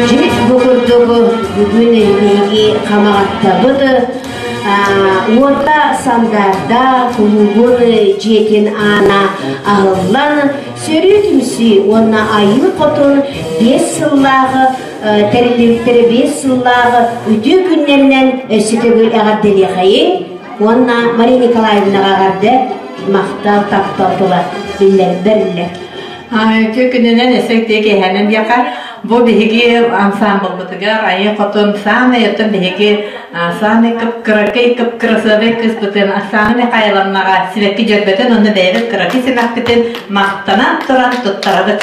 Дьик бу курдук бүгүн биһиги Хамаҕаттабыт уота сандаарда кулуубун дьиэтин аана аһыллан сөрүү түмсүү уонна Айыы Хотун биэс сыллааҕы тэриллибиттэрэ биэс сыллааҕы үтүө күннэринэн өссө төгүл эҕэрдэлиэхэйиҥ уонна Мария Николаевнаҕа эҕэрдэ махтал таптал тыла биллэриллэр. Үтүө күнүнэн өссө үтүө киэһэнэн диэхэ бу биһиги ансаамбылбытыгар Айыы Хотун саамай оттон биһиги саамай кып-кыракый кып-кырасыабай кыыспытын Оксана Михайловнаҕа сибэкки дьөрбөтүн уонна бэйэбит кыракый симэхпитин махтанан туран туттарабыт.